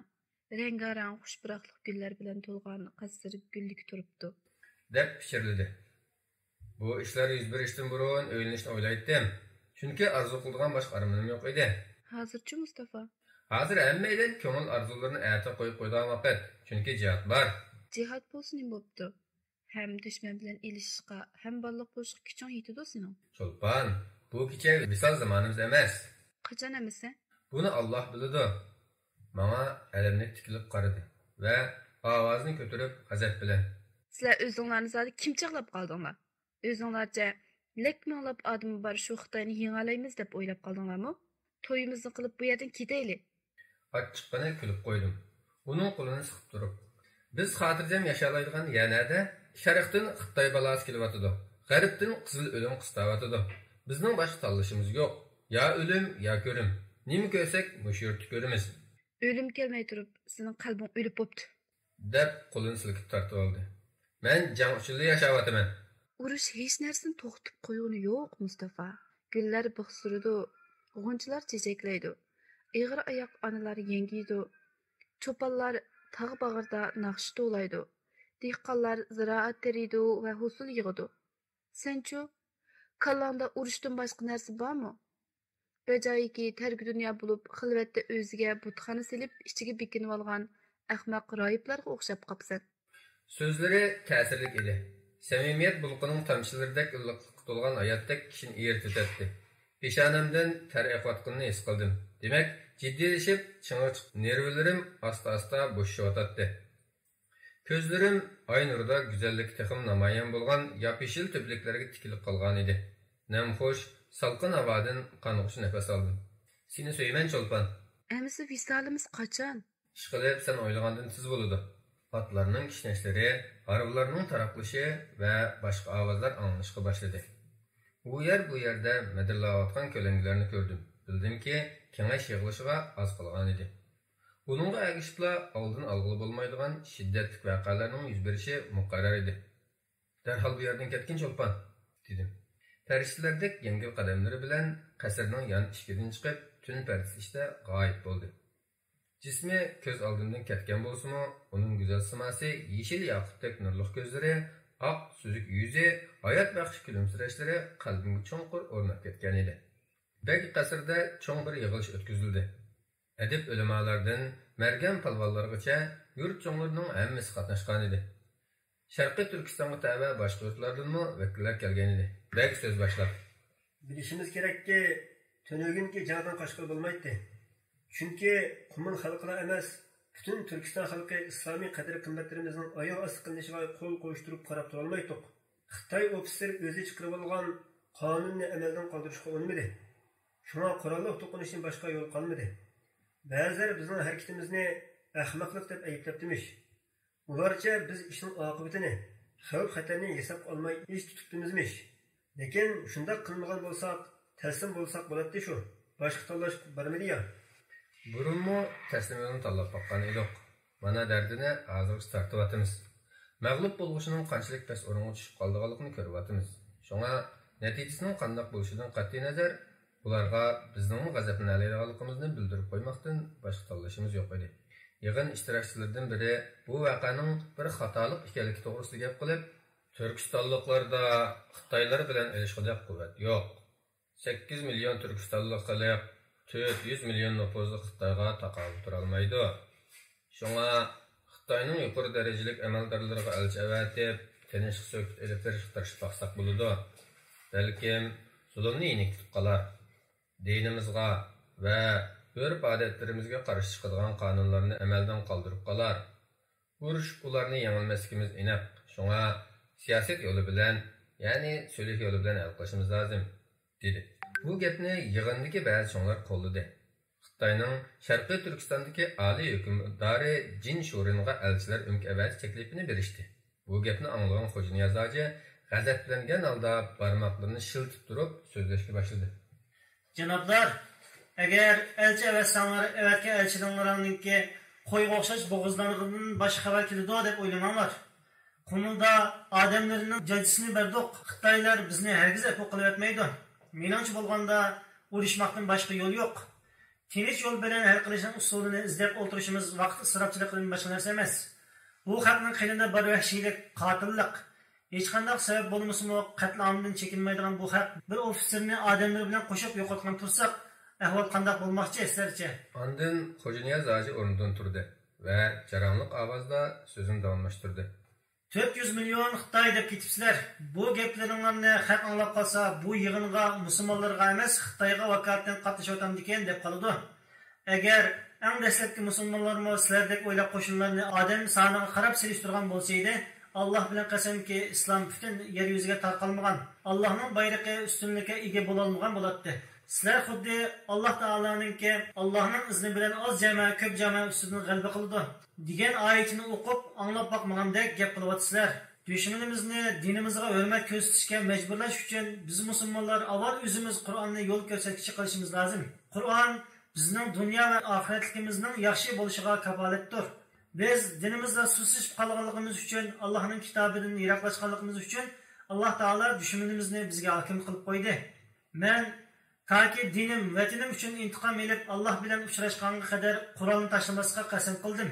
رەڭگارەڭ خۇش پۇراقلىق گۈللەر بىلەن تولغان قەسىر گۈللۈكى تۇرۇپتۇ. دەپ پىچىرلىدى. بۇ ئىشلار يۈز بېرىشتىن بۇرۇن ئۆيلىنىشنى ئويلايتتىم. چۈنكى ئارزۇ قىلىدىغان باشقا ئارمىنىم يوق ئىدى. ھازىرچۇ، مۇستافا؟ ھازىر ھەممەيلەن كۆڭۈل ئارزۇلىرىنى ئەتە قويۇپ قويىدىغان ۋاقىت. چۈنكى جىھاد بار. جىھاد بولسا نېمە بوپتۇ؟ ھەم دۈشمەن بىلەن ئېلىشىشقا، ھەم بالىلىق بولۇشقا كۈچۈڭ يېتىدۇ سېنىڭ. چولپان، بۇ كېچە ۋىسال زامانىمىز ئەمەس. قاچان ئەمىسە؟ بۇنى ئاللاھ بىلىدۇ. ماڭا ئەلەملىك تىكىلىپ قارىدى ۋە ئاۋازىنى كۆتۈرۈپ غەزەپ بىلەن. سىلەر ئۆزۈڭلارنى زادى كىم چاغلاپ قالدىڭلار؟ ئۆزۈڭلارچە لەك مىڭلاپ ئادىمى بار شۇ خىتاينى يېڭەلەيمىز دەپ ئويلاپ قالدىڭلارمۇ؟ تويىمىزنى قىلىپ بۇ يەردىن كېتەيلى. ئاچچىققىنە كۈلۈپ قويدۇم، ئۇنىڭ قولىنى سىقىپ تۇرۇپ. بىز خاتىرجەم ياشالايدىغان يەر نەدە؟ شەرقتىن خىتاي بالاسى كېلىۋاتىدۇ، غەربتىن قىزىل ئۆلۈم قىستاۋاتىدۇ. بىزنىڭ باشقا تاللىشىمىز يوق. يا ئۆلۈم، يا كۆرۈم. نېمە كۆرسەك، مۇشۇ يۇرتتا كۆرىمىز. ئۆلۈم كەلمەي تۇرۇپ، سېنىڭ قەلبىڭ ئۆلۈپ بوپتۇ. دەپ قولىنى سىلكىپ تارتىۋالدى. مەن جەڭ ئۈچۈنلا ياشاۋاتىمەن. ئۇرۇش ھېچ نەرسىنى توختىتىپ قويغىنى يوق، مۇستافا. گۈللەر بىخ سۈرىدۇ، غۇنچىلار چېچەكلەيدۇ. ئېغىر ئاياق ئانىلار يەڭگىيدۇ. چوپانلار تاغ باغرىدا ناخشا توۋلايدۇ. دېھقانلار زىرائەت تېرىيدۇ ۋە ھوسۇل يىغىدۇ. سەنچۇ؟ كاللاڭدا ئۇرۇشتىن باشقا نەرسە بارمۇ؟ بەجايىكى تەركى دۇنيا بولۇپ، خىلۋەتتە ئۆزىگە بۇتخانا سېلىپ، ئىچىگە بېكىنىۋالغان ئەخمەق راھىبلارغا ئوخشاپ قاپسەن. سۆزلىرى تەسىرلىك ئىدى. سەمىمىيەت بۇلىقىنىڭ تامچىلىرىدەك ئىللىقلىققا تولغان ھاياتتەك كىشىنى ئېرىتىۋېتەتتى. پېشانەمدىن تەر ئېقىۋاتقىنىنى ھېس قىلدىم. دېمەك، جىددىيلىشىپ، چىڭىغا چىققان نېرۋىلىرىم ئاستا-ئاستا بوشىشىۋاتاتتى. كۆزلىرىم ئاي نۇرىدا گۈزەللىكى تېخىمۇ نامايان بولغان ياپيېشىل تۈپلۈكلەرگە تىكىلىپ قالغانىدى. نەمخۇش، سالقىن ھاۋادىن قانغۇچە نەپەس ئالدىم. سېنى سۆيىمەن، چولپان. ئەمىسە ۋىسالىمىز قاچان؟ ئىشقىلىپ، سەن ئويلىغاندىن تېز بولىدۇ. ئاتلارنىڭ كىشنەشلىرى، ھارۋىلارنىڭ تاراقلىشى ۋە باشقا ئاۋازلار ئاڭلىنىشقا باشلىدى. ئۇ يەر، بۇ يەردە مىدىرلاۋاتقان كۆلەڭگىلەرنى كۆردۈم. بىلدىمكى، كېڭەش يىغىلىشىغا ئاز قالغانىدى. ئۇنىڭغا ئەگىشىپلا ئالدىنى ئالغىلى بولمايدىغان شىددەتلىك ۋەقەلەرنىڭ يۈز بېرىشى مۇقەررەر ئىدى. دەرھال بۇ يەردىن كەتكىن، چولپان، دېدىم. پەرىشتىلەردەك يەڭگىل قەدەملىرى بىلەن قەسىرنىڭ يان ئىشىكىدىن چىقىپ، تۈن پەردىسى ئىچىدە غايىب بولدى. جىسمى كۆز ئالدىمدىن كەتكەن بولسىمۇ، ئۇنىڭ گۈزەل سىماسى، يېشىل ياقۇتتەك نۇرلۇق كۆزلىرى، ئاق سۈزۈك يۈزى، ھايات بەخش كۈلۈمسىرەشلىرى قەلبىمگە چوڭقۇر ئورناپ كەتكەنىدى. بەگ قەسرىدە چوڭ بىر يىغىلىش ئۆتكۈزۈلدى. ئەدىب ئۆلىمالىرىدىن مەرگەن پالۋانلارغىچە يۇرت چوڭلىرىنىڭ ھەممىسى قاتناشقانىدى. شەرقىي تۈركىستانغا تەۋە باشقا يۇرتلاردىنمۇ ۋەكىللەر كەلگەنىدى. بەگ سۆز باشلاپ. بىلىشىمىز كېرەككى، تۈنۈگۈنكى جەڭدىن قاچقىلى بولمايتتى. چۈنكى قۇمۇل خەلقلا ئەمەس، پۈتۈن تۈركىستان خەلقى ئىسلامىي قەدىر-قىممەتلىرىمىزنىڭ ئاياغ ئاستى قىلىنىشىغا قول قويۇشتۇرۇپ قاراپ تۇرالمايتتۇق. خىتاي ئوفىتسېرى ئۆزى چىقىرىۋالغان قانۇننى ئەمەلدىن قالدۇرۇشقا ئۇنىمىدى. شۇڭا قوراللىق توقۇنۇشتىن باشقا يول قالمىدى. بەزىلەر بىزنىڭ ھەرىكىتىمىزنى ئەخمەقلىق دەپ ئەيىبلەپتىمىش. ئۇلارچە بىز ئىشنىڭ ئاقىۋىتىنى، خەۋپ-خەتەرنى ھېسابقا ئالماي ئىش تۇتۇپتىمىزمىش. لېكىن شۇنداق قىلمىغان بولساق، تەسلىم بولساق بولاتتى شۇ. باشقا تاللاش بارمىدى يا؟ بۇرۇنمۇ تەسلىملىقنى تاللاپ باققان ئىدۇق. مانا دەردىنى ھازىرغىچە تارتىۋاتىمىز. مەغلۇپ بولغۇچىنىڭ قانچىلىك پەس ئورۇنغا چۈشۈپ قالىدىغانلىقىنى كۆرۈۋاتىمىز. شۇڭا نەتىجىسىنىڭ قانداق بولۇشىدىن قەتئىينەزەر، ئۇلارغا بىزنىڭمۇ غەزەپلىنەلەيدىغانلىقىمىزنى بىلدۈرۈپ قويماقتىن باشقا تاللىشىمىز يوق ئىدى. يىغىن ئىشتىراكچىلىرىدىن بىرى بۇ ۋەقەنىڭ بىر خاتالىق ئىكەنلىكى توغرىسىدا گەپ قىلىپ، تۈركىستانلىقلاردا خىتايلار بىلەن ئېلىشقۇدەك قۇۋۋەت يوق. سەككىز مىليون تۈركىستانلىق خەلق تۆت يۈز مىليون نوپۇزلۇق خىتايغا تاقابىل تۇرالمايدۇ. شۇڭا خىتاينىڭ يۇقىرى دەرىجىلىك ئەمەلدارلىرىغا ئەلچى ئەۋەتىپ، تىنچلىق سۆھبىتى ئېلىپ بېرىشقا تىرىشىپ باقساق بولىدۇ. بەلكىم زۇلۇمنى يېنىكلىتىپ قالار. دىنىمىزغا ۋە ئۆرپ-ئادەتلىرىمىزگە قارشى چىقىدىغان قانۇنلارنى ئەمەلدىن قالدۇرۇپ قالار. ئۇرۇشۇپ ئۇلارنى يېڭەلمەسلىكىمىز ئېنىق. شۇڭا سىياسەت يولى بىلەن، يەنى سۈلھ يولى بىلەن ھەل قىلىشىمىز لازىم، دېدى. بۇ گەپنى يىغىندىكى بەزى چوڭلار قوللىدى. خىتاينىڭ شەرقىي تۈركىستاندىكى ئالىي ھۆكۈمدارى جىن شۇرىنغا ئەلچىلەر ئۆمىكى ئەۋەتىش تەكلىپىنى بېرىشتى. بۇ گەپنى ئاڭلىغان خوجانىياز ھاجى غەزەپلەنگەن ھالدا بارماقلىرىنى شىلتىتىپ تۇرۇپ سۆزلەشكە باشلىدى. جانابلار، ئەگەر ئەلچى ئەۋەتسەڭلار، ئەۋەتكەن ئەلچىلىرىڭلارنىڭكى قويغا ئوخشاش بوغۇزلانغىنىدىن باشقا خەۋەر كېلىدۇ دەپ ئويلىماڭلار. قۇمۇلدا ئادەملىرىنىڭ جاجىسىنى بەردۇق. خىتايلار بىزنى ھەرگىز ئەپۇ قىلىۋەتمەيدۇ. مېنىڭچە بولغاندا، ئۇرۇشماقتىن باشقا يول يوق. تىنچ يول بىلەن ھەل قىلىشنىڭ ئۇسۇلىنى ئىزدەپ ئولتۇرۇشىمىز ۋاقىت ئىسراپچىلىقىدىن باشقا نەرسە ئەمەس. بۇ خەقنىڭ قېنىدا بار ۋەھشىيلىك، قاتىللىق. ھېچقانداق سەۋەب بولمىسىمۇ، قەتلىئامدىن چېكىنمەيدىغان بۇ خەق بىر ئوفىتسېرنى ئادەملىرى بىلەن قوشۇپ يوقاتقىلى تۇرساق، ئەھۋال قانداق بولماقچى سىلەرچە؟ ئاندىن خوجانىياز ھاجى ئورنىدىن تۇردى ۋە جاراڭلىق ئاۋازدا سۆزىنى داۋاملاشتۇردى. تۆت يۈز مىليون خىتاي دەپ كېتىپسىلەر. بۇ گەپلىرىڭلارنى خەق ئاڭلاپ قالسا، بۇ يىغىنغا مۇسۇلمانلارغا ئەمەس، خىتايغا ۋاكالىتەن قاتنىشىۋاتامدىكىن دەپ قالىدۇ. ئەگەر ئەڭ دەسلەپكى مۇسۇلمانلارمۇ سىلەردەك ئويلاپ قوشۇنلارنى ئادەم سانىغا قاراپ سېلىشتۇرغان بولسا ئىدى، ئاللاھ بىلەن قەسەمكى، ئىسلام پۈتۈن يەر يۈزىگە تارقالمىغان، ئاللاھنىڭ بايرىقى ئۈستۈنلۈككە ئىگە بولالمىغان بولاتتى. سىلەر خۇددى ئاللاھ تائالانىڭكى، ئاللاھنىڭ ئىزنى بىلەن ئاز جامائەت كۆپ جامائەت ئۈستىدىن غەلىبە قىلىدۇ، دېگەن ئايىتىنى ئوقۇپ، ئاڭلاپ باقمىغاندەك گەپ قىلىۋاتىسىلەر. دۈشمىنىمىزنى دىنىمىزغا ھۆرمەت كۆرسىتىشكە مەجبۇرلاش ئۈچۈن، بىز مۇسۇلمانلار ئاۋۋال ئۆزىمىز قۇرئاننى يول كۆرسەتكۈچى قىلىشىمىز لازىم. قۇرئان بىزنىڭ دۇنيا ۋە ئاخىرەتلىكىمىزنىڭ ياخشى بولۇشىغا كاپالەتتۇر. بىز دىنىمىزدا سۇسلىشىپ قالغانلىقىمىز ئۈچۈن، ئاللاھنىڭ كىتابىدىن يىراقلاشقانلىقىمىز ئۈچۈن، ئاللاھ تائالا دۈشمىنىمىزنى بىزگە ھاكىم قىلىپ قويدى. مەن تاكى دىنىم، ۋەتىنىم ئۈچۈن ئىنتىقام ئېلىپ، ئاللاھ بىلەن ئۇچراشقانغا قەدەر قورالنى تاشلىماسلىققا قەسەم قىلدىم.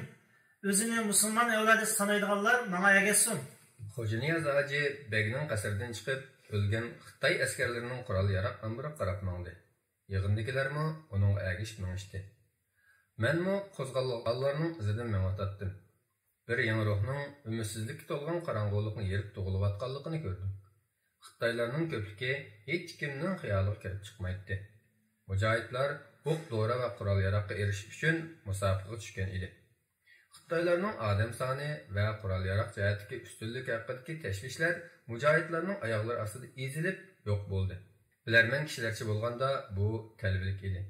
ئۆزىنى مۇسۇلمان ئەۋلادى سانايدىغانلار ماڭا ئەگەشسۇن. خوجانىياز ھاجى بەگنىڭ قەسرىدىن چىقىپ، ئۆلگەن خىتاي ئەسكەرلىرىنىڭ قورال-ياراغ ئامبىرىغا قاراپ ماڭدى. يىغىندىكىلەرمۇ ئۇنىڭغا ئەگىشىپ مېڭىشتى. مەنمۇ قوزغالغانلارنىڭ ئىزىدىن مېڭىۋاتاتتىم. بىر يېڭى روھنىڭ ئۈمىدسىزلىككە تولغان قاراڭغۇلۇقنى يېرىپ تۇغۇلۇۋاتقانلىقىنى كۆردۈم. خىتايلارنىڭ كۆپلۈكى ھېچكىمنىڭ خىيالىغا كىرىپ چىقمايتتى. مۇجاھىدلار ئوق-دورا ۋە قورال-ياراغقا ئېرىشىش ئۈچۈن مۇسابىقىگە چۈشكەن ئىدى. خىتايلارنىڭ ئادەم سانى ۋە قورال-ياراغ جەھەتتىكى ئۈستۈنلۈكى ھەققىدىكى تەشۋىشلەر مۇجاھىدلارنىڭ ئاياغلىرى ئاستىدا ئېزىلىپ يوق بولدى. بىلەرمەن كىشىلەرچە بولغاندا بۇ تەلۋىلىك ئىدى.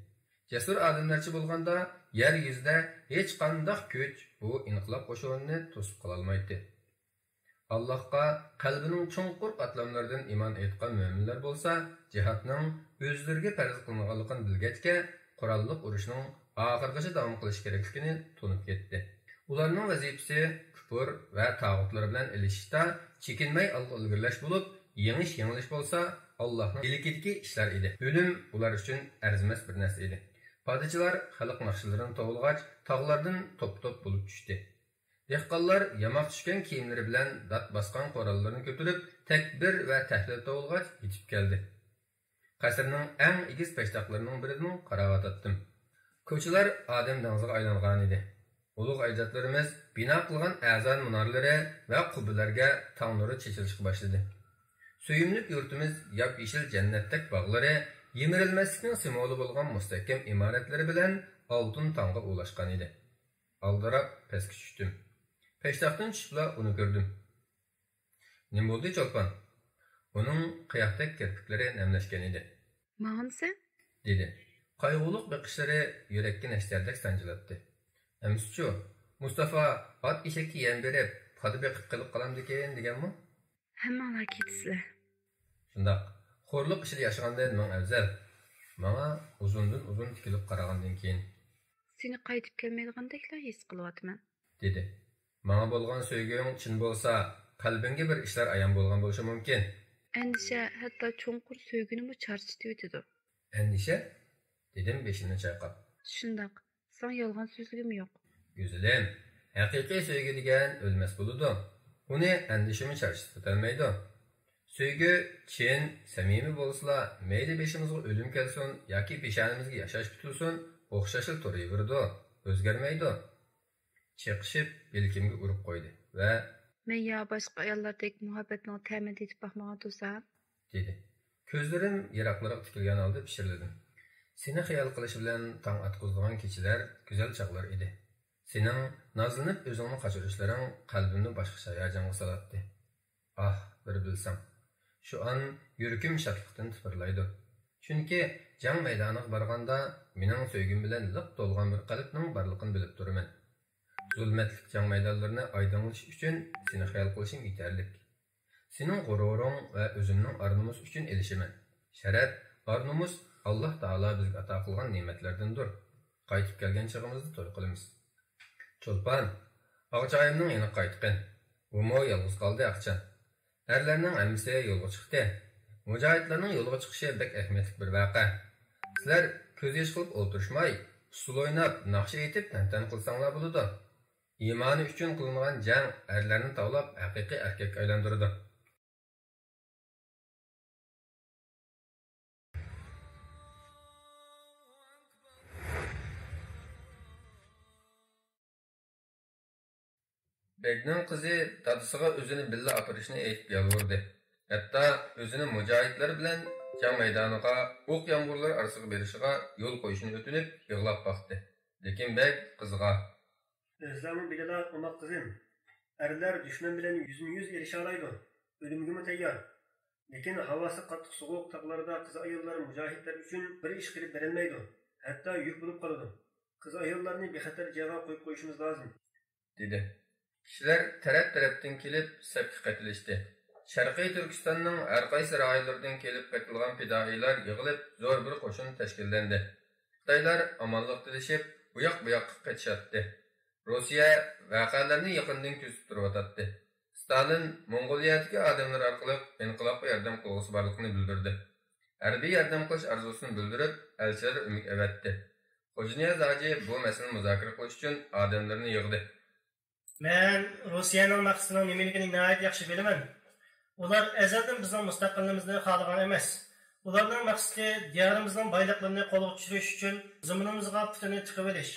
جەسۇر ئادەملەرچە بولغاندا يەر يۈزىدە ھېچقانداق كۈچ بۇ ئىنقىلاب قوشۇنىنى توسۇپ قالالمايتتى. ئاللاھقا قەلبىنىڭ چوڭقۇر قاتلاملىرىدىن ئىمان ئېيتقان مۆمىنلەر بولسا، جىھادنىڭ ئۆزلىرىگە پەرز قىلىنغانلىقىنى بىلگەچكە، قوراللىق ئۇرۇشنىڭ ئاخىرغىچە داۋام قىلىش كېرەكلىكىنى تونۇپ يەتتى. ئۇلارنىڭ ۋەزىپىسى كۇپۇر ۋە تاغۇتلار بىلەن ئېلىشىشتا چېكىنمەي ئالغا ئىلگىرىلەش بولۇپ، يېڭىش-يېڭىلىش بولسا ئاللاھنىڭ ئىلكىدىكى ئىشلار ئىدى. ئۆلۈم ئۇلار ئۈچۈن ئەرزىمەس بىر نەرسە ئىدى. پادىچىلار خەلق ناخشىلىرىنى توۋلىغاچ، تاغلاردىن توپ-توپ بولۇپ چۈشتى. دېھقانلار ياماق چۈشكەن كىيىملىرى بىلەن دات باسقان قوراللىرىنى كۆتۈرۈپ، تەكبىر ۋە تەھلىل توۋلىغاچ يېتىپ كەلدى. قەسىرنىڭ ئەڭ ئېگىز پەشتاقلىرىنىڭ بىرىدىن قاراۋاتاتتىم. كوچىلار ئادەم دېڭىزىغا ئايلانغانىدى. ئۇلۇغ ئەجدادلىرىمىز بىنا قىلغان ئەزان مۇنارىلىرى ۋە قۇببىلەرگە تاڭ نۇرى چېچىلىشقا باشلىدى. سۆيۈملۈك يۇرتىمىز ياپيېشىل جەننەتتەك باغلىرى، يىمىرىلمەسلىكنىڭ سىمۋولى بولغان مۇستەھكەم ئىمارەتلىرى بىلەن ئالتۇن تاڭغا ئۇلاشقانىدى. ئالدىراپ پەسكە چۈشتۈم. پەشتاقتىن چۈشۈپلا ئۇنى كۆردۈم. نېمە بولدى، چولپان؟ ئۇنىڭ قىياقتەك كىرپىكلىرى نەملەشكەن ئىدى. ماڭامسەن؟ دېدى. قايغۇلۇق بېقىشلىرى يۈرەككە نەشتەردەك سانجىلاتتى. ئەمىسىچۇ، مۇستافا ئات ئېشەككە يەم بېرىپ، پادا بېقىپ قېلىپ قالامدىكىن دېگەنمۇ؟ ھەممىڭلار كېتىسىلەر. شۇنداق. خورلۇق ئىچىدە ياشىغاندىن مىڭ ئەۋزەل. ماڭا ئۇزۇندىن ئۇزۇن تىكىلىپ قارىغاندىن كېيىن. سېنى قايتىپ كەلمەيدىغاندەكلا ھېس قىلىۋاتىمەن. دېدى. ماڭا بولغان سۆيگۈڭ چىن بولسا، قەلبىڭگە بىر ئىشلار ئايان بولغان بولۇشى مۇمكىن. ئەندىشە ھەتتا چوڭقۇر سۆيگۈنىمۇ چارچىتىۋېتىدۇ. ئەندىشە؟ دېدىم بېشىمنى چايقاپ. شۇنداق. ساڭا يالغان سۆزلىگۈم يوق. گۈزىلىم، ھەقىقىي سۆيگۈ دېگەن ئۆلمەس بولىدۇ. ئۇنى ئەندىشىمۇ چارچىتىۋېتەلمەيدۇ. سۆيگۈ چىن، سەمىمىي بولسىلا، مەيلى بېشىمىزغا ئۆلۈم كەلسۇن ياكى پېشانىمىزگە ياشاش پۈتۈلسۇن، ئوخشاشلا تۇرۇۋېرىدۇ، ئۆزگەرمەيدۇ. چېقىشىپ يەلكەمگە ئۇرۇپ قويدى ۋە مەن يا باشقا ئاياللاردەك مۇھەببەتنىڭ تەمىنى تېتىپ باقمىغان تۇرسام؟ دېدى. كۆزلىرىم يىراقلىرىغا تىكىلگەن ھالدا پىچىرلىدىم. سېنى خىيال قىلىش بىلەن تاڭ ئاتقۇزىدىغان كېچىلەر گۈزەل چاغلار ئىدى. سېنىڭ نازلىنىپ ئۆزۈڭنى قاچۇرۇشلىرىڭ قەلبىمنى باشقىچە ھاياجانغا سالاتتى. ئاھ، بىر بىلسەڭ. شۇ ئان يۈرىكىم شادلىقتىن تىپىرلايدۇ. چۈنكى جەڭ مەيدانىغا بارغاندا مېنىڭ سۆيگۈم بىلەن لىق تولغان بىر قەلبنىڭ بارلىقىنى بىلىپ تۇرىمەن. زۇلمەتلىك جەڭ مەيدانلىرىنى ئايدىڭلىتىش ئۈچۈن سېنى خىيال قىلىشىم يېتەرلىك. سېنىڭ غۇرۇرۇڭ ۋە ئۆزۈمنىڭ ئار-نومۇس ئۈچۈن ئېلىشىمەن. شەرەپ، ئار-نومۇس ئاللاھ تائالا بىزگە ئاتا قىلغان نېمەتلەردىندۇر. قايتىپ كەلگەن چېغىمىزدا توي قىلىمىز. چولپان، ئاغىچايىمنىڭ يېنىغا قايتقىن. ئۇمۇ يالغۇز قالدى ھەقچان. ئەرلەرنىڭ ھەممىسى يولغا چىقتى. مۇجاھىدلارنىڭ يولغا چىقىشى بەك ئەھمىيەتلىك بىر ۋەقە. سىلەر كۆز يېشى قىلىپ ئولتۇرۇشماي، ئۇسسۇل ئويناپ، ناخشا ئېيتىپ تەنتەنە قىلساڭلار بولىدۇ. ئىمانى ئۈچۈن قىلىنغان جەڭ ئەرلەرنى تاۋلاپ ھەقىقىي ئەركەككە ئايلاندۇرىدۇ. بەگنىڭ قىزى دادىسىغا ئۆزىنى بىللە ئاپىرىشنى ئېيتىپ يالۋۇردى. ھەتتا ئۆزىنى مۇجاھىدلار بىلەن جەڭ مەيدانىغا، ئوق يامغۇرلار ئارىسىغا بېرىشىغا يول قويۇشنى ئۆتۈنۈپ يىغلاپ باقتى. لېكىن بەگ قىزغا، ئۆزلەرمۇ بىلىلا ئوماق قىزىم، ئەرلەر دۈشمەن بىلەن يۈزمۇ يۈز ئېلىشالايدۇ، ئۆلۈمگىمۇ تەييار. لېكىن ھاۋاسى قاتتىق سوغۇق تاغلاردا قىز-ئاياللار مۇجاھىدلار ئۈچۈن بىر ئىش قىلىپ بېرەلمەيدۇ، ھەتتا يۈك بولۇپ قالىدۇ. قىز-ئاياللارنى بىخەتەر جايغا قويۇپ قويۇشىمىز لازىم. دېدى. كىشىلەر تەرەپ-تەرەپتىن كېلىپ سەپكە قېتىلىشتى. شەرقىي تۈركىستاننىڭ ھەر قايسى رايونلىرىدىن كېلىپ قېتىلغان پىدائىيلار يىغىلىپ زور بىر قوشۇن تەشكىللەندى. خىتايلار ئامانلىق تىلىشىپ، ئۇياق-بۇياققا قېچىشاتتى. روسىيە ۋەقەلەرنى يېقىندىن كۆزىتىپ تۇرۇۋاتاتتى. ستالىن موڭغۇلىيەدىكى ئادەملىرى ئارقىلىق ئىنقىلابقا ياردەم قىلغۇسى بارلىقىنى بىلدۈردى. ھەربىي ياردەم قىلىش ئارزۇسىنى بىلدۈرۈپ، ئەلچىلەر ئۆمىكى ئەۋەتتى. خوجانىياز ھاجى بۇ مەسىلىنى مۇزاكىرە قىلىش ئۈچۈن ئادەملىرىنى يىغدى. مەن روسىيەنىڭ مەقسىتىنىڭ نېمىلىكىنى ناھايىتى ياخشى بىلىمەن. ئۇلار ئەزەلدىن بىزنىڭ مۇستەقىللىقىمىزنى خالىغان ئەمەس. ئۇلارنىڭ مەقسىتى دىيارىمىزنىڭ بايلىقلىرىنى قولغا چۈشۈرۈش ئۈچۈن زېمىنىمىزغا پۇتىنى تىقىۋېلىش.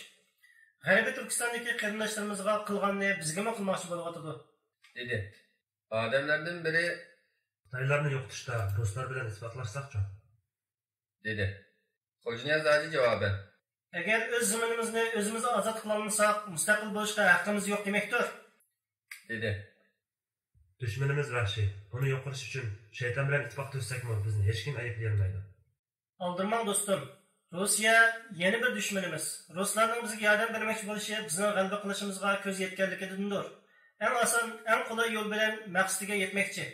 غەربىي تۈركىستاندىكى قېرىنداشلىرىمىزغا قىلغاننى بىزگىمۇ قىلماقچى بولۇۋاتىدۇ. دېدى. ئادەملەردىن بىرى، خىتايلارنى يوقىتىشتا رۇسلار بىلەن ئىتتىپاقلاشساقچۇ؟ دېدى. خوجانىياز ھاجى جاۋابەن، ئەگەر ئۆز زېمىنىمىزنى ئۆزىمىز ئازاد قىلالمىساق، مۇستەقىل بولۇشقا ھەققىمىز يوق دېمەكتۇر. دېدى. دۈشمىنىمىز ۋەھشىي، ئۇنى يوق قىلىش ئۈچۈن شەيتان بىلەن ئىتتىپاق تۈزسەكمۇ، بىزنى ھېچكىم ئەيىبلىيەلمەيدۇ. ئالدىرىماڭ دوستۇم، روسىيە يەنە بىر دۈشمىنىمىز. رۇسلارنىڭ بىزگە ياردەم بەرمەكچى بولۇشى بىزنىڭ غەلىبە قىلىشىمىزغا كۆز يەتكەنلىكىدىندۇر. ئەڭ ئاسان، ئەڭ قولاي يول بىلەن مەقسىتىگە يەتمەكچى.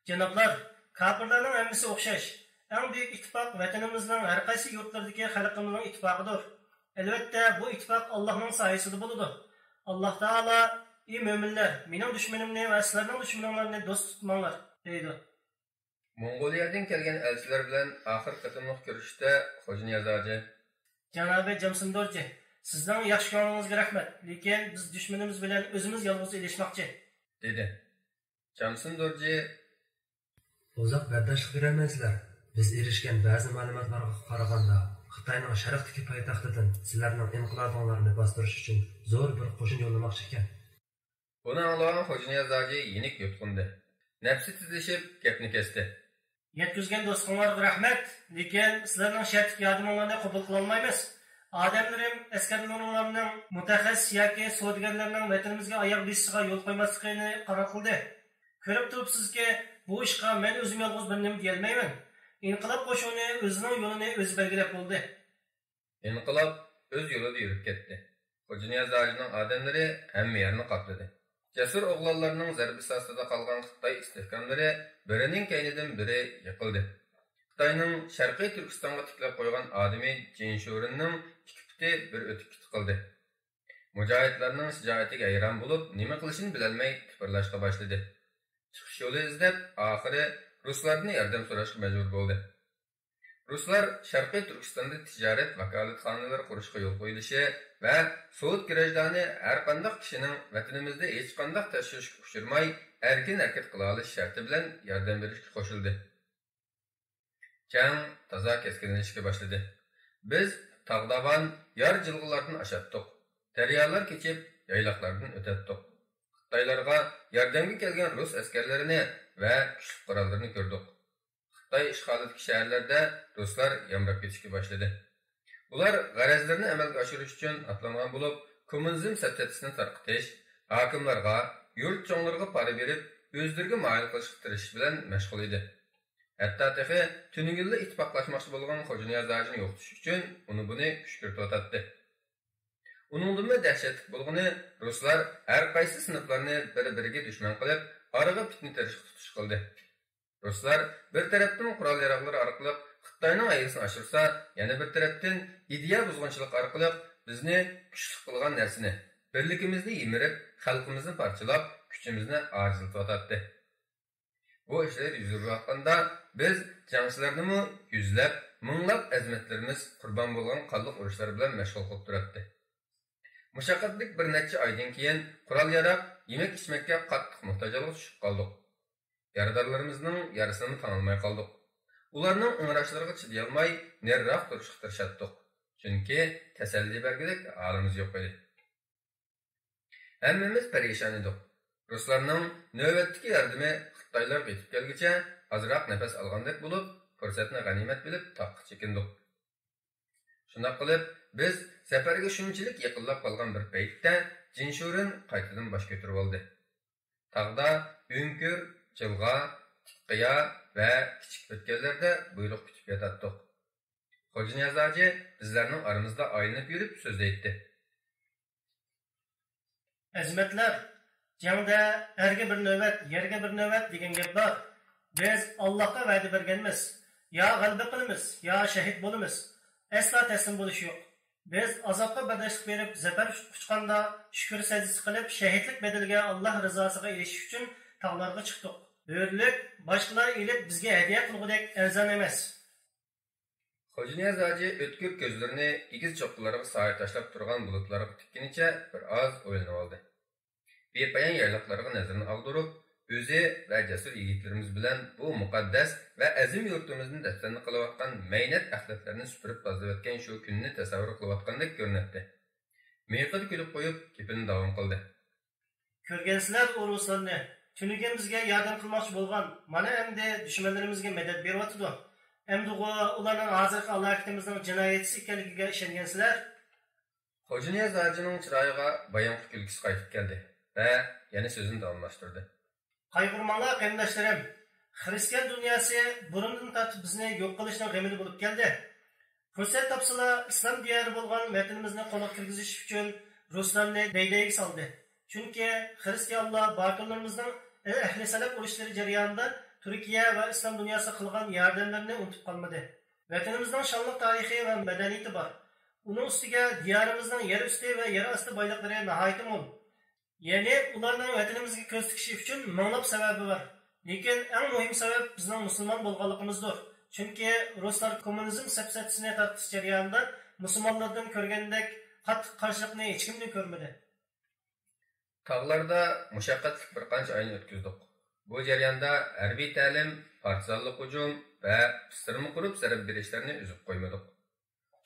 جانابلار، كاپىرلارنىڭ ھەممىسى ئوخشاش. ئەڭ بۈيۈك ئىتتىپاق ۋەتىنىمىزنىڭ ھەر قايسى يۇرتلىرىدىكى خەلقىمىزنىڭ ئىتتىپاقىدۇر. ئەلۋەتتە، بۇ ئىتتىپاق ئاللاھنىڭ سايىسىدا بولىدۇ. ئاللاھ تائالا، ئى مۆمىنلەر، مېنىڭ دۈشمىنىمنى ۋە سىلەرنىڭ دۈشمىنىڭلارنى دوست تۇتماڭلار، دەيدۇ. موڭغۇلىيەدىن كەلگەن ئەلچىلەر بىلەن ئاخىرقى قېتىملىق كۆرۈشۈشتە خوجانىياز ھاجى، جانابى جامسىن دورجى، سىزنىڭ ياخشى كۆڭلىڭىزگە رەھمەت، لېكىن بىز دۈشمىنىمىز بىلەن ئۆزىمىز يالغۇز ئېلىشماقچى. دېدى. جامسىن دورجى، ئۇزاق بەرداشلىق بېرەلمەيسىلەر. بىز ئېرىشكەن بەزى مەلۇماتلارغا قارىغاندا، خىتاينىڭ شەرقتىكى پايتەختىدىن سىلەرنىڭ ئىنقىلابىڭلارنى باستۇرۇش ئۈچۈن زور بىر قوشۇن يوللىماقچى ئىكەن. بۇنى ئاڭلىغان خوجانىياز ھاجى يېنىك يۇتقۇندى. نەپسى تېزلىشىپ گەپنى كەستى. يەتكۈزگەن دوستلۇقۇڭلارغا رەھمەت، لېكىن سىلەرنىڭ شەرتلىك ياردىمىڭلارنى قوبۇل قىلالمايمىز. ئادەملىرىم ئەسكەرلىرىڭلارنىڭ مۇتەخەسسىس ياكى سودىگەرلەرنىڭ ۋەتىنىمىزگە ئاياغ بېسىشىغا يول قويماسلىقىنى قارار قىلدى. كۆرۈپ تۇرۇپسىزكى، بۇ ئىشقا مەن ئۆزۈم يالغۇز بىر نېمە دېيەلمەيمەن. ئىنقىلاب قوشۇنى ئۆزىنىڭ يولىنى ئۆزى بەلگىلەپ بولدى. ئىنقىلاب ئۆز يولىدا يۈرۈپ كەتتى. خوجانىياز ھاجىنىڭ ئادەملىرى ھەممە يەرنى قاپلىدى. جەسۇر ئوغلانلارنىڭ زەربىسى ئاستىدا قالغان خىتاي ئىستىھكاملىرى بىرىنىڭ كەينىدىن بىرى يىقىلدى. خىتاينىڭ شەرقىي تۈركىستانغا تىكلەپ قويغان ئادىمى جىن شورېننىڭ ئىككى پۇتى بىر ئۆتۈككە تىقىلدى. مۇجاھىدلارنىڭ شىجائىتىگە ھەيران بولۇپ، نېمە قىلىشىنى بىلەلمەي تىپىرلاشقا باشلىدى. چىقىش يولى ئىزدەپ، ئاخىرى رۇسلاردىن ياردەم سوراشقا مەجبۇر بولدى. رۇسلار شەرقىي تۈركىستاندا تىجارەت ۋاكالەتخانىلىرى قۇرۇشقا يول قويۇلۇشى ۋە سوۋېت گراژدانى ھەرقانداق كىشىنىڭ ۋەتىنىمىزدە ھېچقانداق تەكشۈرۈشكە ئۇچرىماي، ئەركىن ھەرىكەت قىلالىشى شەرتى بىلەن ياردەم بېرىشكە قوشۇلدى. جەڭ تازا كەسكىنلىشىشكە باشلىدى. بىز تاغ-داۋان، يار جىلغىلاردىن ئاشاتتۇق. دەريالار كېچىپ، يايلاقلاردىن ئۆتەتتۇق. خىتايلارغا ياردەمگە كەلگەن رۇس ئەسكەرلىرىنى ۋە كۈچلۈك قوراللىرىنى كۆردۇق. خىتاي ئىشغالىدىكى شەھەرلەردە رۇسلار يامراپ كېتىشكە باشلىدى. ئۇلار غەرەزلىرىنى ئەمەلگە ئاشۇرۇش ئۈچۈن ئاتلانغان بولۇپ، كوممۇنىزم سەپسەتىسىنى تارقىتىش، ھاكىملارغا، يۇرت چوڭلىرىغا پارا بېرىپ، ئۆزلىرىگە مايىل قىلىشقا تىرىشىش بىلەن مەشغۇل ئىدى. ھەتتا تېخى تۈنۈگۈنلا ئىتتىپاقلاشماقچى بولغان خوجانىياز ھاجىنى يوقىتىش ئۈچۈن ئۇنى بۇنى كۈشكۈرتۈۋاتاتتى. ئۇنىڭدىنمۇ دەھشەتلىك بولغىنى، رۇسلار ھەر قايسى سىنىپلارنى بىر-بىرىگە دۈشمەن قىلىپ، ئارىغا پىتنە تېرىشقا تۇتۇش قىلدى. رۇسلار بىر تەرەپتىن قورال-ياراغلىرى ئارقىلىق خىتاينىڭ ھەيۋىسىنى ئاشۇرسا، يەنە بىر تەرەپتىن ئىدىيە بۇزغۇنچىلىقى ئارقىلىق بىزنى كۈچلۈك قىلغان نەرسىنى، بىرلىكىمىزنى يىمىرىپ، خەلقىمىزنى پارچىلاپ، كۈچىمىزنى ئاجىزلىتىۋاتاتتى. بۇ ئىشلار يۈز بېرىۋاتقاندا، بىز جەڭچىلەرنىمۇ يۈزلەپ، مىڭلاپ ئەزىمەتلىرىمىز قۇربان بولغان قانلىق ئۇرۇشلار بىلەن مەشغۇل قىلىپ تۇراتتى. مۇشەققەتلىك بىر نەچچە ئايدىن كېيىن قورال-ياراغ، يېمەك-ئىچمەككە قاتتىق موھتاج ھالغا چۈشۈپ قالدۇق. يارىدارلىرىمىزنىڭ يارىسىنىمۇ تاڭالماي قالدۇق. ئۇلارنىڭ ئىڭراشلىرىغا چىدىيالماي، نېرىراق تۇرۇشقا تىرىشاتتۇق. چۈنكى تەسەللى بەرگۈدەك ھالىمىز يوق ئىدى. ھەممىمىز پەرىشان ئىدۇق. رۇسلارنىڭ نۆۋەتتىكى ياردىمى خىتايلارغا يېتىپ كەلگۈچە ئازراق نەپەس ئالغاندەك بولۇپ، پۇرسەتنى غەنىيمەت بىلىپ تاغقا چېكىندۇق. شۇنداق قىلىپ، بىز سەپەرگە شۇنچىلىك يېقىنلاپ قالغان بىر پەيتتە جىنشۇرېن قايتىدىن باش كۆتۈرۈۋالدى. تاغدا ئۆڭكۈر، جىلغا، تىك قىيا ۋە كىچىك ئۆتكەللەردە بۇيرۇق كۈتۈپ ياتاتتۇق. خوجانىياز ھاجى بىزلەرنىڭ ئارىمىزدا ئايلىنىپ يۈرۈپ سۆزلەيتتى. ئەزىمەتلەر، جەڭدە ئەرگە بىر نۆۋەت، يەرگە بىر نۆۋەت دېگەن گەپ بار. بىز ئاللاھقا ۋەدە بەرگەنمىز، يا غەلىبە قىلىمىز، يا شەھىت بولىمىز. ئەسلا تەسلىم بولۇش يوق. بىز ئازابقا بەرداشلىق بېرىپ زەپەر قۇچقاندا، شۈكۈر سەجدىسى قىلىپ، شەھىتلىك بەدىلىگە ئاللاھ رىزاسىغا ئېرىشىش ئۈچۈن تاغلارغا چىقتۇق. ھۆرلۈك باشقىلار ئېلىپ بىزگە ھەدىيە قىلغۇدەك ئەرزان ئەمەس. خوجانىياز ھاجى ئۆتكۈر كۆزلىرىنى ئېگىز چوققىلارغا سايە تاشلاپ تۇرغان بۇلۇتلارغا تىككىنىچە بىر ئاز ئويلىنىۋالدى. بىپايان يايلاقلارغا نەزىرىنى ئاغدۇرۇپ، ئۆزى ۋە جەسۇر يىگىتلىرىمىز بىلەن بۇ مۇقەددەس ۋە ئەزىم يۇرتىمىزنى دەپسەندە قىلىۋاتقان مەينەت ئەخلەتلەرنى سۈپۈرۈپ تازىلىۋەتكەن شۇ كۈننى تەسەۋۋۇر قىلىۋاتقاندەك كۆرۈنەتتى. مىيىقىدا كۈلۈپ قويۇپ، گېپىنى داۋام قىلدى. كۆرگەنسىلەر ئۇ رۇسلارنى، تۈنۈگۈن بىزگە ياردەم قىلماقچى بولغان، مانا ئەمدى دۈشمەنلىرىمىزگە مەدەت بېرىۋاتىدۇ. ئەمدىغۇ ئۇلارنىڭ ھازىرقى ھالاكىتىمىزنىڭ جىنايەتچىسى ئىكەنلىكىگە ئىشەنگەنسىلەر؟ خوجانىياز ھاجىنىڭ چىرايىغا بايامقى كۈلكىسى قايتىپ كەلدى ۋە يەنە سۆزىنى داۋاملاشتۇردى. قايغۇرماڭلار، قېرىنداشلىرىم! خىرىستىيان دۇنياسى بۇرۇندىن تارتىپ بىزنى يوق قىلىشنىڭ غېمىدە بولۇپ كەلدى. پۇرسەت تاپسىلا، ئىسلام دىيارى بولغان ۋەتىنىمىزنى قولغا كىرگۈزۈش ئۈچۈن رۇسلارنى دەيدەيگە سالدى. چۈنكى خىرىستىيانلار باتۇرلىرىمىزنىڭ ئەھلى سەلەپ ئۇرۇشلىرى جەريانىدا تۈركىيە ۋە ئىسلام دۇنياسىغا قىلغان ياردەملىرىنى ئۇنتۇپ قالمىدى. ۋەتىنىمىزنىڭ شانلىق تارىخى ۋە مەدەنىيىتى بار. ئۇنىڭ ئۈستىگە دىيارىمىزنىڭ يەر ئۈستى ۋە يەر ئاستى بايلىقلىرى ناھايىتى مول. يەنى ئۇلارنىڭ ۋەتىنىمىزگە كۆز تىكىشى ئۈچۈن مىڭلاپ سەۋەبى بار. لېكىن ئەڭ مۇھىم سەۋەب بىزنىڭ مۇسۇلمان بولغانلىقىمىزدۇر. چۈنكى رۇسلار كوممۇنىزم سەپسەتىسىنى تارقىتىش جەريانىدا مۇسۇلمانلاردىن كۆرگەندەك قاتتىق قارشىلىقنى ھېچكىمدىن كۆرمىدى. تاغلاردا مۇشەققەتلىك بىر قانچە ئاينى ئۆتكۈزدۇق. بۇ جەرياندا ھەربىي تەلىم، پارتىزانلىق ھۇجۇم ۋە پىستىرما قۇرۇپ زەربە بېرىشلەرنى ئۈزۈپ قويمىدۇق.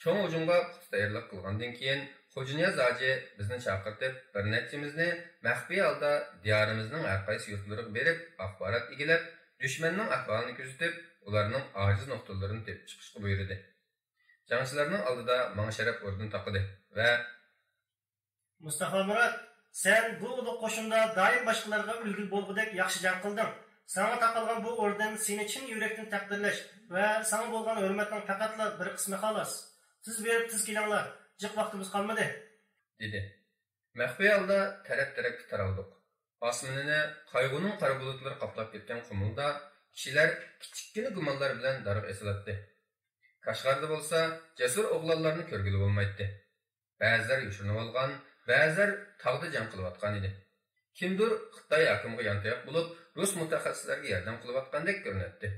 چوڭ ھۇجۇمغا پۇختا تەييارلىق قىلغاندىن كېيىن، خوجانىياز ھاجى بىزنى چاقىرتىپ، بىر نەچچىمىزنى مەخپىي ھالدا دىيارىمىزنىڭ ھەر قايسى يۇرتلىرىغا بېرىپ، ئاخبارات ئىگىلەپ، دۈشمەننىڭ ئەھۋالىنى كۆزىتىپ، ئۇلارنىڭ ئاجىز نۇقتىلىرىنى تېپىپ چىقىشقا بۇيرۇدى. جەڭچىلەرنىڭ ئالدىدا ماڭا شەرەپ ئورنىنى تاقىدى ۋە مۇستافا مۇرات، سەن بۇ ئۇلۇغ قوشۇندا دائىم باشقىلارغا ئۈلگە بولغۇدەك ياخشى جەڭ قىلدىڭ. ساڭا تاقالغان بۇ ئوردېن سېنى چىن يۈرەكتىن تەقدىرلەش ۋە ساڭا بولغان ھۆرمەتنىڭ پەقەتلا بىر قىسمى خالاس. تېز بېرىپ تېز كېلىڭلار، جىق ۋاقتىمىز قالمىدى. دېدى. مەخپىي ھالدا تەرەپ-تەرەپكە تارالدۇق. ئاسمىنىنى قايغۇنىڭ قارا بۇلۇتلىرى قاپلاپ كەتكەن قۇمۇلدا كىشىلەر كىچىككىنە گۇمانلار بىلەن دارغا ئېسىلاتتى. كاشغاردا بولسا جەسۇر ئوغلانلارنى كۆرگىلى بولمايتتى. بەزىلەر يوشۇرۇنۇۋالغان، بەزىلەر تاغدا جەڭ قىلىۋاتقان ئىدى. كىمدۇر خىتاي ھاكىمىغا يانتاياق بولۇپ، رۇس مۇتەخەسسىسلەرگە ياردەم قىلىۋاتقاندەك كۆرۈنەتتى.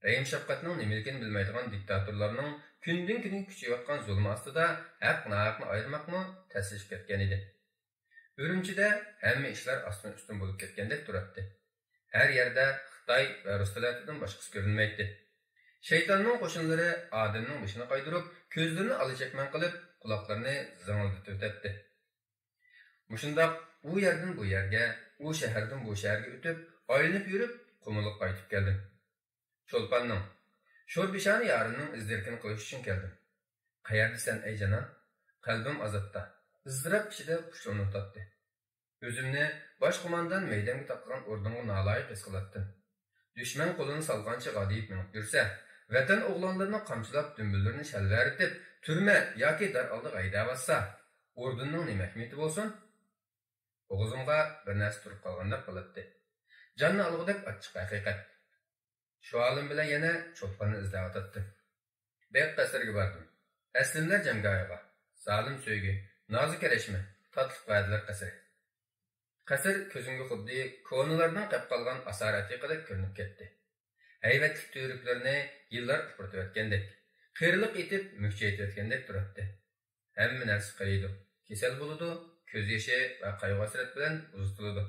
رەھىم-شەپقەتنىڭ نېمىلىكىنى بىلمەيدىغان دىكتاتورلارنىڭ كۈندىن-كۈنگە كۈچىيىۋاتقان زۇلمى ئاستىدا ھەق-ناھەقنى ئايرىماقمۇ تەسلىشىپ كەتكەن ئىدى. ئۈرۈمچىدە ھەممە ئىشلار ئاستىن-ئۈستۈن بولۇپ كەتكەندەك تۇراتتى. ھەر يەردە خىتاي ۋە رۇس تەلەتىدىن باشقىسى كۆرۈنمەيتتى. شەيتاننىڭ قوشۇنلىرى ئادەمنىڭ بېشىنى قايدۇرۇپ، كۆزلىرىنى ئالا-چەكمەن قىلىپ، قۇلاقلىرىنى زىڭىلدىتىۋېتەتتى. مۇشۇنداق ئۇ يەردىن بۇ يەرگە، ئۇ شەھەردىن بۇ شەھەرگە ئۆتۈپ، ئايلىنىپ يۈرۈپ، قۇمۇلغا قايتىپ كەلدىم. چولپاننىڭ، شورپىشانە يارىمنىڭ ئىز-دېرىكىنى قىلىش ئۈچۈن كەلدىم. قەيەردىسەن، ئەي جانان؟ قەلبىم ئازابتا، ئىزتىراپ ئىچىدە پۇشۇلۇۋاتاتتى. ئۆزۈمنى باش قوماندان مەيدەمگە تاقىغان ئوردىنغا نالايىق ھېس قىلاتتىم. دۈشمەن قولىنى سالغانچە غادىيىپ مېڭىپ يۈرسە، ۋەتەن ئوغلانلىرىنى قامچىلاپ، دۈمبىلىرىنى شەلۋەرىتىپ، تۈرمە ياكى دار ئالدىغا ھەيدەۋاتسا، ئوردېننىڭ نېمە ئەھمىيىتى بولسۇن؟ بوغۇزۇمغا بىر نەرسە تۇرۇپ قالغاندەك قىلاتتى. جاننى ئالغۇدەك ئاچچىق ھەقىقەت. شۇ ھالىم بىلەن يەنە چولپاننى ئىزدەۋاتاتتىم. بەگ قەسرىگە باردىم. ئەسلىمىلەر جەڭگاھىغا. زالىم سۆيگۈ، نازۇك كەرەشمە، تاتلىق ۋەدىلەر قەسرى. قەسىر كۆزۈمگە خۇددى كونىلارنىڭ قەپ قالغان ئاسارە ئەتىقىدەك كۆرۈنۈپ كەتتى. ھەيۋەتلىك تۈۋرۈكلىرىنى يىللار ئۇپرىتىۋەتكەندەك، قېرىلىق ئېتىپ مۈكچەيتىۋەتكەندەك تۇراتتى. ھەممە نەرسە قېرىيدۇ، كېسەل بولىدۇ، كۆز يېشى ۋە قايغۇ-ھەسرەت بىلەن ئۇزىتىلىدۇ.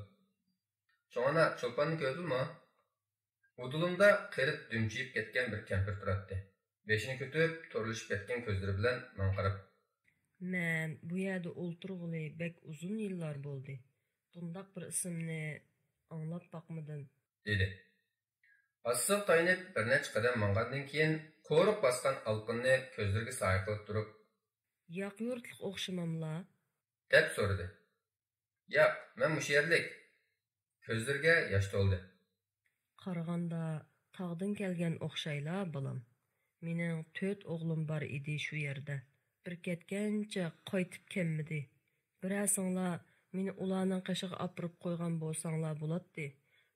شۇڭا ئانا، چولپاننى كۆردۈڭمۇ؟ ئۇدۇلۇمدا قېرىپ دۈمچىيىپ كەتكەن بىر كەمپىر تۇراتتى. بېشىنى كۆتۈرۈپ، تورلىشىپ كەتكەن كۆزلىرى بىلەن ماڭا قاراپ. مەن بۇ يەردە ئولتۇرغىلى بەك ئۇزۇن يىللار بولدى. بۇنداق بىر ئىسىمنى ئاڭلاپ باقمىدىم. دېدى. ئاسسىغا تايىنىپ بىر نەچچە قەدەم ماڭغاندىن كېيىن، قورۇق باسقان ئالقىننى كۆزلىرىگە سايە قىلىپ تۇرۇپ، ياق يۇرتلۇق ئوخشىماملا؟ دەپ سورىدى. ياق، مەن مۇشۇ يەرلىك. كۆزلىرىگە ياش تولدى. قارىغاندا تاغدىن كەلگەن ئوخشايلا، بالام. مېنىڭ تۆت ئوغلۇم بار ئىدى شۇ يەردە. بىر كەتكەنچە قايتىپ كەلمىدى. بىرەرسىڭلار مېنى ئۇلارنىڭ قېشىغا ئاپىرىپ قويغان بولساڭلار بولاتتى.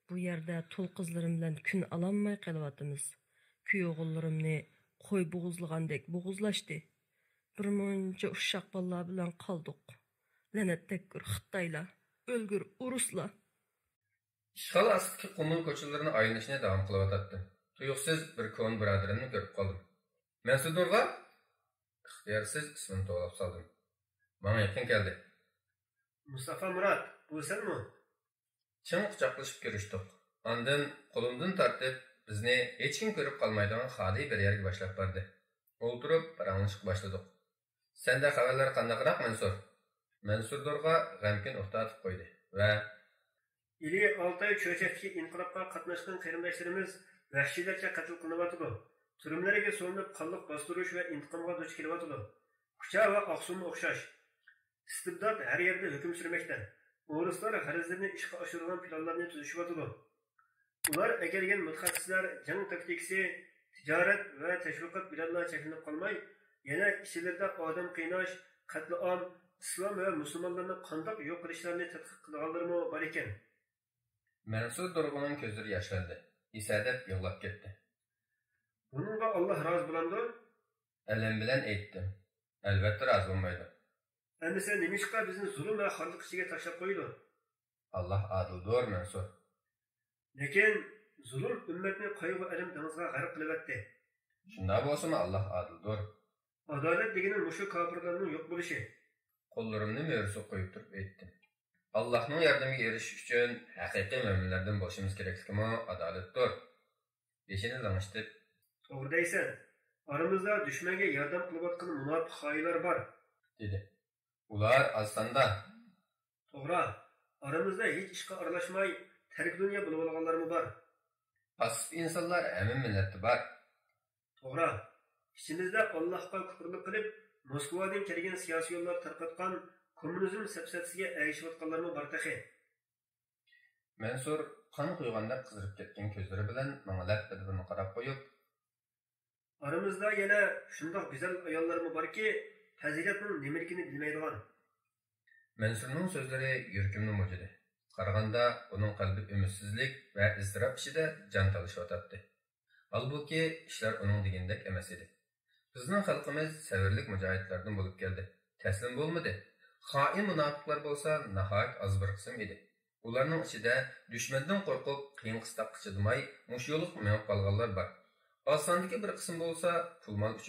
بۇ يەردە تۇل قىزلىرىم بىلەن كۈن ئالالماي قېلىۋاتىمىز. كۈيئوغۇللىرىمنى قوي بوغۇزلىغاندەك بوغۇزلاشتى. بىر مۇنچە ئۇششاق بالىلار بىلەن قالدۇق. لەنەتتەگكۈر خىتايلار، ئۆلگۈر ئورۇسلار. ئىشخانا ئاستىدىكى قۇمۇل كوچىلىرىنى ئايلىنىشنى داۋام قىلىۋاتاتتىم. تۇيۇقسىز بىر كونا بۇرادىرىمنى كۆرۈپ قالدىم. مەنسۇردۇرغا؟ ئىختىيارسىز ئىسمىنى توۋلاپ سالدىم. ماڭا يېقىن كەلدى. مۇستافا مۇرات، بۇ سەنمۇ؟ چىڭ قۇچاقلىشىپ كۆرۈشتۇق. ئاندىن قولۇمدىن تارتىپ، بىزنى ھېچكىم كۆرۈپ قالمايدىغان خالىي بىر يەرگە باشلاپ باردى. ئولتۇرۇپ پاراڭلىشىشقا باشلىدۇق. سەندە خەۋەرلەر قانداقراق، مەنسۇر؟ مەنسۇردۇرغا غەمكىن ئۇھ تارتىپ قويدى ۋە ئىلى ئالتاي چۆچەكتىكى ئىنقىلابقا قاتناشقان قېرىنداشلىرىمىز ۋەھشىيلەرچە قەتل قىلىنىۋاتىدۇ. تۈرمىلەرگە سولىنىپ، قانلىق باستۇرۇش ۋە ئىنتىقامغا دۇچ كېلىۋاتىدۇ. كۇچا ۋە ئاقسۇممۇ ئوخشاش. ئىستىبدات ھەر يەردە ھۆكۈم سۈرمەكتە. ئورۇسلار غەرەزلىرىنى ئىشقا ئاشۇرىدىغان پىلانلارنى تۈزۈشۈۋاتىدۇ. ئۇلار ئەكەلگەن مۇتەخەسسىسلەر جەڭ تاكتىكىسى، تىجارەت ۋە تەشۋىقات بىلەنلا چەكلىنىپ قالماي، يەنە ئىچلىرىدە ئادەم قىيناش، قەتلىئام، ئىسلام ۋە مۇسۇلمانلارنى قانداق يوق قىلىشلارنى تەتقىق قىلىدىغانلىرىمۇ بار ئىكەن. مەنسۇر دۇرغۇننىڭ كۆزلىرى ياشلاندى. ئېسەدەپ يىغلاپ كەتتى. بۇنىڭغا ئاللاھ رازى بولامدۇ؟ ئەلەم بىلەن ئېيتتىم. ئەلۋەتتە رازى بولمايدۇ. ئەمىسە نېمىشقا بىزنى زۇلۇم ۋە خارلىق ئىچىگە تاشلاپ قويىدۇ؟ ئاللاھ ئادىلدۇر، مەنسۇر. لېكىن زۇلۇم ئۈممەتنى قايغۇ-ئەلەم دېڭىزىغا غەرق قىلىۋەتتى. شۇنداق بولسىمۇ ئاللاھ ئادىلدۇر. ئادالەت دېگىنى مۇشۇ كاپىرلارنىڭ يوق بولۇشى. قوللىرىمنى مۈرىسىگە قويۇپ تۇرۇپ ئېيتتىم. ئاللاھنىڭ ياردىمىگە ئېرىشىش ئۈچۈن ھەقىقىي مۆمىنلەردىن بولۇشىمىز كېرەكلىكىمۇ ئادالەتتۇر. بېشىنى لىڭشىتىپ. توغرا دەيسەن. ئارىمىزدا دۈشمەنگە ياردەم قىلىۋاتقان مۇناپىق خائىنلار بار. دېدى. ئۇلار ئاز ساندا. توغرا. ئارىمىزدا ھېچ ئىشقا ئارىلاشماي، تەركى دۇنيا بولۇۋالغانلارمۇ بار. پاسسىپ ئىنسانلار ھەممە مىللەتتە بار. توغرا. ئىچىمىزدە ئاللاھقا كۇپۇرلۇق قىلىپ، موسكۋادىن كەلگەن سىياسىيونلار تارقاتقان كوممۇنىزم سەپسەتىسىگە ئەگىشىۋاتقانلارمۇ بار تېخى. مەنسۇر قان قۇيغاندەك قىزىرىپ كەتكەن كۆزلىرى بىلەن ماڭا لەپپىدە بىرنى قاراپ قويۇپ، ئارىمىزدا يەنە شۇنداق گۈزەل ئاياللارمۇ باركى، پەزىلەتنىڭ نېمىلىكىنى بىلمەيدىغان. مەنسۇرنىڭ سۆزلىرى يۈرىكىمنى مۇجۇدى. قارىغاندا ئۇنىڭ قەلبى ئۈمىدسىزلىك ۋە ئىزتىراپ ئىچىدە جان تالىشىۋاتاتتى. ھالبۇكى، ئىشلار ئۇنىڭ دېگىنىدەك ئەمەس ئىدى. بىزنىڭ خەلقىمىز سەۋرلىك مۇجاھىدلاردىن بولۇپ كەلدى. تەسلىم بولمىدى. خائىن مۇناپىقلار بولسا ناھايىتى ئاز بىر قىسىم ئىدى. ئۇلارنىڭ ئىچىدە دۈشمەندىن قورقۇپ، قىيىن-قىستاققا چىدىماي، مۇشۇ يولغا مېڭىپ قالغانلار بار. ئاز ساندىكى بىر قىسىم بولسا پۇل-مال ئۈچۈن